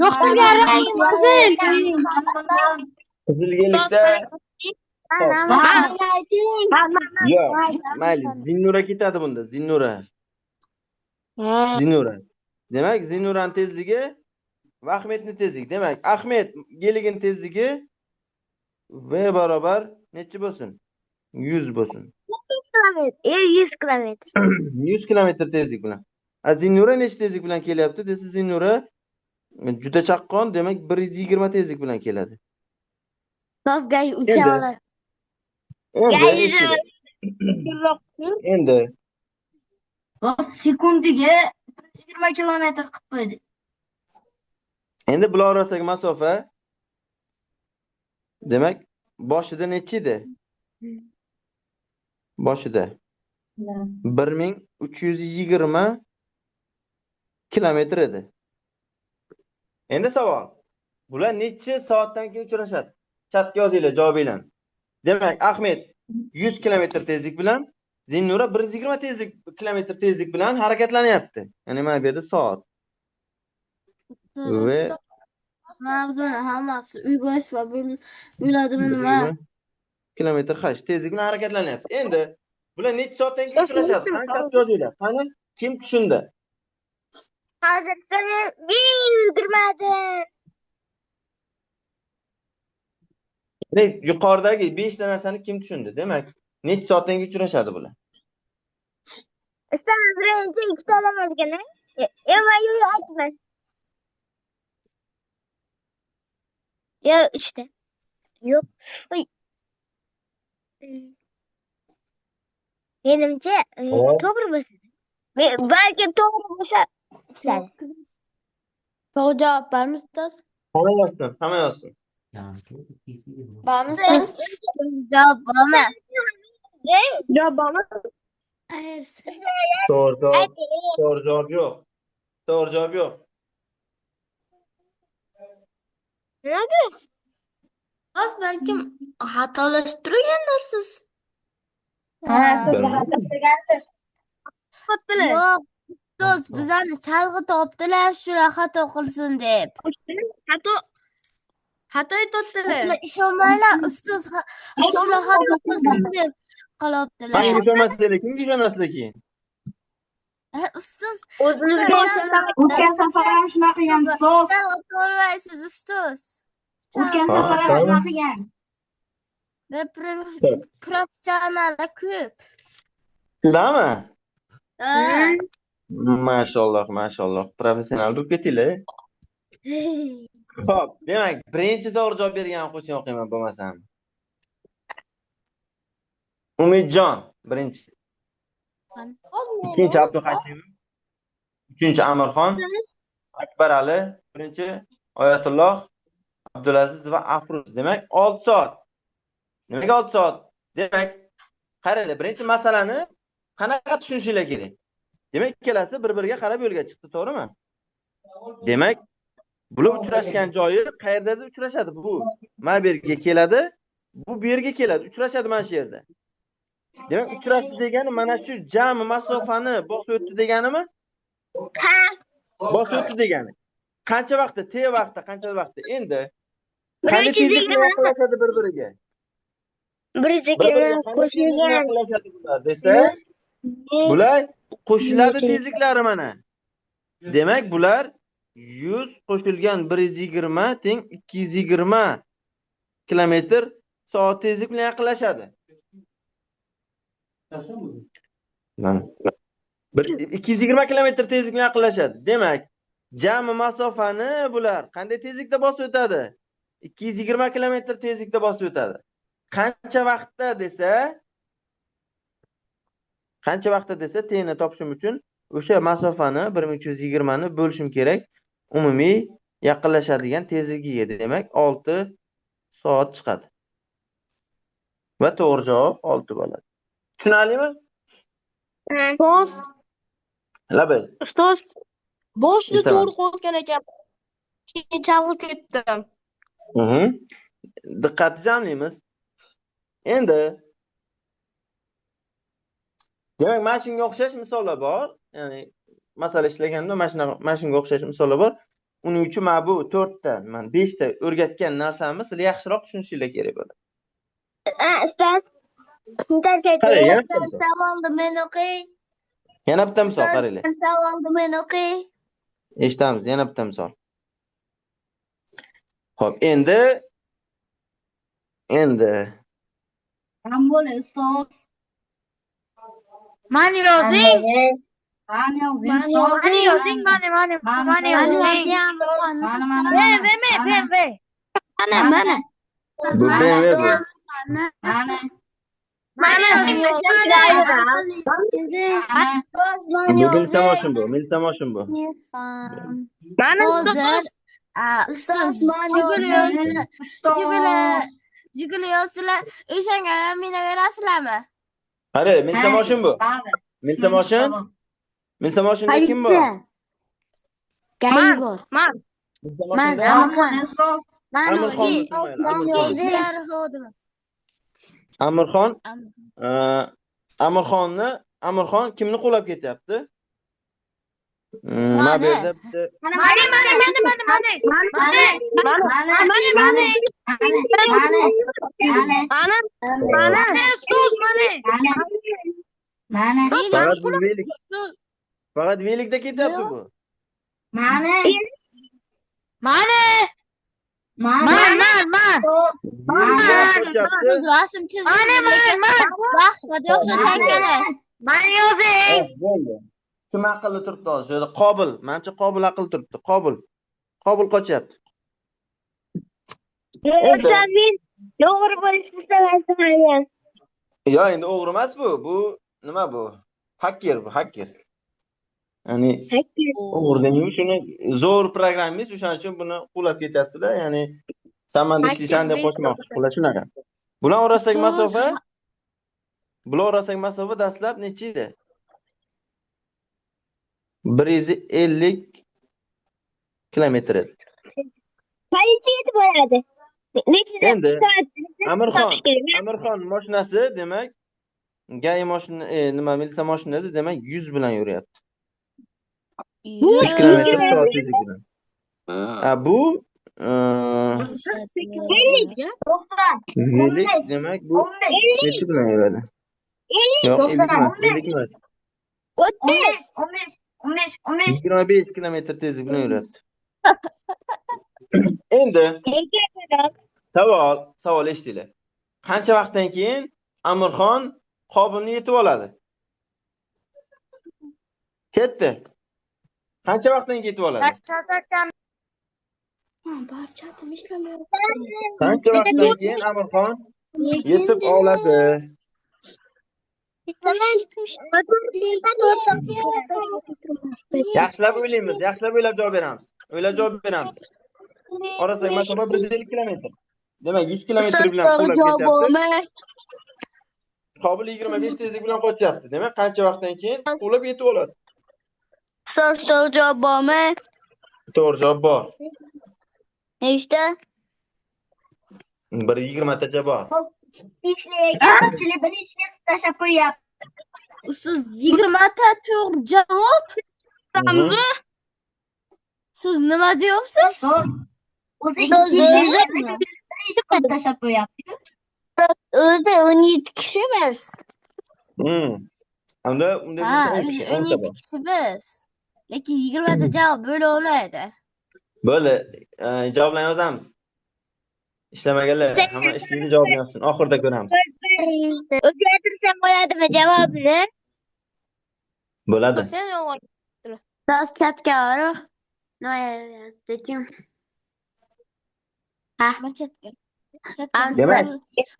Yoqtirgan rangim qizil. Qizilgelikda Man ayting. yo'q. Mayli, Zinnura ketadi bunda, Zinnura. Zinnura. Demak, Zinnurani tezligi va Ahmedning tezligi. Demak, Ahmed geligin tezligi V barobar nechi bo'lsin? 100 bo'lsin. Kilometr. 100 kilometr. 100 kilometr tezlik bilan. A Zinnura necha tezlik bilan kelyapti desa, Zinnura juda chaqqon, demak 120 tezlik bilan keladi. Ustoz, gay Endi ucha. Endi endi Sekundiga 120 kilometr qilib qo'ydi. Endi bular orasidagi masofa, demak, boshida necha edi? Boshida 1320 kilometr edi. Endi savol. Bular necha soatdan keyin uchrashadi? Chatga yozinglar javobinglarni. Demak, Ahmed 100 kilometr tezlik bilan, Zinnura 120 tezlik kilometr tezlik bilan harakatlanyapti. Ya'ni mana bu yerda soat. Va Mana buni hammasi uyg'osh va bo'ladimi nima? Kilometr h tezlik bilan harakatlanyapti. Endi bular necha soatdan keyin uchrashadi? Qani chatga yozinglar. Qani kim tushundi? Hozir men yugurmadim. Ne, yuqoridagi 5 ta narsani kim tushundi? Demak, necha soatdan keyin uchrashadi bular? Ustoz, birinchi ikkita odam yozgan, a? Yo'q, aytma. Yo'q, uchta. Yo'q. Oy. Menimcha, to'g'ri bo'lsa. Balki to'g'ri bo'lsa, tushadi. To'g'ri javob bormi, ustoz? Hamma yozsin, hamma yozsin. Bormi, ustoz? Javob bormi? Javob bormi? To'g'ri javob, to'g'ri javob yo'q. To'g'ri javob yo'q. Nimaga? Ustoz, balkim xatolashtirgandirsiz? Ha, siz xato qilgansiz. Yo'q, ustoz, bizani chalg'itibdilar, shular xato qilsin deb. Xato aytibdilar. Shular ishonmanglar, ustoz, shular xato qilsin deb qilyaptilar. Manga ishonmasanglar, kimga ishonasizlar keyin? Ustoz, O'zimizga O'tgan safar ham shunaqa qilgan, ustoz. Chalg'itolmaysiz, ustoz. O'tgan safar ham shunaqa qilgan. Bir professionallar ko'p. Shularmi? Ha. Mashalloh, mashalloh. Professional bo'lib ketinglar. Xo'p, demak, birinchi to'g'ri javob bergan o'quvchini o'qiyman bo'lmasam. Umidjon birinchi. Ikkinchi Abduhakim, uchinchi Amirxon, Akbar Ali, birinchi Oyatulloh, Abdulaziz va Afruz. Demak, 6 soat. Nimaga 6 soat? Demak, qaranglar, birinchi masalani qanaqa tushunishinglar kerak? Demak, ikkalasi bir-biriga qarab yo'lga chiqdi, to'g'rimi? Demak, bular uchrashgan joyi qayerdadir uchrashadi bu. Mana bu yerga keladi, bu yerga keladi, uchrashadi mana shu yerda. Demak, uchrashdi degani mana shu jami masofani bosib o'tdi deganimi? Ha. Bosib o'tdi degani. Qancha vaqtda? T vaqtda, qancha vaqtda? Endi qanday tezlik bilan yaqinlashadi bir-biriga? 120 qo'shilgan. Yaqinlashadi bular desa, bular qo'shiladi tezliklari mana. Demak, bular 100 qo'shilgan 120 teng 220 kilometr soat tezlik bilan yaqinlashadi. Mana. 220 kilometr tezlik bilan yaqinlashadi. Demak, jami masofani bular qanday tezlikda bosib o'tadi? 220 kilometr tezlikda bosib o'tadi. Qancha vaqtda desa, qancha vaqtda desa, t ni topishim uchun o'sha masofani 1320 ni bo'lishim kerak umumiy yaqinlashadigan tezligiga. Demak, 6 soat chiqadi. Va to'g'ri javob 6 bo'ladi. Tushunarlimi? Ustoz, Labay. ustoz, boshida Eshitaman. to'g'ri qo'ygan ekan. Keyin chalg'ib ketdim. Diqqatni jamlaymiz. Endi demak, mana shunga o'xshash misollar bor. Ya'ni masala ishlaganda mana shunga o'xshash misollar bor. Uning uchun mana bu 4 ta, mana 5 ta o'rgatgan narsamni sizlar yaxshiroq tushunishinglar kerak bo'ladi. Ustoz, Qarang, yana bitta misol. Savolni men o'qiy. Yana bitta misol qaranglar. Savolni men o'qiy. Eshitamiz, yana bitta misol. Xo'p, endi Ham bo'la ustoz. Mani yozing. Mani yozing Mani ustoz. Mani yozing, mani, mani, mani yozing. Mani, mani, V, V, M, V, V. Mana, mana. Bu BMW bu. Mani. Mani yozing, mani. Bu milsa moshin bu, milsa moshin bu. Mana Hozir ustoz Jiguli yozsizlar, o'shanga ham minaverasizlarmi? Qara, milsa moshin bu. Milsa moshin? Milsa moshinda kim bor? Gai bor. Man. Milsa Man, moshinda Amirxon. Ustoz. Man Amirxon Ichki ishlar xodimi. Amirxon, Amirxonni, Amirxon kimni quvlab ketyapti? Mana bu yerda bitta Mani, mani, mani, mani, mani. Mani. Mani, mani. Mani. Mani. Mana Mani, ustoz, mani. Mani. Faqat bu velik. Faqat velikda ketyapti bu. Mani. Mani. Mani. Man, man, man. Ustoz. Velikda qochyapti. Rasm chizib, Mani, man, man. dahshat o'xshatganingiz. Mani yozing. Xo'p, bo'ldi. Kim aqlli turibdi hozir? Shu yerda Qobil. Menimcha Qobil aqlli turibdi. Qobil. Qobil qochyapti. Endi Ustoz, men o'g'ri bo'lishni istamasdim haliyam. yo endi o'g'ri emas bu. Bu nima bu? Hacker bu, hacker. Ya'ni o'g'ri demaymi, shuni zo'r programmist, o'shaning uchun buni quvlab ketyaptilar. Ya'ni sen menda ishlaysan deb qochmoqchi. Xullas shunaqa. Bular orasidagi masofa, bular orasidagi masofa dastlab necha edi? 150 kilometr edi. Politsiya yetib boradi. Nechida Endi soat Amirxon, topish kerak. Amirxon mashinasi demak, GAI mashina, nima milisa mashina edi, demak 100 bilan yuryapti. 100 kilometr soat tezligi bilan. Ha, bu velik demak bu necha bilan yuradi? Yo'q, 50 emas, 50 emas. 30. 15, 15, 15. 25 kilometr tezlik bilan yuryapti. Endi savol eshitinglar. Qancha vaqtdan keyin Amirxon Qobilni yetib oladi? Ketdi. Qancha vaqtdan keyin yetib oladi? 88. Qancha vaqtdan keyin Amirxon yetib oladi? Yaxshilab o'ylaymiz, yaxshilab o'ylab javob beramiz. O'ylab javob beramiz. Orasidagi masofa 150 kilometr. Demak, 100 kilometr bilan quvlab ketyapti. Qobil 25 tezlik bilan qochyapti. Demak, qancha vaqtdan keyin quvlab yetib oladi? Ustoz, to'g'ri javob bormi? To'g'ri javob bor. Nechta? Bir 20tacha bor. Ishlayotgan ko'pchilik bir ishni qilib tashlab qo'yyapti. Ustoz, 20 ta to'g'ri javob. Siz nima deyapsiz? Ustoz. O'zi ikki ishni bir ish qilib tashlab qo'yyapti. O'zi 17 kishimiz. Unda unda Ha, 10 o'zi kishi, 10 ta 17 bor. kishi biz. Lekin 20 ta javob bo'la olmaydi. Bo'ldi, javoblarni yozamiz. Ishlamaganlar hamma ishlaydi, javobni yozsin. Oxirida ko'ramiz. O'zgartirsam bo'ladimi javobni? Bo'ladi. Sen yolg'on. Ustoz chatga borib, nima yozdim? Ha, Chatga. Demak,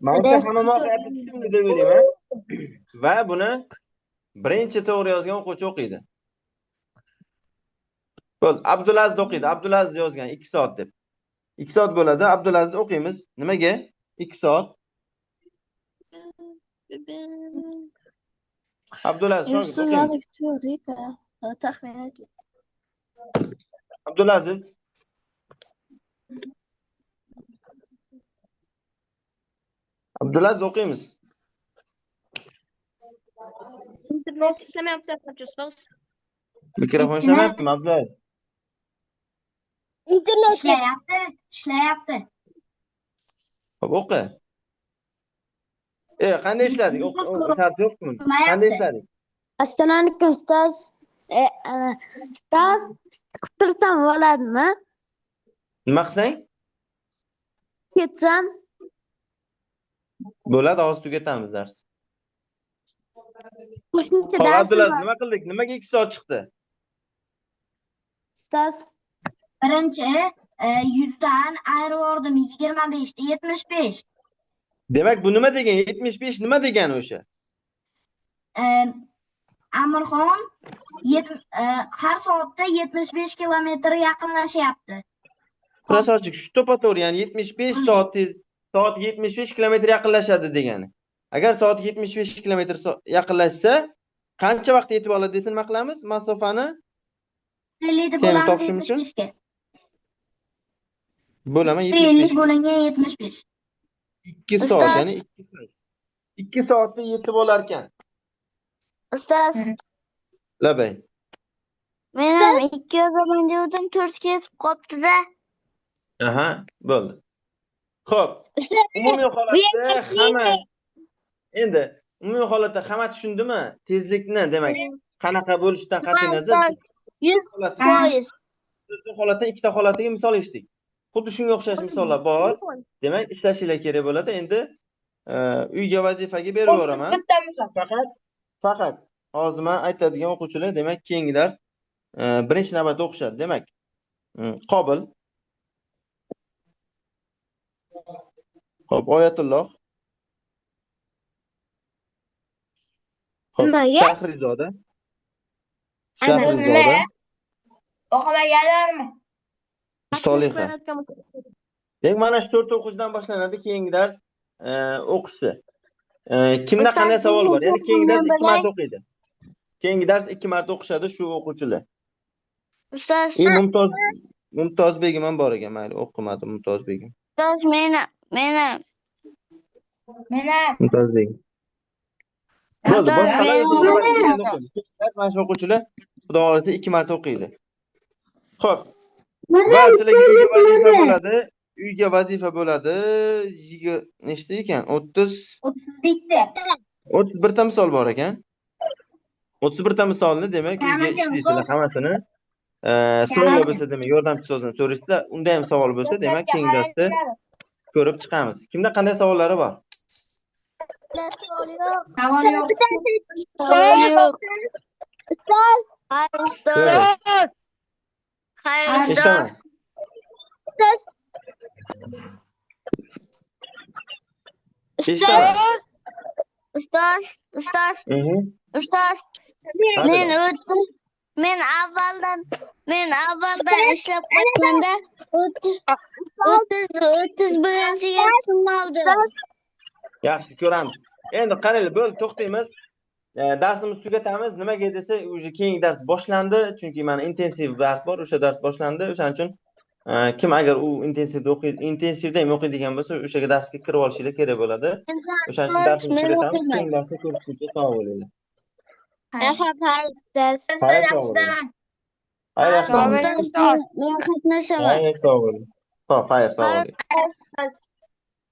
manimcha hamma voqeani tushundi deb o'ylayman. Va buni birinchi to'g'ri yozgan o'quvchi o'qiydi. Bo'ldi, Abdulaziz o'qiydi. Abdulaziz yozgan 2 soat deb. 2 soat bo'ladi. Abdulaziz o'qiymiz. Nimaga? 2 soat. Abdulaziz Shokir, o'qiymiz. Taxminan. Abdulaziz. Abdulaziz o'qiymiz. Internet ishlamayapti, ustoz. Mikrofon ishlamayaptimi, Abdulaziz? Internet Ishlayapti, ishlayapti. Xo'p, o'qi. Qanday ishladik? Shart yo'qmi? Qanday ishladik? Assalomu alaykum ustoz. Ustoz, chiqib tursam bo'ladimi? Nima qilsang? Ketsam bo'ladi, hozir tugatamiz dars. Qo'shimcha Xo'p, darsim Abdulaziz, bor. nima qildik? Nimaga 2 soat chiqdi? Ustoz, Birinchi 100 dan ayirib yubordim 25 da 75. Demak, bu nima degan? 75 nima degani o'sha? Amirxon har soatda 75 kilometr yaqinlashyapti. Красавчик, shu to'ppa-to'g'ri, ya'ni 75 soat tez, soat 75 kilometr yaqinlashadi degani. Agar soat 75 kilometr yaqinlashsa, qancha vaqt yetib oladi desa nima qilamiz? Masofani 50 deb Keyin bo'lamiz topishim uchun 75 ga. Bo'laman 50 75 ga. bo'lingan 75. 2 soat, Ustoz. ya'ni 2 soat. 2 soatda yetib olar ekan. Ustoz, Labay. men ham 2 yozaman degandim, 4 ga yetib qolibdi-da. Aha, bo'ldi. Xo'p, Ustoz, umumiy bu holatda yerda hamma endi umumiy holatda hamma tushundimi? Tezlikni, demak, qanaqa bo'lishidan qat'iy nazar Ustoz, 100%. Holatdan ikkita holatiga misol eshitdik. Xuddi shunga o'xshash misollar bor. Demak, ishlashinglar kerak bo'ladi. Endi uyga vazifaga berib yuboraman. Bitta misol. Faqat hozir men aytadigan o'quvchilar, demak, keyingi dars birinchi navbatda o'qishadi. Demak, Qobil. Xo'p, Oyatulloh. Xo'p, Nimaga? Shahrizoda. Shahrizoda. O'qimaganlarmi? Soliha. Demak, mana shu 4 o'quvchidan boshlanadi keyingi dars o'qishi. Kimda qanday savol bor? Ya'ni keyingi dars 2 marta o'qiydi. Keyingi dars 2 marta o'qishadi shu o'quvchilar. Ustoz, Mumtoz begim ham bor ekan, mayli, o'qimadi Mumtoz begim. Ustoz, meni. Mumtoz begim. Bo'ldi, boshqalar mana shu o'quvchilar Xudo xohlasa 2 marta o'qiydi. Xo'p. Va sizlarga uyga vazifa bo'ladi. Uyga vazifa bo'ladi. Nechta ekan? 30 31 ta. 31 ta misol bor ekan. 31 ta misolni demak uyga ishlaysizlar hammasini. Savol bo'lsa demak yordamchi so'zini so'raysizlar. Unda ham savol bo'lsa demak keyingi darsda ko'rib chiqamiz. Kimda qanday savollari bor? Savol yo'q. Savol yo'q. Savol yo'q. Ustoz. Hayır ustoz. Hayır ustoz. Eshitaman. Eshitaman. Ustoz, ustoz, ustoz. Men avvaldan ishlab qo'yganda 31-ga tushunmadim. Yaxshi, ko'ramiz. Endi qaranglar, bo'ldi, to'xtaymiz. Darsimizni tugatamiz. Nimaga desa, o'sha keyingi dars boshlandi, chunki mana intensiv dars bor, o'sha dars boshlandi. O'shaning uchun kim agar u intensivda o'qiydi, intensivda ham o'qiydigan bo'lsa, o'shaga darsga kirib olishinglar kerak bo'ladi. O'shaning uchun darsimizni tugatamiz. Keyingi darsda ko'rishguncha sog' bo'linglar. Xayr, Xayr, sog' bo'ling. Xayr, sog' bo'ling. Men qatnashaman. Xayr, sog' bo'ling. Xo'p, xayr, sog' bo'ling.